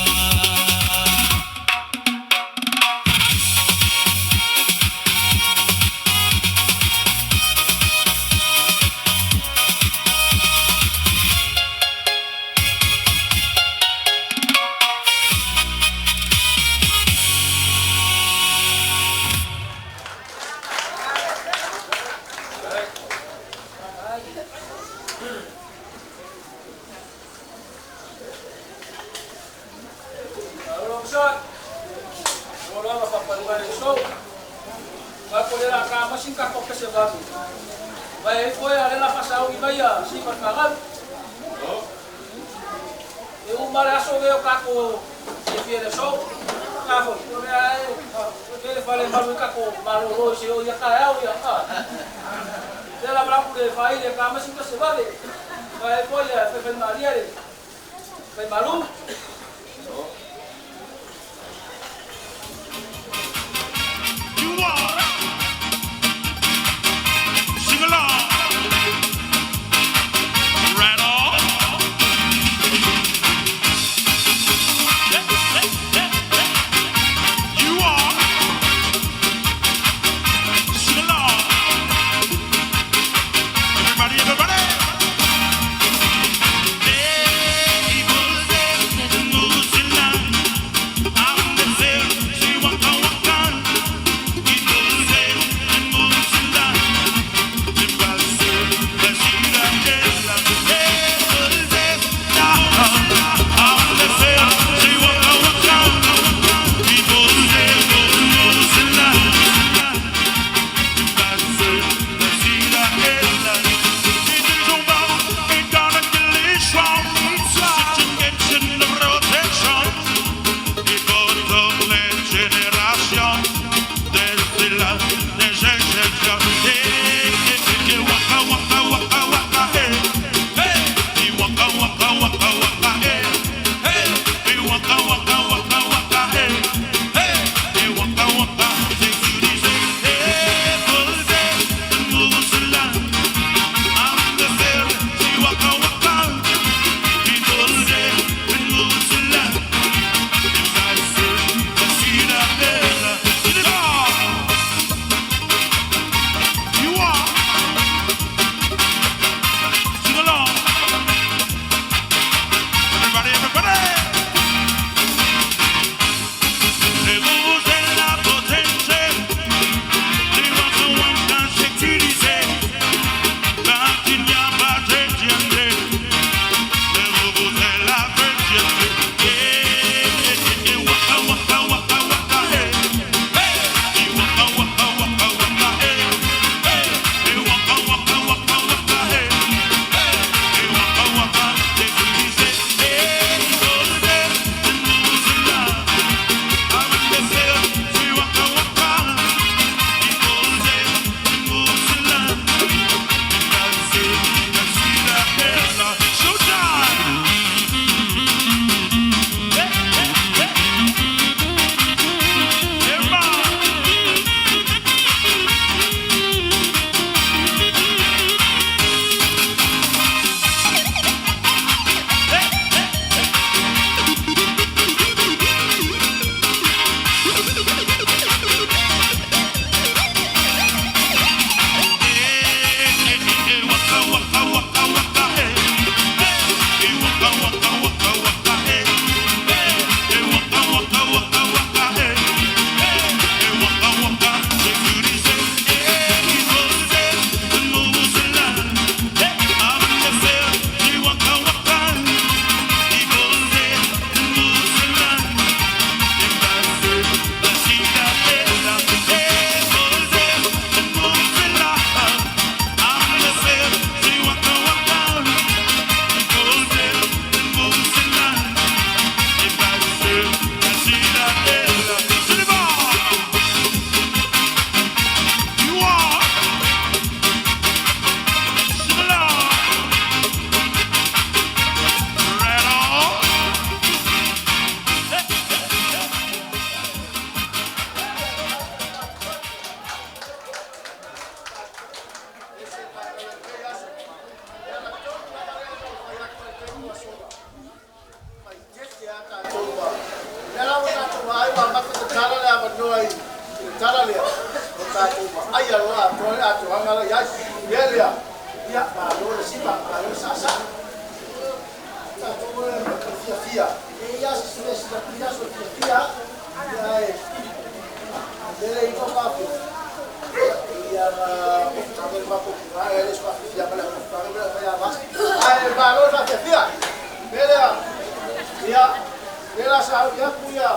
talanoa i le tala lea, o tatou vaaia loa atoa le atoaga la i ai. O le mea lea, ia, malo le sipa, malo le saasaa. Tatou e fiafia, e i ai se mea silafia aso e fiafia lava, ae lele i faafi. Ia, na le matou e le faafiafia ma le fofoga le fai avasi. Ae malo le faafiafia. Mea lea, ia, le la sa ia ku ia.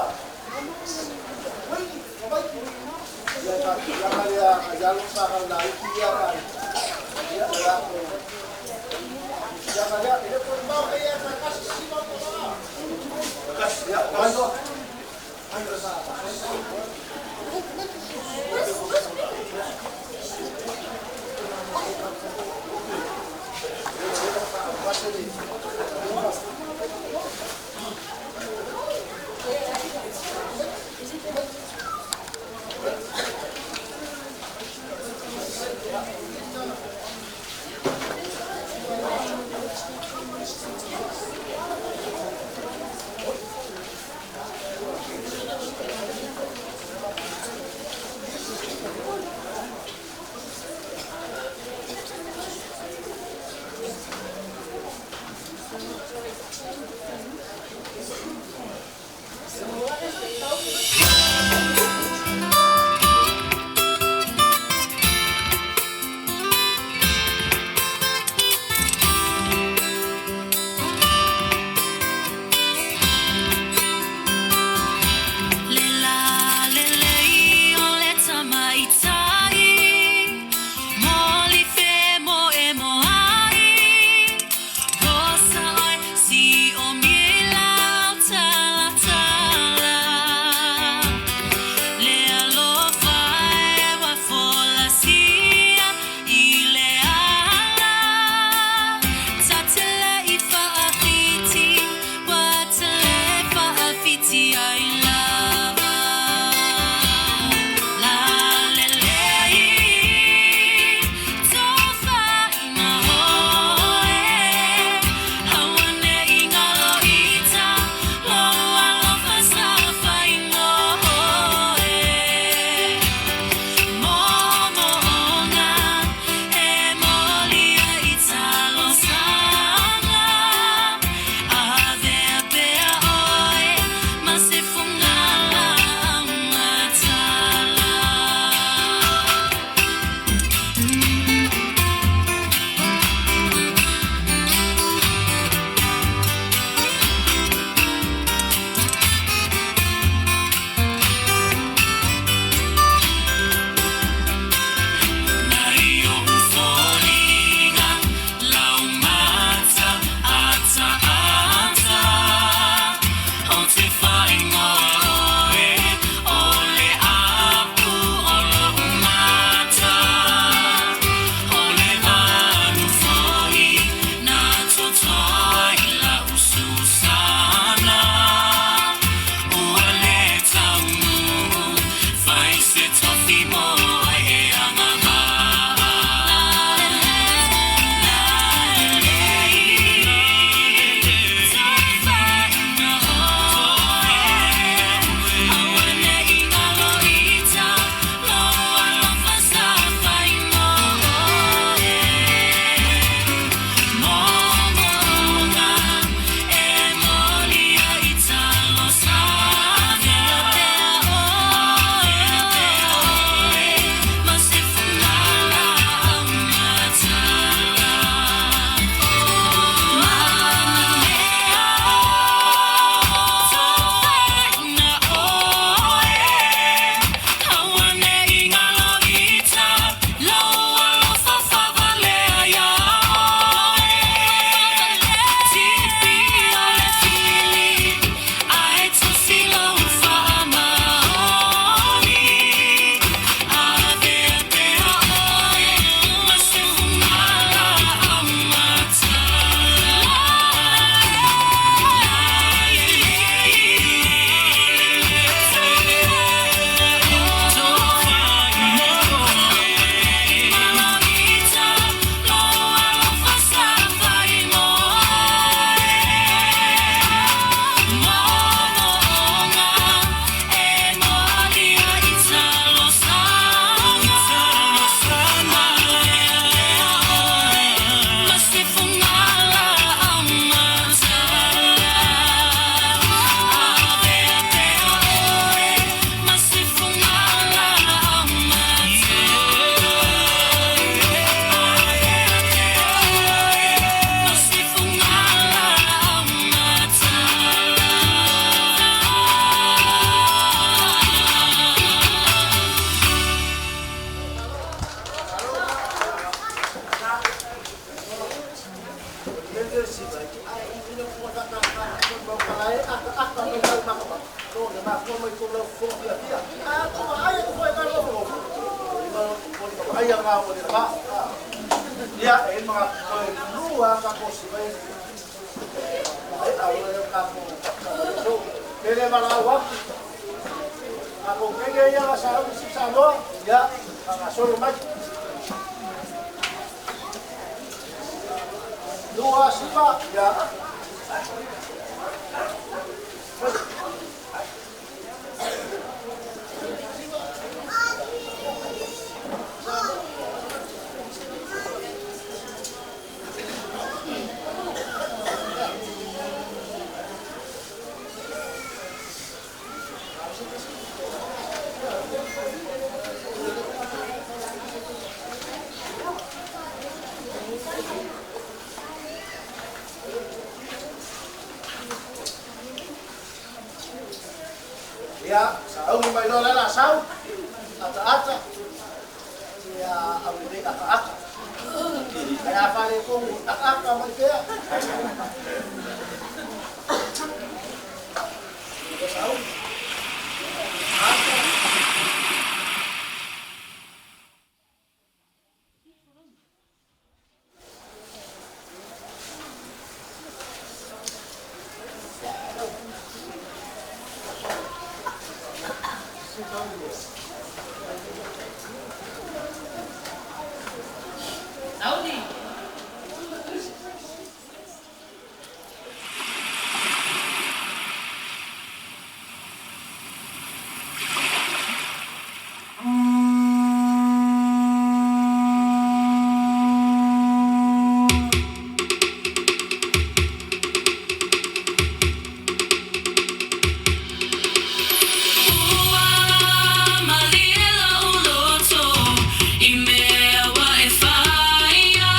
Ia ta ia ka lea ia lo sa ka la iki ia ka. Ia la ko. Ia ka lea ele ko mau ia ka kasi si mau ko la. Ia, mai no. Ai sa. Le la lelei o le tamaitai, moli fe mo e mo ai, rosa oi si o e aka aka mai lau maka to le ma ko mai ko lau fo fia fia a ko ma ai ko foi ka lo fo ma ko ni ai nga o le ba ia e ma ko lua ka ko si vai ai a lo ka ko so pele ma la wa a ko ke ia la sa si sa no ia a solo mai lua siva ia. Ia, sa mai loa la sau, ata ata, ia au le ata ata. Ai a fale ko ata ata mai pea. Ia sau. Ata. Saudi. Ua malie lau loto i mea wa e whaia.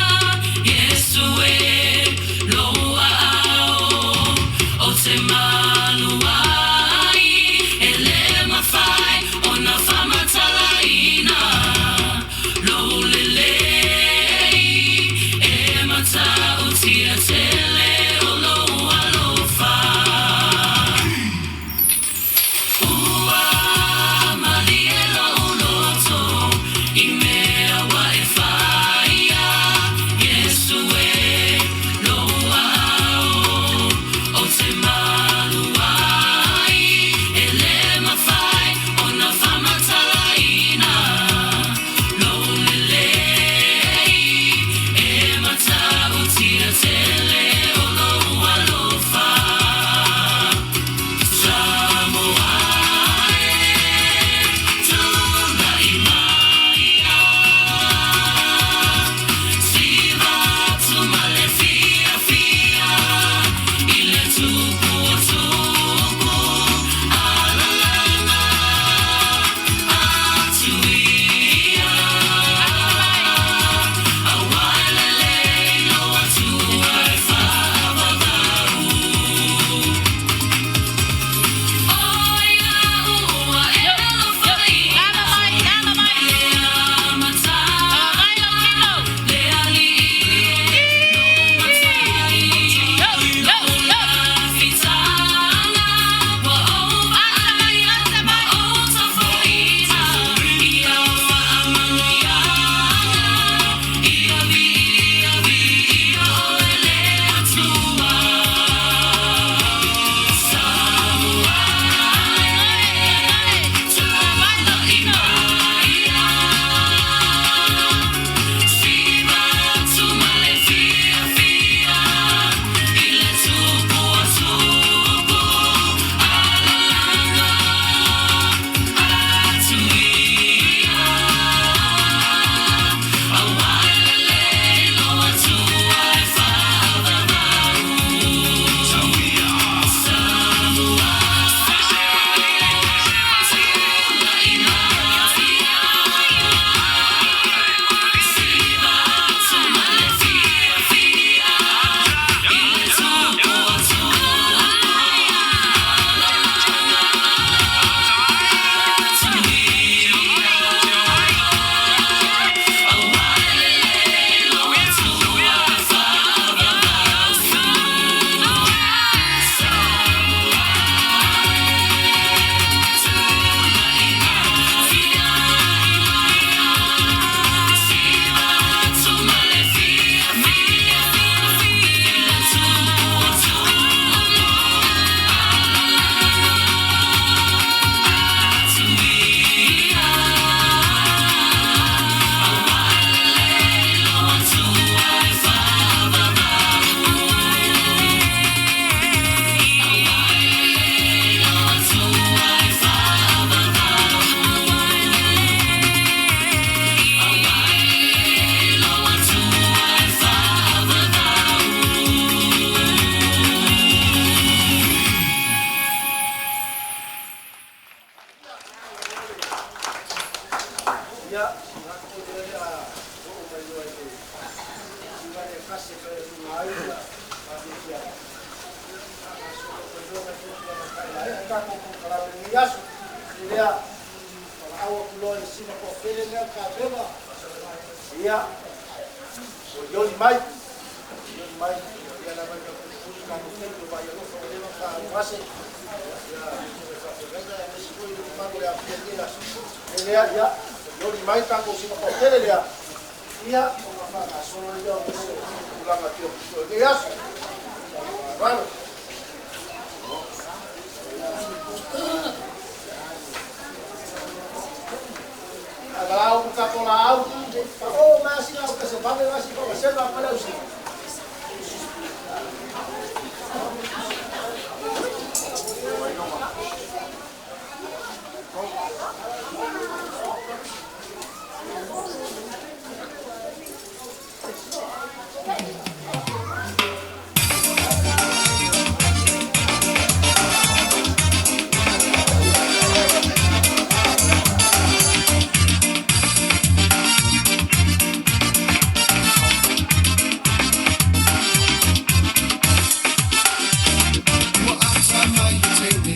tatou kokalame lenei aso. I lea, valaau atu loa i le sina toafele lea le tapena, ia, olioli mai, olioli mai, ia lava i le pulupulu tatou taimi o vaai alofa ua leva ona faaluase, ia, le faafeagaiga aemaise foi le mamalu o le afia i lenei aso. I lea, ia, olioli mai le tatou sina toatele lea, ia, ona faagasolo lea o tulaga pei ona i lenei aso. Faaaloalo. Ae valaau atu tatou laau, faaoo mai lava sina au pesevale la si faavasega ma le ausina. Ua ata mai le teine,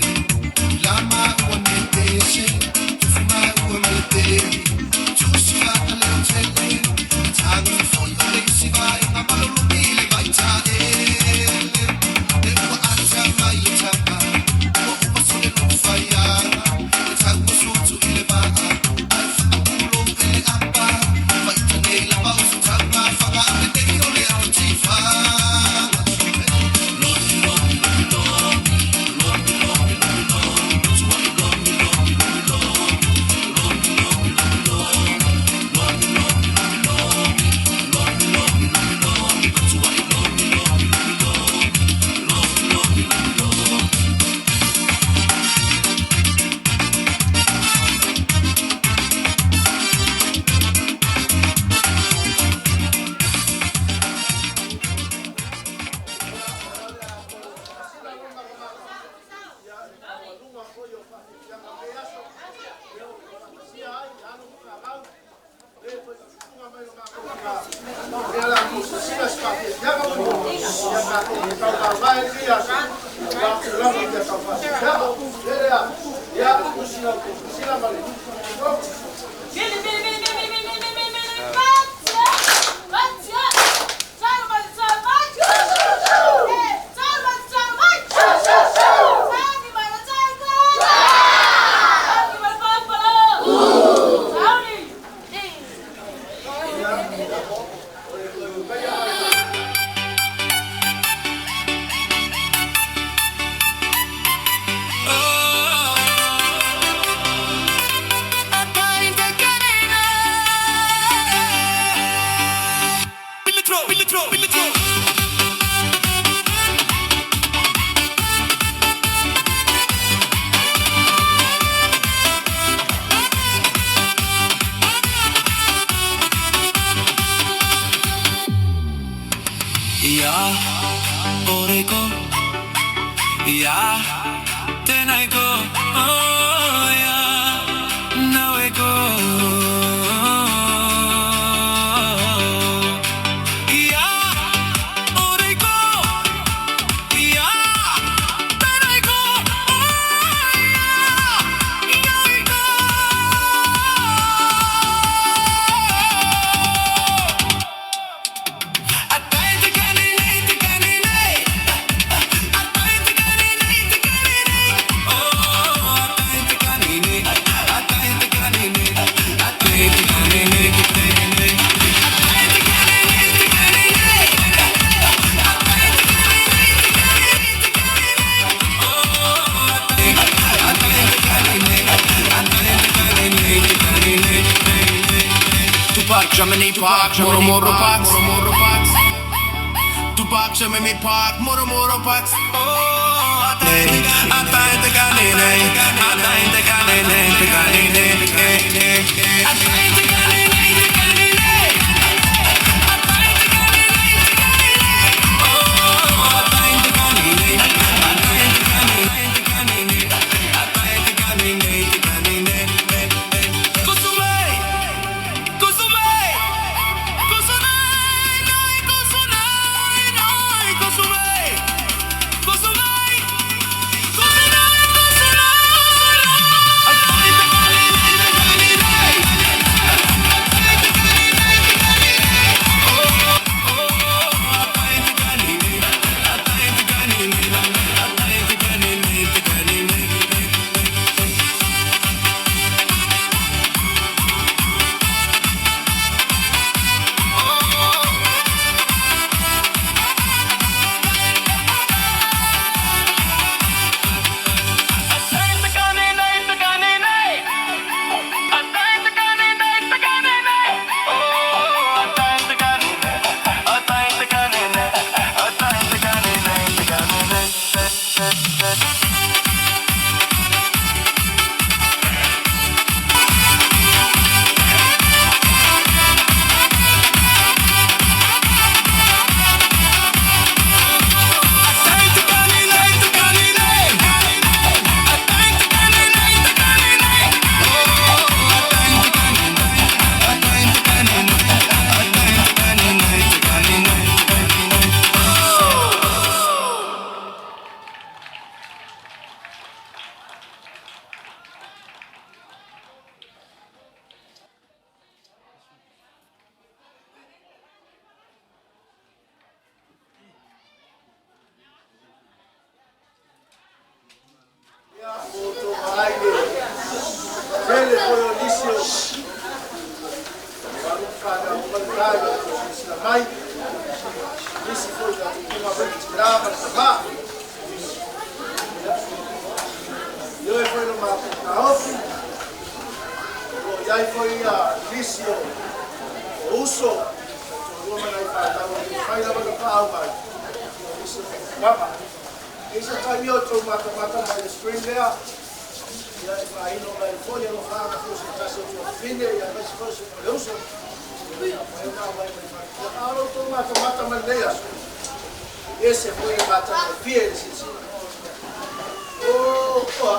lama ua mepese, tufu mai ua malepeli, tusi va'a leotele, tago foi o le isi vaega malologi le vaitaele. E ua ata mai le tama, ua uma sole loto faiaga, e tau ua sutu i le va'a, ae faapulo i le apa, faita nei lava o se tauga faga a penei o le atu tifaga. Lomi, lomi, lomi, lomi, lomi, lomi, lomi, lomi, tuai lomi, lomi, lomi, lomi, lomi, lomi, lomi, lomi, lomi, lomi, lomi, lomi, lomi, lomi, tuai lomi, lomi, lomi, lomi, lomi, lomi, lomi. Ia, le maualuga foi o faafiafiaga o lenei aso, ia ua faatasia ai alo ma fanau, o le foi tutuga mai lo matou tina, o lea o le a outou silasila i se faafiafiaga mulimuli, ia tatou taumamae i lenei aso, aua tulaga o mea tau faafiafiaga. O le lea, ia, tusi la outou silasila ma le Mili, mili, mili, mili, mili, mili, mili, mili, matia! Matia! Talo mai, talo mai! Talo mai, talo mai! Tani mai na taika! Tani mai papala! Tani! Ia oreko, ia tenaiko, oh ia naueko. Ia oreko, ia tenaiko, oh ia naueko. Atai te kani nei te kani nei, atai te kani nei te kani nei, oh atai te kani nei, atai te kani nei, atai te kani nei te kani nei, atai te kani nei te kani nei, atai te kani nei te kani nei te kani nei, oh atai atai te kani nei, atai te kani nei te kani nei. Tupac, Germany Park, Moro Moro Parks, Moro Moro Parks. Tupac, Germany Park, Moro Moro Parks. Oh, atai atai te kani nei, atai te kani nei te kani nei, atai te kani nei te kani nei, atai te kani nei te kani nei, oh atai te kani nei, atai te kani nei te kani nei, atai te kani nei te kani nei. Kusumai, kusumai, kusumai, noi kusumai, noi kusumai, kusumai, kusumai, kusumai. Ia, ua outou vaai i le tele foi o nisi o alo ma fanau ua mai i le tou silasila mai, nisi foi o tatou tuma mai le tina ma le tama. Ia, ioe foi lo matou taofi, o lo o i ai foi nisi o uso, toalua ma nai fanau e le mafai lava ona paau mai, o nisi o mama. E se taimi o tou matamata mai le screen lea, ia e faaino mai foi alofaaga foi se tasi o tuafafine, ia aemaise foi o le uso, ia mafai ona aumai mai fafo. Ia, a o lo outou matamata mai lenei aso, e ese foi le matagofie i le silasila. O, oa,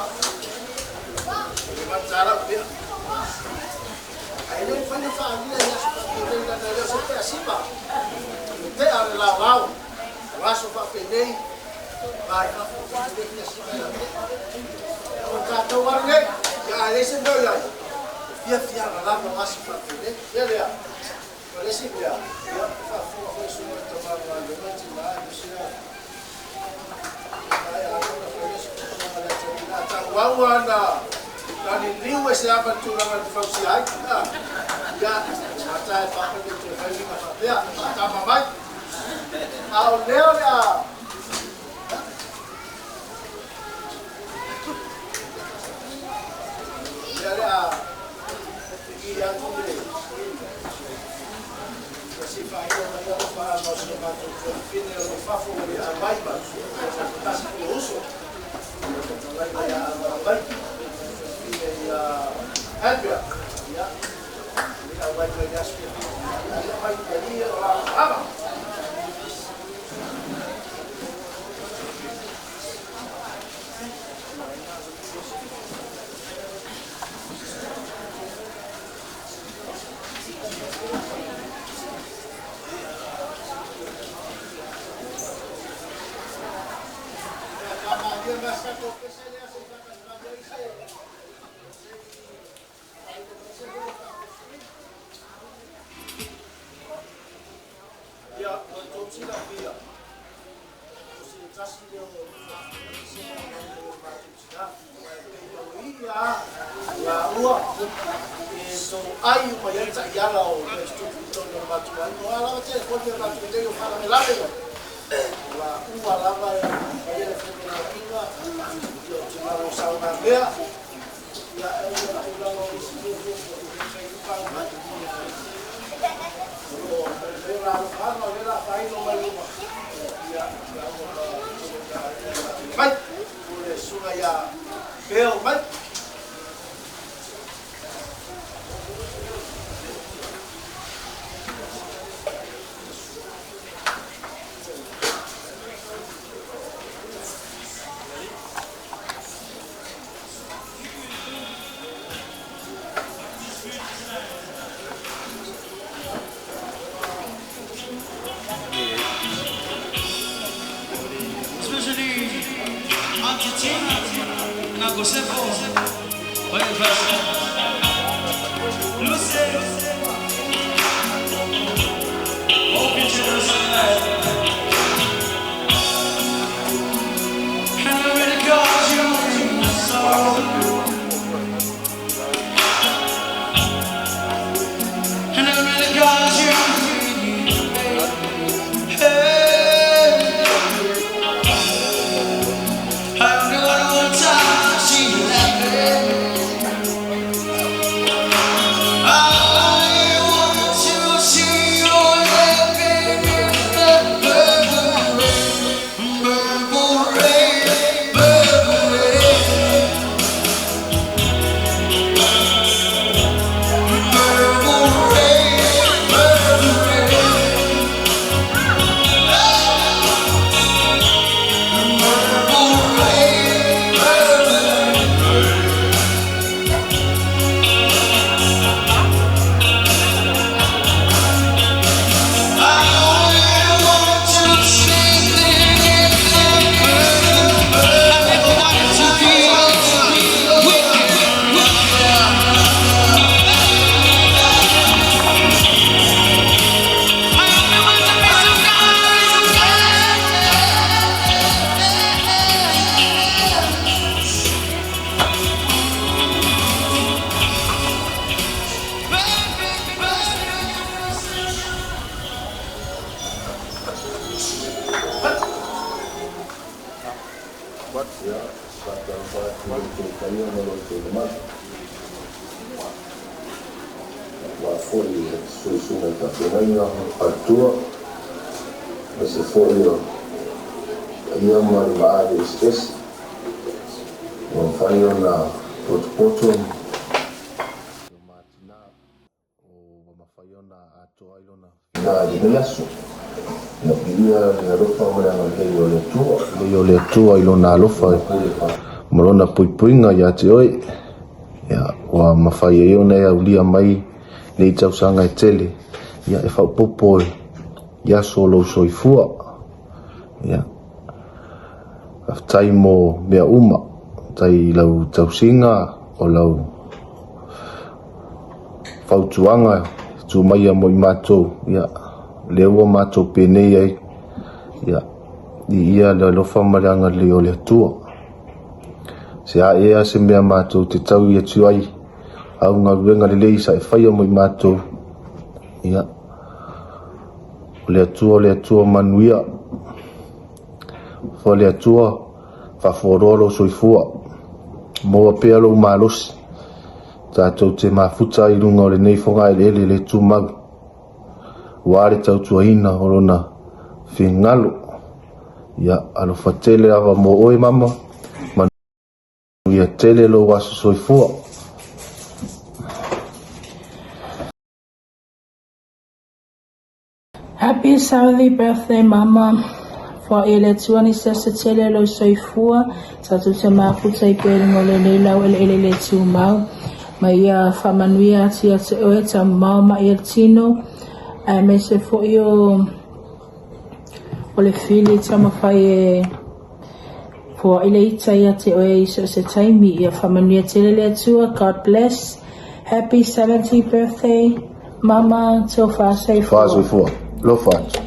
e matalau pea. Ae le mafai ona faalia i aso faapenei leaga e le o se peasima. O le tea o le laolao, o aso faapenei, va i fafo, e le peasima e lau. O tatou lava lenei, ia ae leai se mea o i ai, e fiafia lava o aso faapenei. Mea lea, o le isi mea, ia, e faafofoga foi susuga i tama o galuega, tina, aemaise lava Tauau ana laniu e se ava le tulaga na fausia ai. Ia, mata e papa le toe fai uiga faapea, faatama mai. A o lea o le a lea le a pipii atu le se faailoa mai alofa ma si o matou tuafafine o lo o fafo ua le auai ma tasi foi o uso o fetalai mai a auala mai tuafafine ia Andrea ia le auai mai le aso fiafia ia mai malie o la ava. Ia, ua outou silafia, o se tasi lea o faafesega o matou tina, aua e pei o ia laua e toai uma i ai taiala o mea tutupu i totonu o le matou aiga. O a lava telefoni a matou i nei o faalavelave ia, o laua lava e faia le feoloaiga, ia o tulaga o saogamea, ia e o tulaga o isi mea foi ua fai mai. O lo o lea la alofaga, o lea la faailo mai luma, ia laua ma mai o le susuga ia Bill mai. Especially Auntie Tina and Uncle Sefo. Lucy. Hope you children life. And I really got you so. And I really got you. Hey. I only want one time to see you laughing. Ia, faatalofa atu i lo outou paia ma lo outou mamalu, aua foi le susu i susuga i faafeagaiga ma faletua, aemaise foi o paia ma le maave eseese ua mafai ona potopoto ma tina ua mafai ona atoa ai lona fina i lenei aso. Ia viia le alofa ma le agalelei o le Atua, lelei o le Atua i lona alofa ma lona puipuiga ia te oe. Ia, ua mafai ai ona e aulia mai nei tausaga e tele, ia e faaopoopo i aso o lou soifua. Ia, faafetai mo mea uma, faafetai i lau tausiga o lau fautuaga e tuu maia mo i matou, ia, lea ua matou penei ai, ia, viia le alofa ma le agalelei o le Atua. Se a ea se mea matou te taui atu ai, au galuega lelei sa e faia mo i matou, ia, o le Atua o le Atua manuia, o le Atua faafualoa lou soifua, maua pea lou malosi, tatou te mafuta ai i luga o lenei fogaeleele le tumau, aua le tautuaina o lona finagalo. Ia, alofa tele lava mo oe mama, manuia tele lou aso soifua. Happy 70th birthday mama. Foai e le Atua ni se tele lou soifua, tatou te mafuta i pea i luga o lenei lau eleele le tumau. Ma ia faamanuia atu ia te oe taumamao mai e le tino, aemaise foi o o le fili taumafai e foai le ita ia te oe i so o se taimi. Ia faamanuia tele le Atua. God bless. Happy 70th birthday, Mama Tofa Soifua. Fa soifua. Lofa atu.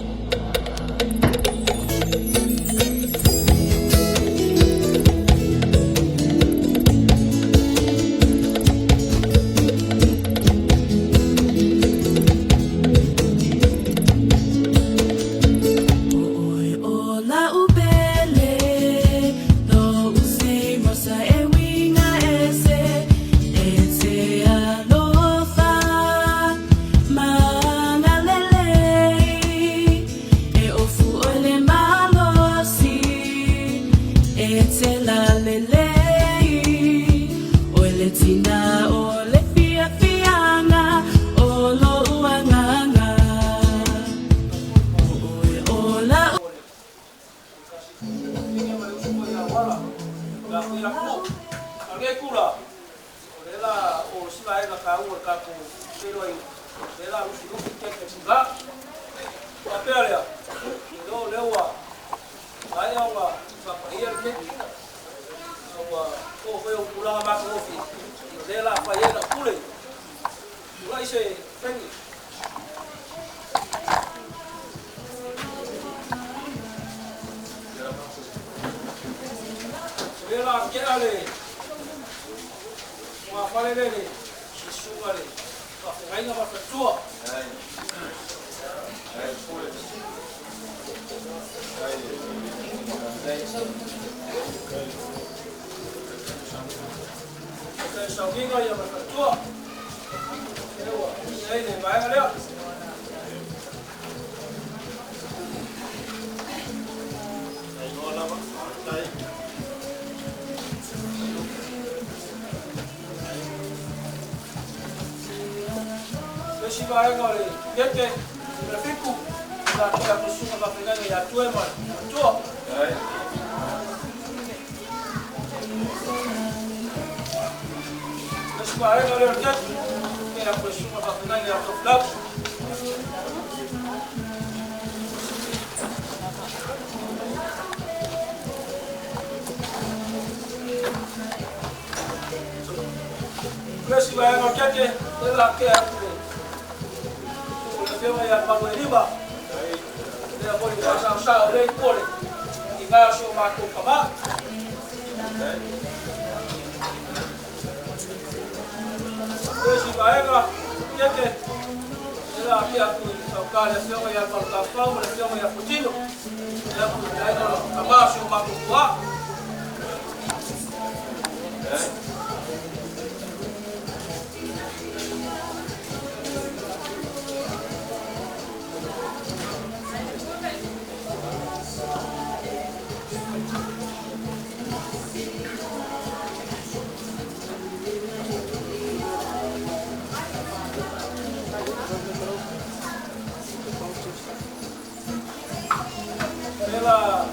Ela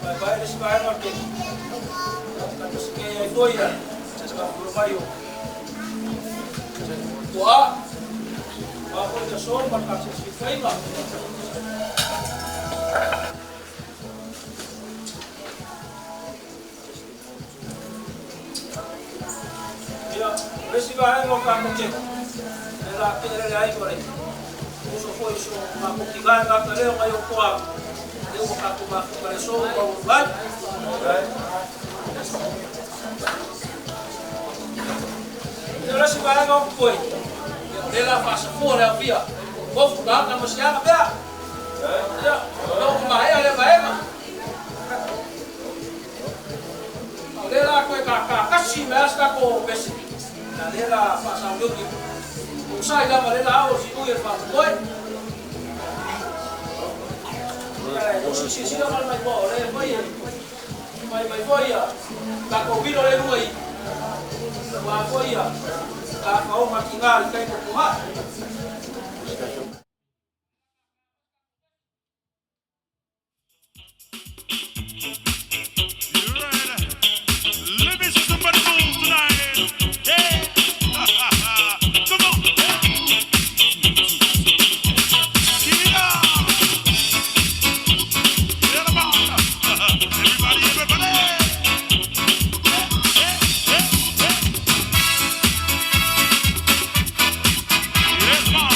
vai vai nesse vai no ke. Ka to ske ai foi ya. Ka furu mai o. Tua. Wa ko te so pa ka se si faiga. Ia, resi vai no ka ko ke. Ela ke le ai ko le. Uso foi so ma ko ki ga ka le o ngai o koa. Le o ka ko ma ko le so o vai. Ia resi vai no ko. Ia le la fa sa fo le via. Ko fu ga na mo sia ga. Ia, no ma e le vai ma. Le la ko ka ka kasi me asta ko pesi. Na le la fa sa o ki. O sai la le la o si tu e fa ko. O si si si la mai bo le mai mai mai foi ya. Ka ko vino le lui. Wa foi ya. Ka ka o makinga kai ko ha. Let me see somebody move tonight. Yeah. Come on. Yeah. Yeah, come on. Everybody, everybody. Yeah, yeah, yeah. Yes, mom.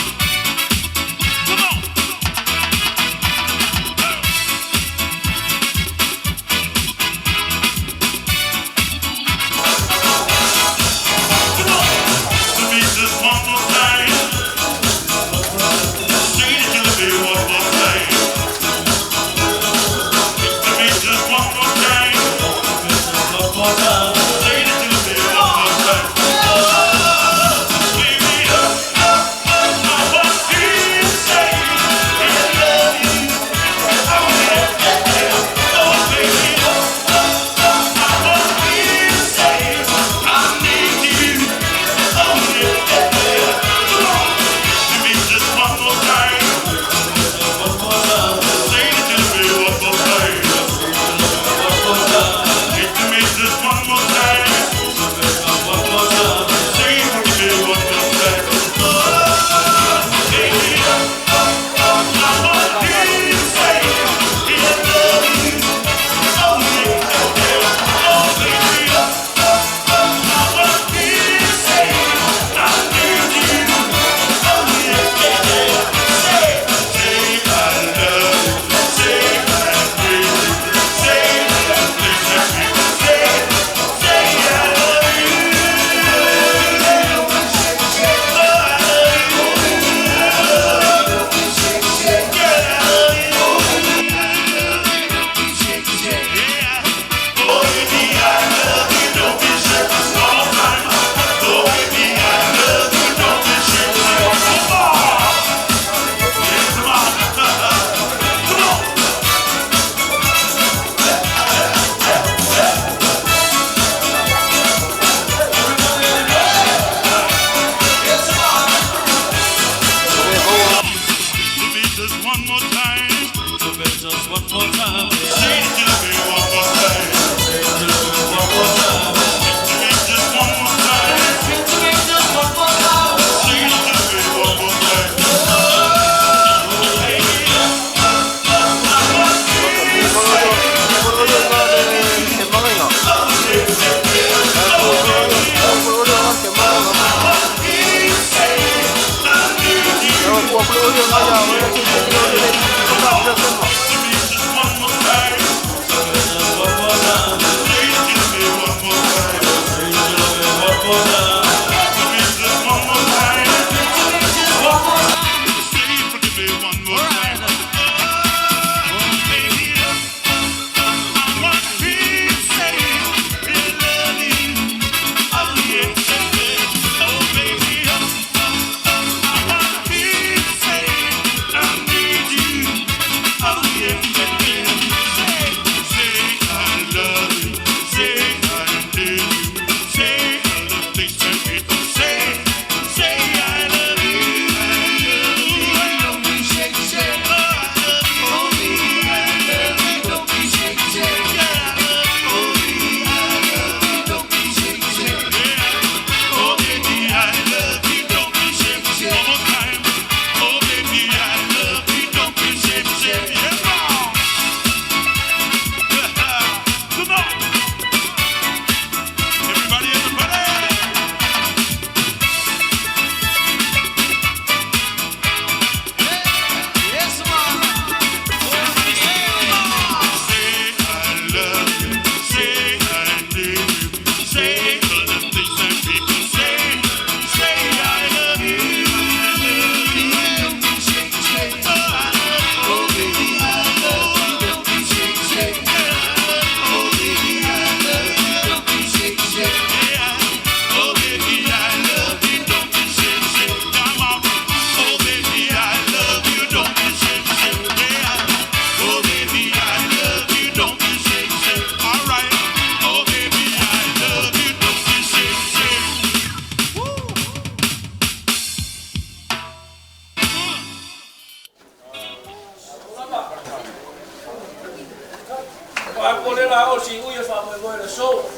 aso.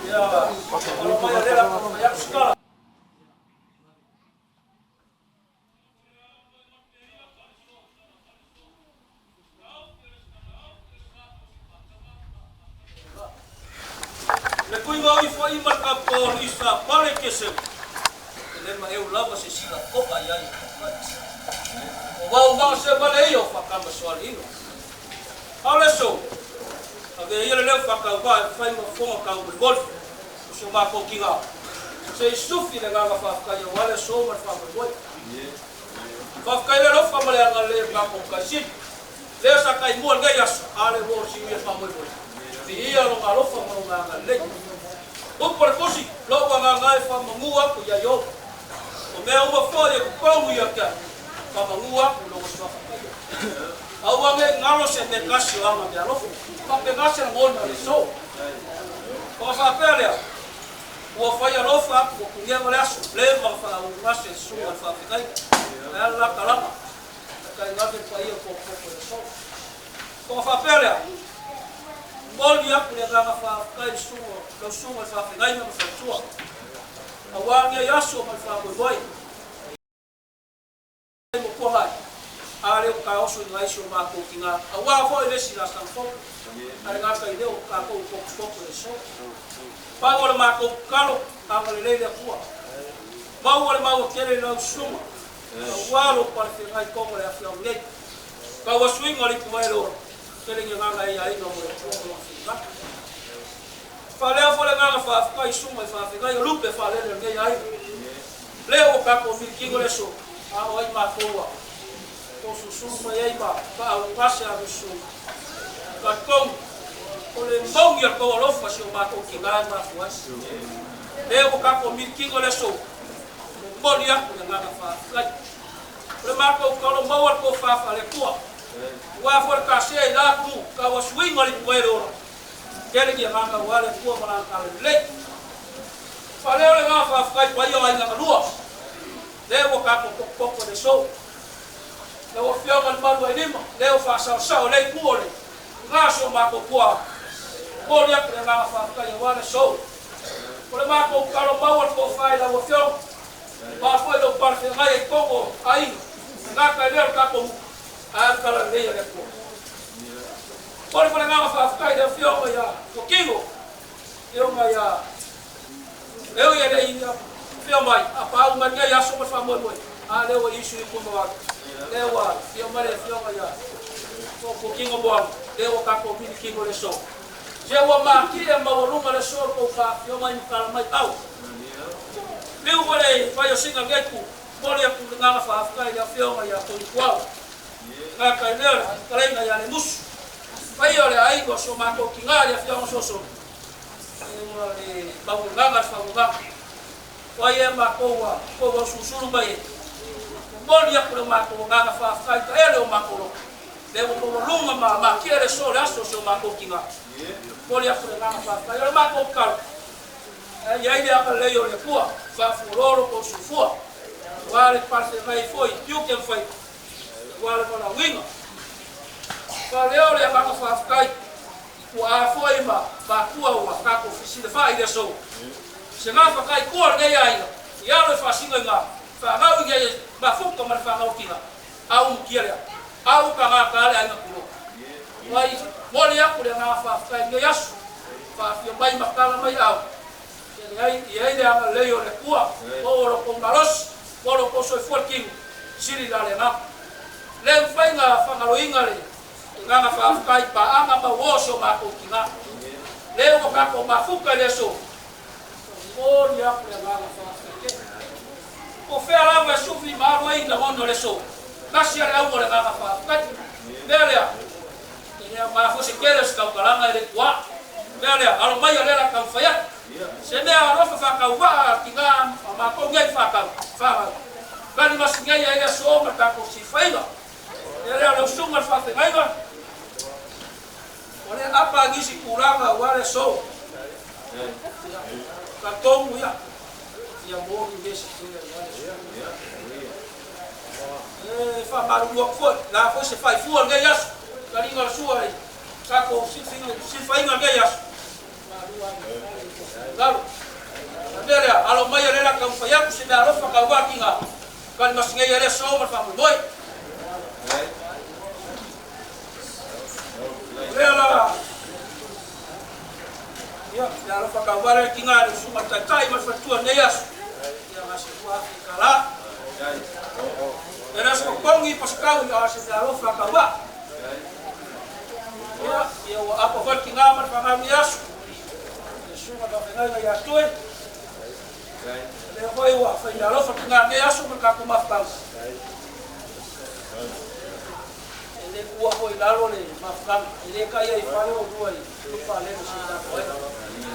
Ia, alo mai a lela ko mai atu skala. Le kuiga o ifo i ma le kapua o Lisa pale kese. E le ma eu lava se sila koka ia ia kai. O wau vao se wale ia o whakama soali ino. Haole so, a ve ia le leo whakau wa e whai ma fonga kau muli moli. O se o mākou ki ngā. Se i sufi le nganga whawhakai o wale so ma le whamoi moi. Whawhakai le lofa ma le anga le mākou kai sili. Lea sa kai mua lenei aso, a le ua o siuia le faamoemoe. Viia lona alofa ma lona agalelei. Upu a le Tusi, Lou agaga e faamagū aku iā Ieova. O mea uma foi e kupaulu ia te au, faamagū aku i lona suafa paia. Aua ne i galo se mea tasi o ana meaalofa, faapena se lagona o le aso. Ona faapea lea, Ua fai alofa aku ua punia ma le aso, leva ona faaugase susuga i le faafeagaiga. Ae a le la talaga? E tainane le paia o popopo i le aso. Ona faapea lea, Momoli aku le agaga faafetai i le susuga, lau susuga i le faafeagaiga ma faletua, aua lenei aso ma le faamoemoe i mokuaga ai, a lea ua taoso i nai si o matou tina, aua foi le isi laasaga fou, a le gata i lea o tatou potopoto i le aso. Pau o le matou tatalo, agalelei le Atua, maua le maua tele i lau susuga, Aua lou palefeagai tonu o le afioaga nei. Tau asuiga o le ipuvai le ola, tele ni agaga e aiaiga mo le Atua ma lona finagalo. Faaleo foi le agaga faafetai i susuga i faafegai o lupe faalele o lenei aiga. Lea ua tatou milikino le aso, a o ai matou a tosusulu mai ai ma faaugase a susuga. Talitonu, o le mauni o le tou alofa si o matou tina e mafua ai. Lea ua tatou milikino le aso, Momoli aku le agaga faafetai. O le matou talo maua le tofa faale-Atua. Aua foi le tasea i la atunuu, tau asuiga o le ipuvai le ola. Tele ni agaga aua le Atua ma lana talalelei. Faaleo le agaga faafetai paia o aiga galua. Lea ua tatou potopoto i le aso. Lau Afioga i le Malu Ailima, lea ua faasaosao i le itu o le ina si o matou toa. Momoli aku le agaga faafetai aua le aso. O le matou talo maua le tofa i lau Afioga, aua foi lou palefeagai ai totonu o aiga, e gata ai lea o le tatou nuu, ae a le talalelei a le Atua. Momoli foi le agaga faafetai i le Afioga ia Fuatino, Afioga ia e ui e le i afio mai, a paau mai lenei aso ma le faamoemoe, a lea ua issue i tuma o atu, lea ua afio mai le Afioga ia Fuatino Moana, lea ua tatou milikino i le aso. Se ua matie maualuga le aso o le tou faafioga i matala mai au. Liu foi le vai o sina lenei itu, momoli atu le agaga faafetai i le Afioga ia Tony Tuala, gata i lea o le fetalaiga ia Lemusu, paia o le aiga o si o matou tina i le Afioga Sosono, ua le mauagaga le fauagaga. O ai ea matou ua tou ausulusulu mai ai? Momoli atu le matou agaga faafetai taele o matou loto. Lea ua maualuga ma matia le aso o le aso o si o matou tina. Momoli atu le agaga faafetai. O le matou tatalo, ae i ai le agalelei o le Atua, faafualoa lo tou soifua, aua le palefeagai foi i tiute ma faiva, aua le valaauina. Faaleo le agaga faafetai i tuaa foi ma matua ua tatou fesilafai i le aso. Se gafa kai tua lenei aiga, i alo e faasino i nga fanau i nei mafuta ma le fanau tina. A umutia lea, a uka gata a le aiga tulou. Wai, moli aku le agaga faafetai i lenei aso, faafia mai ma tala mai au, e leai i ai le agalelei o le Atua, maua lo tou malosi, maua lo tou soifua le tino, sili la le agaga. Le mafai na fagaloina le agaga faafetai i paaga ma uo o si o matou tina. Le ua tatou mafuta i le aso, Momoli aku le agaga faafetai tele. Po fea lava e sufi ma alu ai lagona o le aso, tasi a le auga o le agaga faafetai. Mea lea, e le aoga foi se tele o se tautalaga e le tuaa. Mea lea, alo mai o lea la taumafai atu. Se mea alofa faatauvaa a tina ma matou nei whātau, whānau. Kani masi nei ai le aso ma le tatou sifaiga. Mea lea, o le usuga le faafegaiga, O le apa nisi tulaga aua le aso. Ia, talitonu ia, ia moni mea se tele aua le aso. E faamalulu atu foi, la foi se faifua lenei aso, taliga o le sua i Tatou silafaiga i lenei aso. Lalo. O le mea lea, alo mai o lea o le a taumafai atu se meaalofa tauvaa tiga talimasi nei ai le aso ma le faamoemoe. O lea la, ia, meaalofa tauvaa lea tiga i le usuga le taitai ma le faletua i lenei aso. Ia, na se $2,000. E le o se totogi po o se taui, a o se meaalofa tauvaa. Ia, ia ua apo foi le tiga ma le fanau i lenei aso. Le susuga i le faafeagaiga ia Tue. O lea foi ua fai meaalofa tiga i lenei aso ma le tatou mafutaga. E le tuua foi i lalo le mafutaga. E le taia i fale o lua i faalele si o tatou aiga.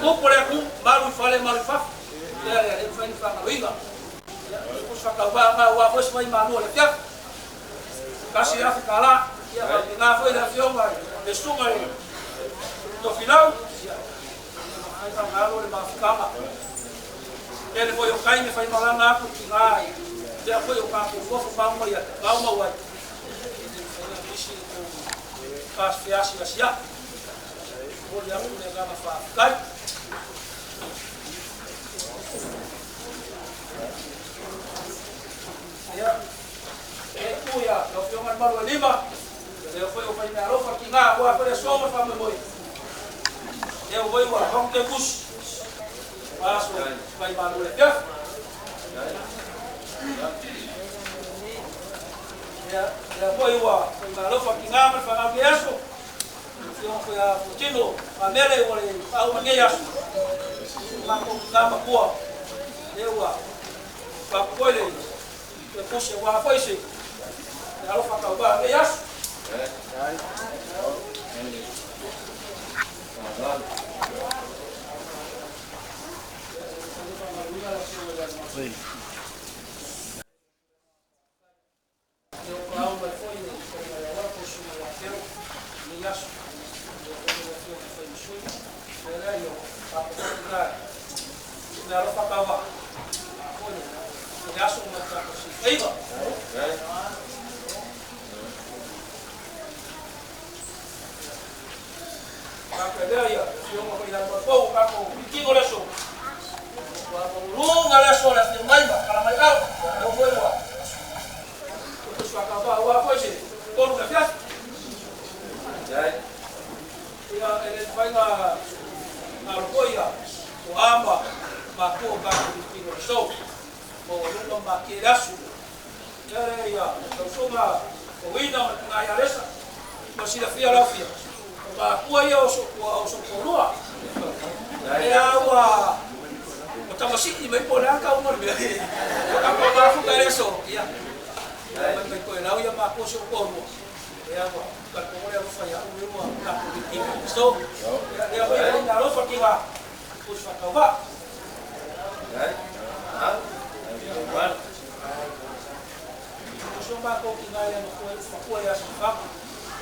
Tupu le atunuu, malu i fale, malu i fafo. Lea lea, le mafai ona faagaloina. Ia, o se faatauvaa lena aua foi se vaimalu o le afiafi. $1,000. Ia faapena foi le afioga i le susuga i le Tofilau. Ia, mafai ona alo le mafutaga. Tele foi o taimi e faimalaga atu i tiga i mea foi o tatou fofo ma maumau ai. E le mafai ona misi le tou feasiasiai. Momoli atu le agaga faafetai. Ia, e tu ia lau Afioga i le Malu e lima, lea foi o fai meaalofa tiga aua foi le aso ma le faamoemoe. Lea foi ua avatu te tusi, aua aso mai malu le afiafi. Lea, lea foi ua fai meaalofa tiga ma le fanau nei aso. Afioga foi a Fuatino, Mamele ua le faauma nei aso. Matou tiga matua, lea ua avatu foi le tusi aua foi se alofa tauvaa lenei aso. Lea ua paau mai foi le fetalaiga ia Uala po o Susuga ia Teo i lenei aso. Lea foi le afioga i Faimasui. Lea lea ia faapofo ina se meaalofa tauvaa. A foi le aso ma le tatou silafaiga. Faapea lea ia afioga foi ia Malupou o tatou mitino le aso. Ua maualuga le aso o le afio mai ma tala mai au. Lea foi ua tutusa faatauvaa aua foi se 3 le afiafi. Ia, e le mafai ona alo foi ia o a ma matua o tatou mitino le aso. Maualuga ma matie le aso. Ia lea ia tausuga o Ina ma le tina ia Alesa. Ua silafia lau afioga, o matua ia o so'u toalua. Lea ua tamasii mai po o le a le tauga o le mea. O tatou mafuta i le aso, ia, mai mai toelau ia matua o si ou toalua. Lea ua talitonu le alofa ia au ua tatou vilitino i le aso. Ia, lea foi e alofa tina pusi faatauvaa. O si o matou tina e le matua ia Sifaga,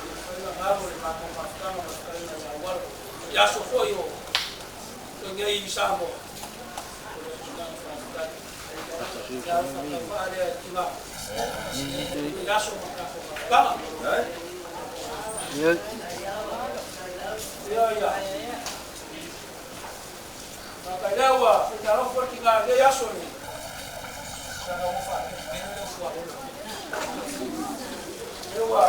e mafai ona galo le matou mafutaga ma le fetalaiga ia Auala. I aso foi o nei i Samoa, o le tulaga faafetai. Le alofa tauvaa lea e tina i aso ma tatou mafutaga. Ia, ia. Faafetai lea ua faitalofa le tina i lenei aso le Lea ua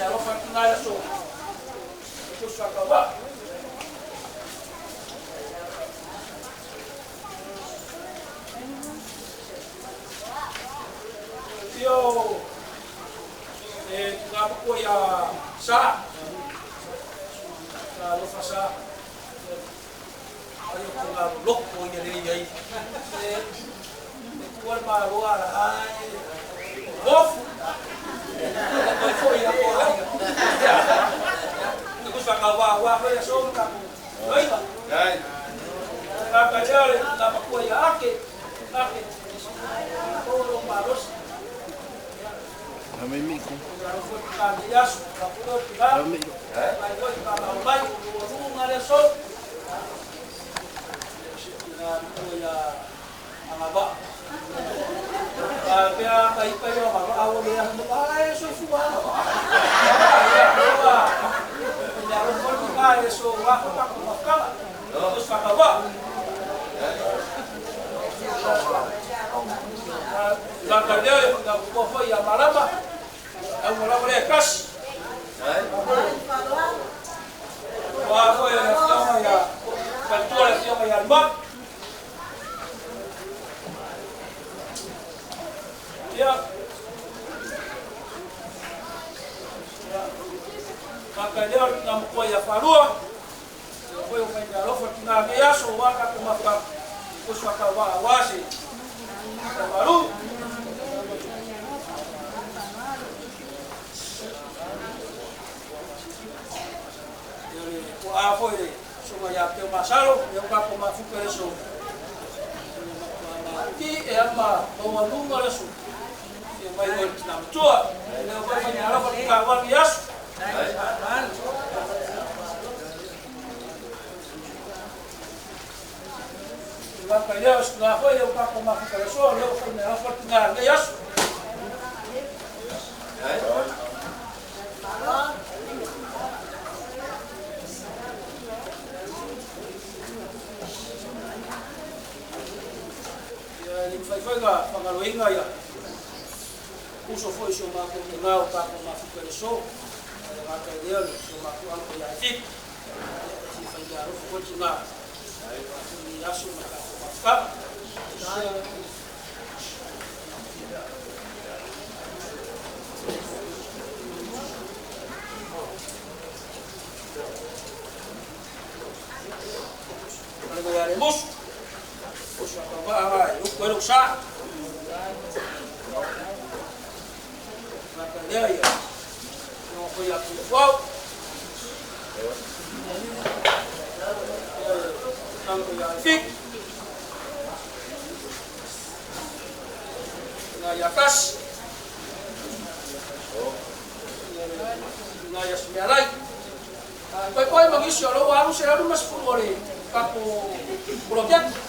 alofa le tina i le aso e tusi faatauvaa. Afio e tina matua ia Sa. Sa alofa Sa. Ai o tona loko ia le iai. E tua le malo ala ai. Ofu. Mai foi ia ko ai. Te kusa ka wa wa foi so ka ku. Oiga. Ai. Ka ka le na makua ia ake. Ake. O lo malos. Amemiko. Ka ni asu ka ku ka. Mai foi ka mai o lunga le so. Pea kai kai o ma au le ai so fu wa. Ya lo tinga le so wa ko ka ko mafukanga. Ko sa ka wa. La ka leo e ka ko fo ia malama. Au mo la le kas. Wa fo ia fionga ia fatua le fionga ia alma. Ia Makaleo na mkoa ya farua foi o mai alofa tina me aso wa ka ko mafka ko sa ka wa wa se faru ko a foi le so ma ya te masalo e o ka ko mafu pere so ki e ama o wa lunga le so e mai o tina mtua le o mai alofa ka wa ni aso. Lakaileo na foi eu pa ko mafu pere so le o foi na alofa tina me aso. Ia le fai fai ga fangaloinga ia. Uso foi so ma ko tina o pa ko mafu pere so. Lakaileo le so ma ko alo ia ti. Si fai ga ro fo tina. Ni aso ma ka ko mafka. Haremos. Uso ka ba ai o ko sa. Lakaileo ia. No foi a fuau. Tango ya fik. Na ya kas. Na ya smialai. Poi poi magisio lo alu será un mas furore papo proyecto.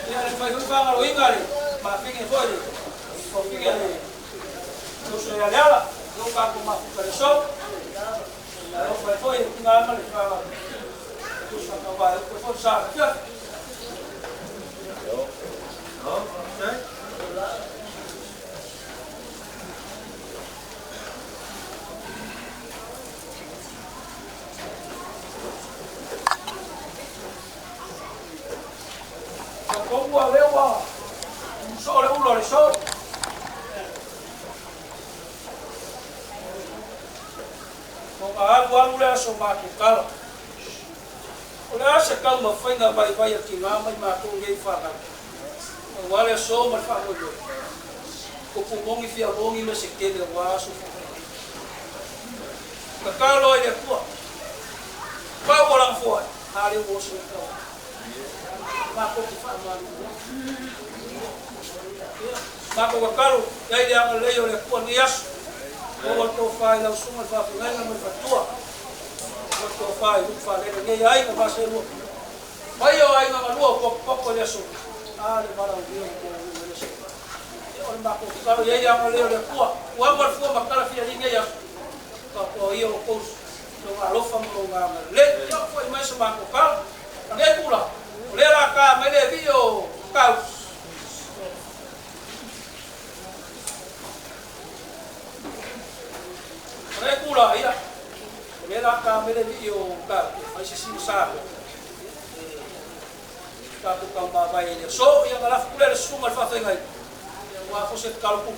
Ya le fai fai lo ingale, ma finge foi. Fo finge lo se ala, lo papo ma fu so. La lo fai foi na ma le fa. Tu sa ka va ko fo sa. No, okay. Como a lewa sole ulo le so. Ko alu alu le so ma ku kala. O le se kau ma fainga vai vai ki ngā mai ma ko ngei fa ka. O wale so ma fa ko yo. Ko ku mongi fia mongi me se kele wa so. Ka kalo ile kua. Pa wala fo. Ha le wo so ka. Ma ko fa ma lu. Ma ko kalo ia ile anga le yo le kua ni aso. O to fai la suma fa fa ma fa tua. O to fai u fa le nge ai na ba se lu. Mai o ai na lu ko ko le so. A le bara o dio ko le so. O ma ko kalo ia ile anga le le kua. Ua ma fu ma kala fia nge ia. Ka ko ia o ko so alofa mo nga le. Ia foi mai so ma ko kalo. Le kula. O le la ka me le vi o kau. Le kula ia. Le la ka me le vi o kau. Fai se si sa. Ka ko ka ma vai le so ia la fu le suma fa fa ngai. Ia wa fo se kalo ku.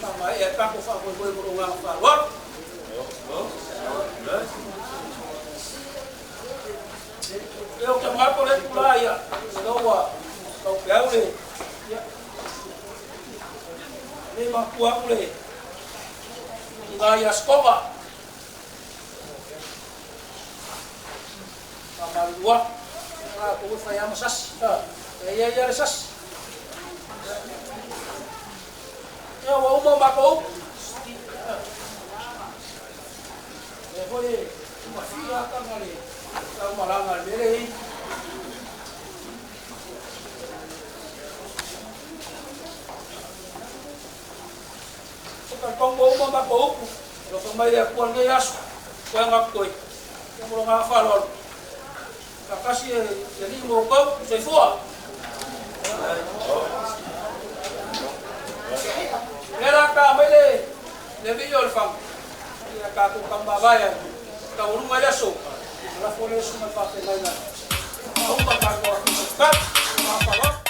Ma ma e ka ko fa ko ko ko nga fa wa. Eu que ma ko le kula ia. No wa ka pe au le. Ia. Le ma ku au le. Ngai a skova. Ma malua. Ma ko fa ya masas. Ia ia le sas. Ia wa uma ma ko. E foi uma fia ka ngale. Ka malanga le le. Ka kongo uma ma ko. Alofa mai le Atua i lenei aso, koe agaputoi, ia mo lona faaaloalo. Faatasi e le Alii ma outou, soifua. Lea la ta mai le le vii o le fagu, ia tatou taumavae ai, taualuga i le aso, lafo le susuga i le faafeagaiga e faauma tatou afisa tatalo. Faaaloalo.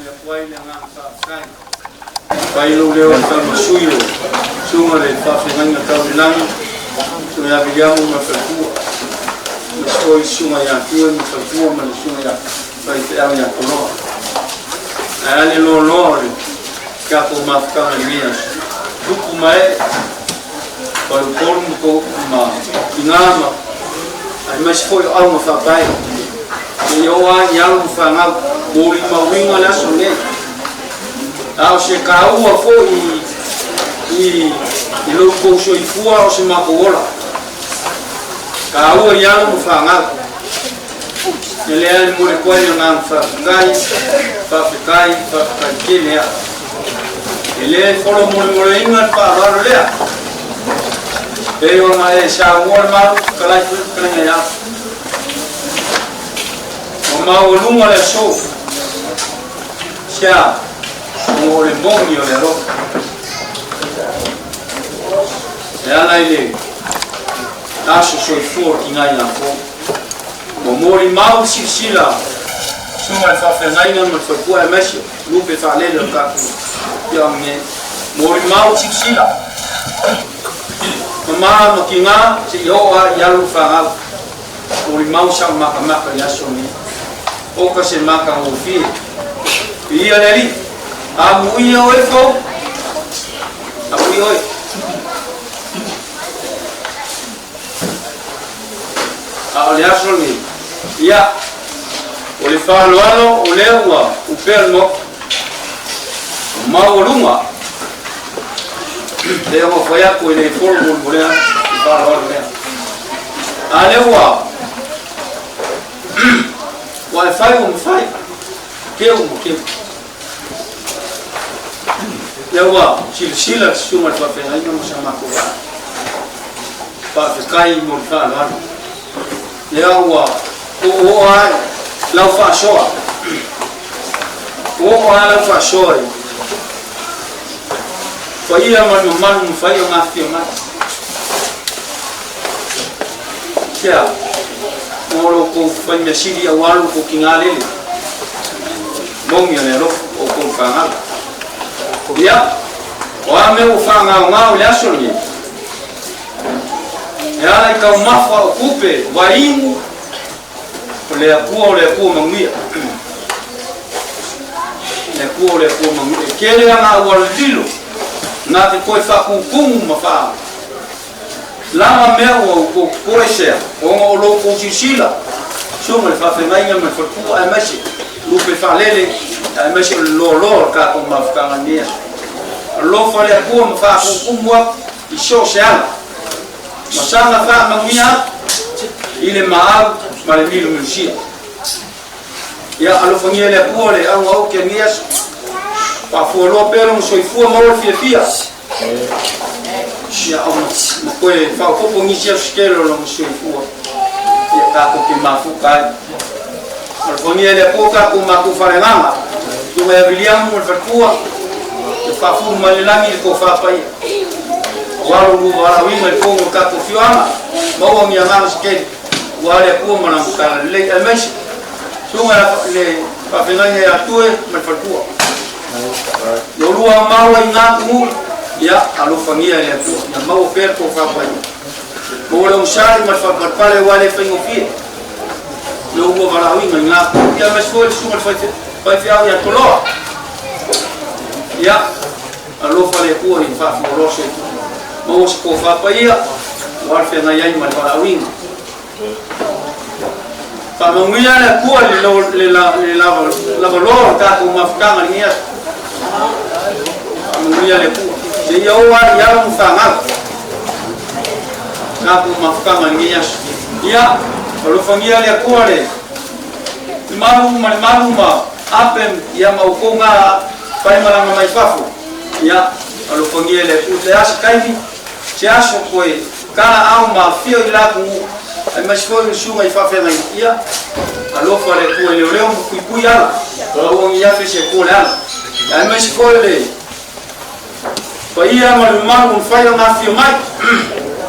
Momoli atu ai le agaga faafetai. Fai lou leo e fai ma sui o Susuga le Faafeagaiga Tau i le Lagi, Susuga ia Viliamu ma le faletua, aemaise foi le Susuga ia Tue ma le faletua ma le Susuga ia Faifeau ia Toloa. Ae a le loaloa o le tatou mafutaga i lenei aso. Tupu ma ee, faleupolu ma tou ma tina ma aemaise foi o auga faapae. Seia oo lava i alo ma fanau, molimauina le aso lenei. A o se taua foi i i lo outou soifua o se matou ola. Taua i alo ma fanau. E lea e momoli atu ai le agaga faafetai, faafetai, faafetai tele lava. E le folomolemoleina le faaaloalo lea. Pei ona e saunoa le malu, fetalai foi le fetalaiga ia Afu. Ua maualuga le aso. Sea, ona o le moni o le alofa. E ala i le aso soifua o le tiga ia Fou. Ua molimau le silasila susuga i le faafeagaiga ma le faletua aemaise lupe faalele o le tatou afioaga nei. Molimau le silasila mama ma tiga seia oo lava i alo ma fanau. Molimau sau makamaka i le aso lenei. Oka se matagofie. Viia le Alii. Amuia oe Fou. Amuia oe. A o le aso lenei, ia, o le faaaloalo o lea ua upea le Maota, o maualuga, lea ua fai atu e le folo molemolea le faaaloalo lea. A lea ua, ua e fai ua mafai, keu ma keu. Lea ua silasila le Susuga i le Faafeagaiga ma sa matou vaa. Faafetai mo le faaaloalo. Lea ua oooo ai lau faasoa. Ua oo lava lau faasoa i paia ma le mamalu mafai ona afifio mai. Sea, mo lo outou fai mea sili aua lo outou tiga lele. Moni o le alofa o outou fanau. Ia, o a mea ua faagaogao i le aso lenei? E ala i taumafa o tupe, vaimu, o le Atua o le Atua manuia. Le Atua o le Atua manuia. E tele ana auala lilo, na te toe faatutumu ma faa lava mea ua outou toesea, ona o lo outou silasila, susuga i le faafeagaiga ma le faletua aemaise lupe faalele, aemaise o le loaloa o le tatou mafutaga i lenei aso. Alofa le Atua ma faatutumu atu i so o se ala, ma saga faamanuia atu i le maau ma le milumilusia. Ia alofagia e le Atua le auga ote i lenei aso. Faafualoa pea lona soifua maua le fiafia. Ia o ma koe faaopoopo nisi aso se tele o lona soifua. Ia tatou te mafuta ai. Alofagia e le Atua tatou matou faleagaga. Susuga ia Viliamu ma le faletua. Ia faafulu mai le lagi le tofa paia. Aua lo lua valaauina i totonu o le tatou afioaga. Maua ni agaga se tele. Aua le Atua ma Lana talalelei. Aemaise Susuga le faafeagaiga ia Tue ma le faletua. Lo lua maua i ngā kumu, ia alofagia e le Atua. Ia maua pea le tofa paia. Maua le onosai ma le faapalepale aua e le faigofie. Lo lua valaauina i ngā kumu. Ia aemaise foi le susuga le faifeau ia Toloa. Ia alofa le Atua i faafualoa soifua. Maua se tofa paia, aua le feagai ai ma le valaauina. Faamanuia le Atua i le lavaloa o le tatou mafutaga i lenei aso. Faamanuia le Atua. Seia oo lava i alo ma fanau tatou mafutaga i lenei aso. Ia, alofagia le Atua le malu ma le malu ma ape ia ma outou na faimalaga mai fafo. Ia, alofagia le Atua. Se a se taimi, se aso koe Tala ao ma afio i la atunuu, aemaise foi o le susuga i faafeagaiga, ia, alofa le Atua i leoleo ma puipui ala, aua ne i afe se Atua le ala. Aemaise foi o le paia ma le mamalu ua mafai ona afifio mai.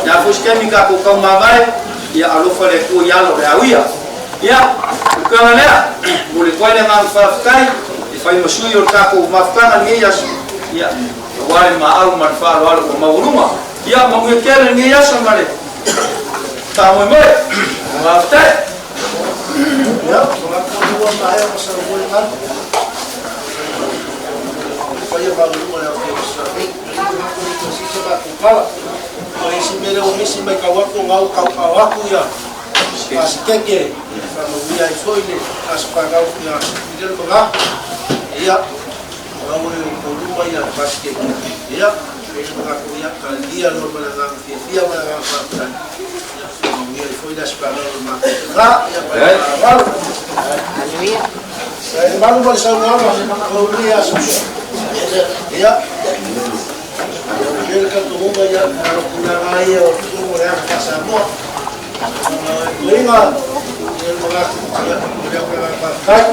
Le a foi se taimi tatou tau mavae, ia alofa le Atua i ala o le a uia. Ia, o le tala lea, momoli atu ai le agaga faafetai. fai ma sui o le tatou mafutaga lenei aso, ia, aua le maau ma le faaaloalo ua maualuga. Ia, manuia tele lenei aso ma le faamoemoe. Faafetai. Ia, o la maea ma saunoa i galu. Paia maualuga le Afioga Sami. Se matou tala. O le isi mea lea ua misi mai tau atu o gau tautau atu ia Pasikeke faamanuia ai foi le aso fanau ia Miguel Maga. Ia, gau e o luma ia Pasikeke. Ia, e le manatu ia talilia loa ma le agaga fiafia ma le agaga faafetai. Ia, faamanuia ai foi le aso fanau o le matou tina. Ia, ma le faaaloalo. Haleluia. E malu ma le saunoaga, o le aso. Ia, le talitonuga ia, o tulaga ia o totonu o le aga faa-Samoa. Toiga, ia le manatu, ia, o le agaga faafetai.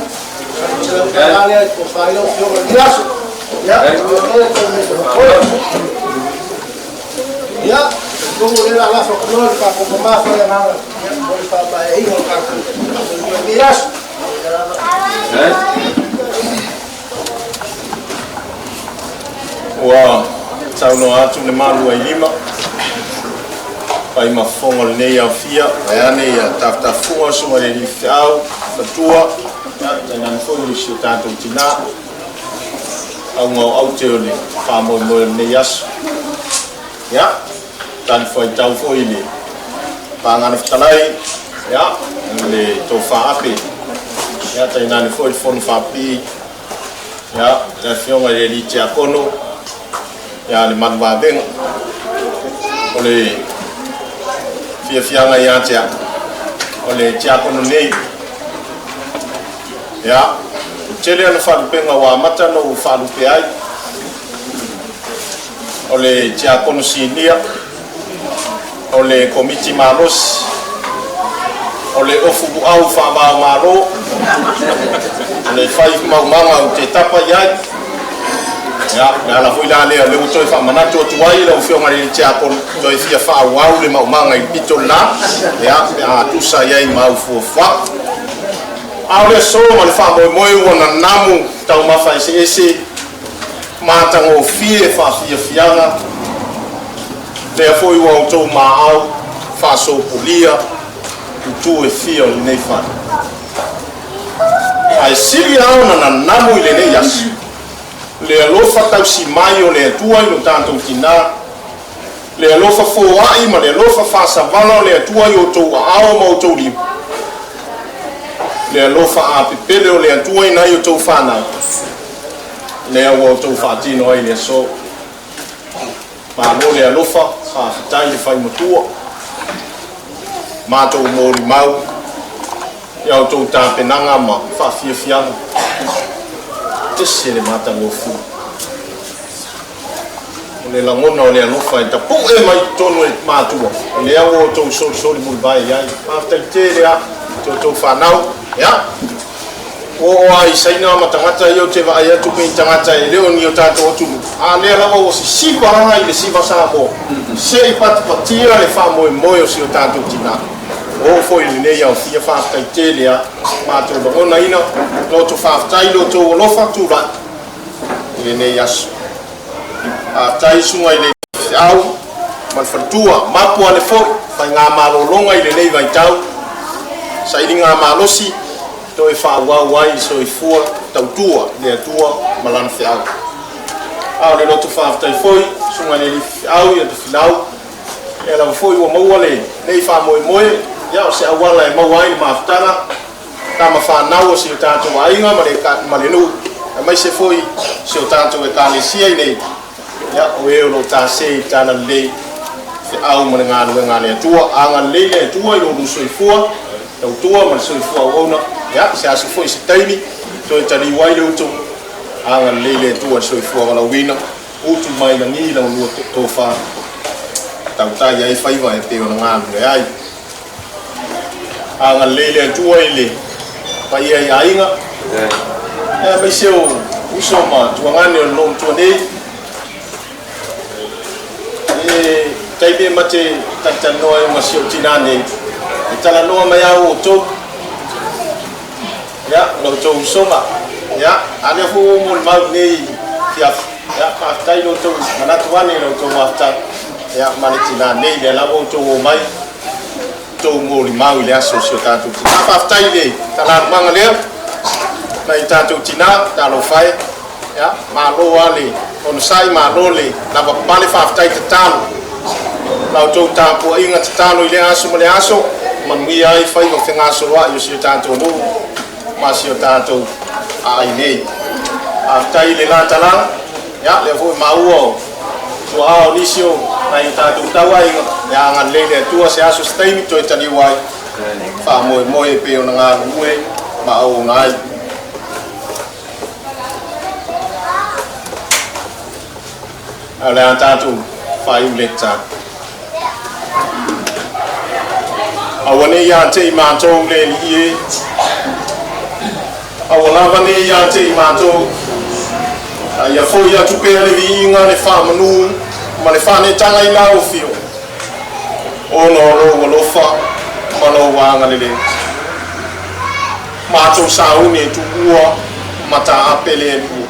Se lau tala lea, e tofa ai lau afioga i le aso. Ia, o le Ia, totonu o le la lafa kuloa le tatou mama fai agaga, ia, mo le faamaeaina o le tatou lenei aso. Ua saunoa atu le malu ai lima fai ma fofoga o lenei aofia vaeane ia tafutafuga susuga i le alii feau fatua ia tainane foi o si o tatou tinā auga o aute o le faamoemoe o lenei aso. Ia talifuaitau foi i le pagana fetalai ia le tofa ape ia tainane foi le fono faapipii ia le afioga i le alii tiakono ia le maluvavega. O le fiafiaga ia te au o le tiakono nei ia tele ana faalupega ua amata ona ou faalupe ai. O le tiakono sinia, o le komiti malosi, o le ofu puau faava-o-Malo, o le fai maumaga ou te tapa i ai. Ia, o le ala foi la lea o lea ua toe faamanatu atu ai lau Afioga i le tiakono, toe fia faaauau le maumaga i le pito le la, ia, pe a tusa i ai ma au fuafuaga. A o le aso ma le faamoemoe ua nanamu taumafa eseese matagofie faafiafiaga, lea foi ua outou maau faasopolia itu e fia o lenei fale. Ae sili lava ona nanamu i lenei aso le alofa tausi mai o le Atua i lo tatou tinā, le alofa foai ma le alofa faasavala o le Atua i outou aao ma outou lima, le alofa apepele o le Atua i nai outou fanau, lea ua outou faatino ai le aso. Malo le alofa, faafetai le fai matua. Matou molimau i a outou tapenaga ma faafiafiaga. Ese le matagofie. O le lagona o le alofa e tapu'e mai totonu e matua, o lea ua outou solisoli mulivae i ai. Faafetai tele lava i outou fanau. Ia, ua oo lava i Saina ma tagata ia ou te vaai atu pei tagata e le o ni o tatou atunuu, a lea lava ua sisiva lava i le siva Samoa, se i patipatia le faamoemoe o si o tatou tinā. Ua oo foi i lenei aofia, faafetai tele lava. Matou lagonaina loto faafetai i lo outou alofa tulai i lenei aso. Faafetai susuga i le feau ma le faletua, mapu ane foi faigamalologa i lenei vaitau, sailiga malosi toe faaauau ai le soifua tautua i le Atua ma Lana feau. A o le loto faafetai foi susuga i le alii feau ia Tofilau, lea lava foi ua maua lenei faamoemoe, ia o se auala e maua ai le mafutaga tama fanau o si o tatou aiga ma le nuu, aemaise foi si o tatou Ekalesia i nei, ia, o e o lo o tase i le talalelei feau ma le galuega a le Atua. Agalelei le Atua i lo oulua soifua tautua ma le soifua auauna, ia, se aso foi se taimi toe taliu ai le utu. Agalelei le Atua i le soifua valaauina, utu mai lagi la oulua tofa, tautai ai faiva e pei ona galulue ai. Agalelei le Atua i le paia i aiga, aemaise o uso ma tuagane o le loomatua nei. E taimi e mate talatalanoa ai ma si ou tinā nei, e talanoa mai lava outou, ia, la outou usoga, Ia, a lea foi ua molimau i lenei afiafi. Ia, faafetai lo outou manatu ane i lo outou mafutaga, ia, ma le tinā nei, lea lava ua outou omai, outou molimau i le aso o si o tatou tinā. Faafetai i le talalumaga lea, nai o tatou tinā, talofa e, ia, malo lava le onosai, malo le lavapapale, faafetai tatalo. La outou tapuaiga tatalo i lea aso ma lea aso, manuia ai faiva fegasoloai o si o tatou nuu ma si o tatou aai nei. Faafetai i le la talaga, ia, lea foi maua o tuaa o nisi o nai o tatou tauaiga, ia agalelei le Atua se aso se taimi toe taliu ai, faamoemoe e pei ona galulue ma auauna ai. Ae o le a tatou faaiu le tatalo. Aua ne i ia te i matou le Alii e, aua lava ne i ia te i matou, a ia foi atu pea le viiga, le faamanu ma le faanetaga i lau Afioga, ona o lou alofa ma lou agalelei. Matou sauni e tuua ma taape le Alii e.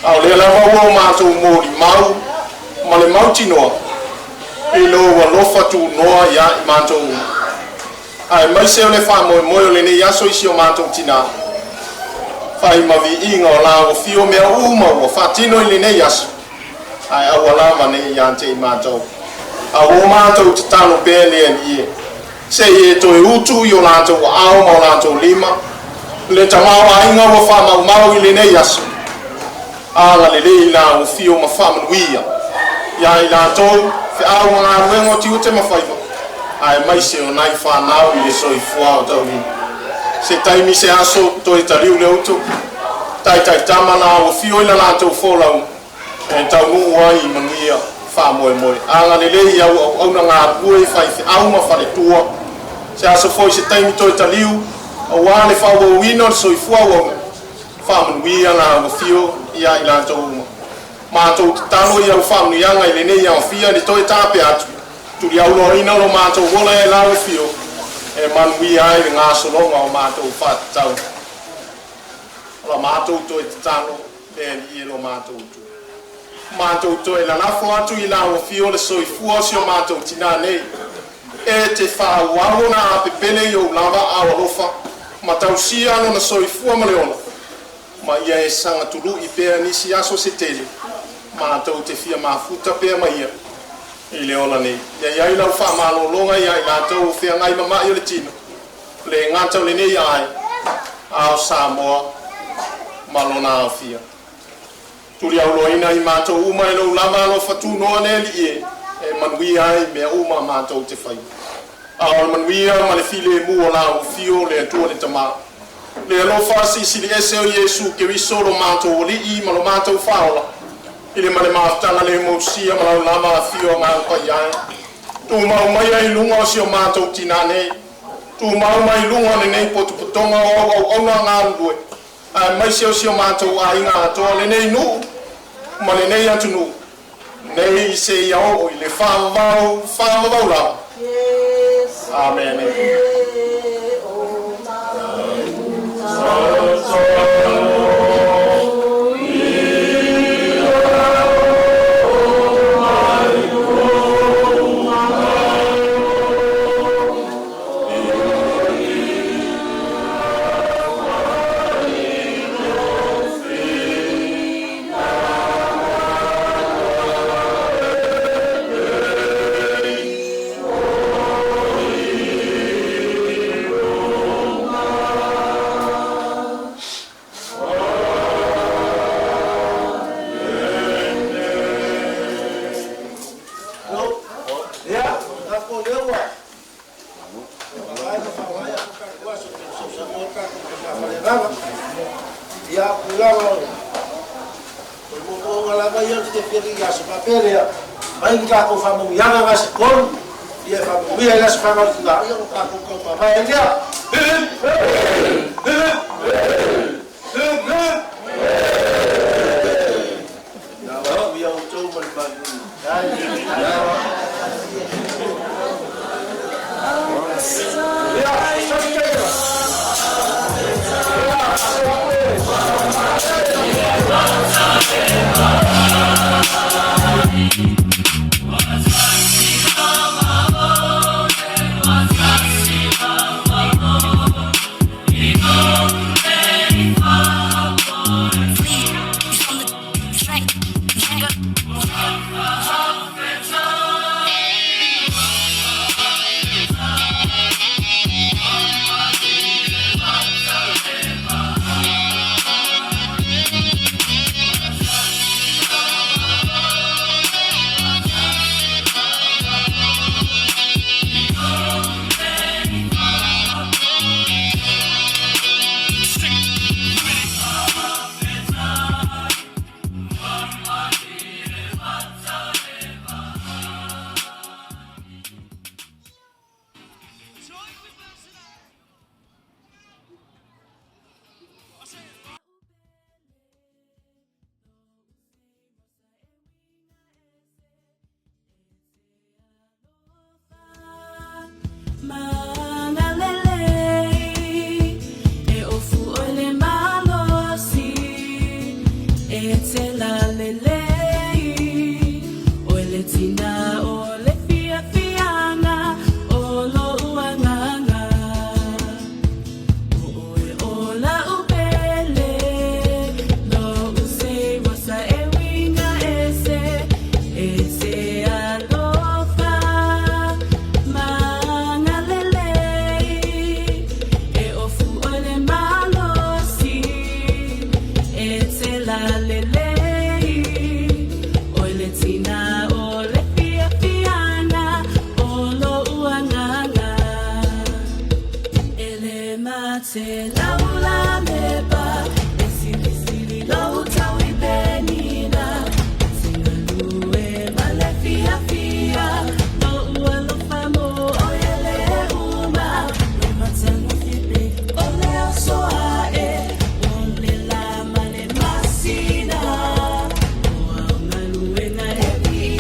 A o lea lava ua o matou molimau ma le mautinoa i lou alofa tunoa iā i matou uma, aemaise o le faamoemoe o lenei aso i si o matou tinā, fai ma viiga o lau afio mea uma ua faatino i lenei aso, ae aua lava ne i ia te i matou. A ua o matou tatalo pea le Alii e, se i e toe utu i o latou aao ma o latou lima le tamaoaiga ua faamaumau i lenei aso. Agalelei i lau afio ma faamanuia iā i latou feau ma galuega o tiute ma faiva, aemaise o nai fanau i le soifua o taulima. Se taimi se aso toe taliu le utu, taitaitama lau afio i la latou folauga e taunuu ai i manuia faamoemoe. Agalelei i au auauna galulue i faifeau ma faletua, se aso foi se taimi toe taliu aua le faaauauina o le soifua auauna. Faamanuia lau afio ia i latou uma. Matou tatalo i au faamanuiaga i lenei aofia i le toe taape atu, tuliauloaina lo matou ola e lau afio e manuia ai le gasologa o matou faatatau. O la matou toe tatalo le Alii e lo matou Atua. Matou toe lalafo atu i lau afio le soifua o si o matou tinā nei, e te faaauau ona apepele i ou lava ao alofa ma tausia lona soifua ma le ola, ma ia e sagatuluʻi pea nisi aso se tele, matou te fia mafuta pea ma ia i le ola nei. Ia i ai lau faamalologa iā i latou o feagai ma maʻi o le tino, le gata o lenei ae, a o Samoa ma lona aofia. Tuliauloaina i matou uma e lou lava alofa tunoa le Alii e, e manuia ai mea uma matou te faia. A o le manuia ma le filemu o lau Afio le Atua le Tama, le alofa silisili ese o Iesu Keriso lo matou Alii ma lo matou Faaola, i le ma le mafutaga le motusia ma lau lava Afio Agaga Paia e, tumau maia i luga o si o matou tinā nei, tumau mai i luga o lenei potopotoga o au auauna galulue, aemaise o si o matou aiga atoa, lenei nuu ma lenei atunuu, nei seia oo i le faavavau, faavavau lava. Amene. Ia, tatou lea ua Faavae ma faavae a tatou aso e sausau ai tatou faleagaga. Ia, o tulaga o le moomooga lava ia o le fiafia i aso faapea lea, mai ni tatou faamanuiaga na se tolu, ia e faamanuia ai le aso fanau tina, ia ona tatou tau mavae ai lea. Hip hip! Hip hip! Hip hip! Ia manuia outou ma le manuia. Ia, lalelei O le tina o le fiafiaga o lo'u agaga O oe o la'u pele Lo'u seirosa e uiga ese E te alofa ma agalelei E ofu oe le malosi E te lalelei Oe le tina o le fiafiaga o lo'u agaga E le mate laulamepa E silisili lou tau i penina E te galue ma le fiafia Lo'u alofa mo oe e lē uma Lou matagofie pei o le aso a'e O le lā ma le masina O ao galuega e viia.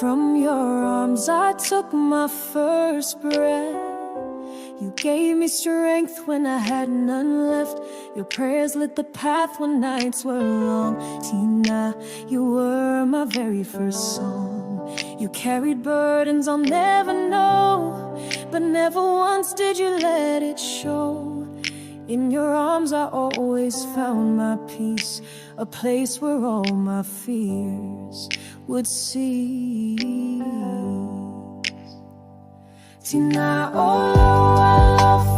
From your arms I took my first breath. You gave me strength when I had none left. Your prayers lit the path when nights were long. Tinā, you were my very first song. You carried burdens I'll never know, but never once did you let it show. In your arms I always found my peace, a place where all my fears would cease. Tinā, oh, I love.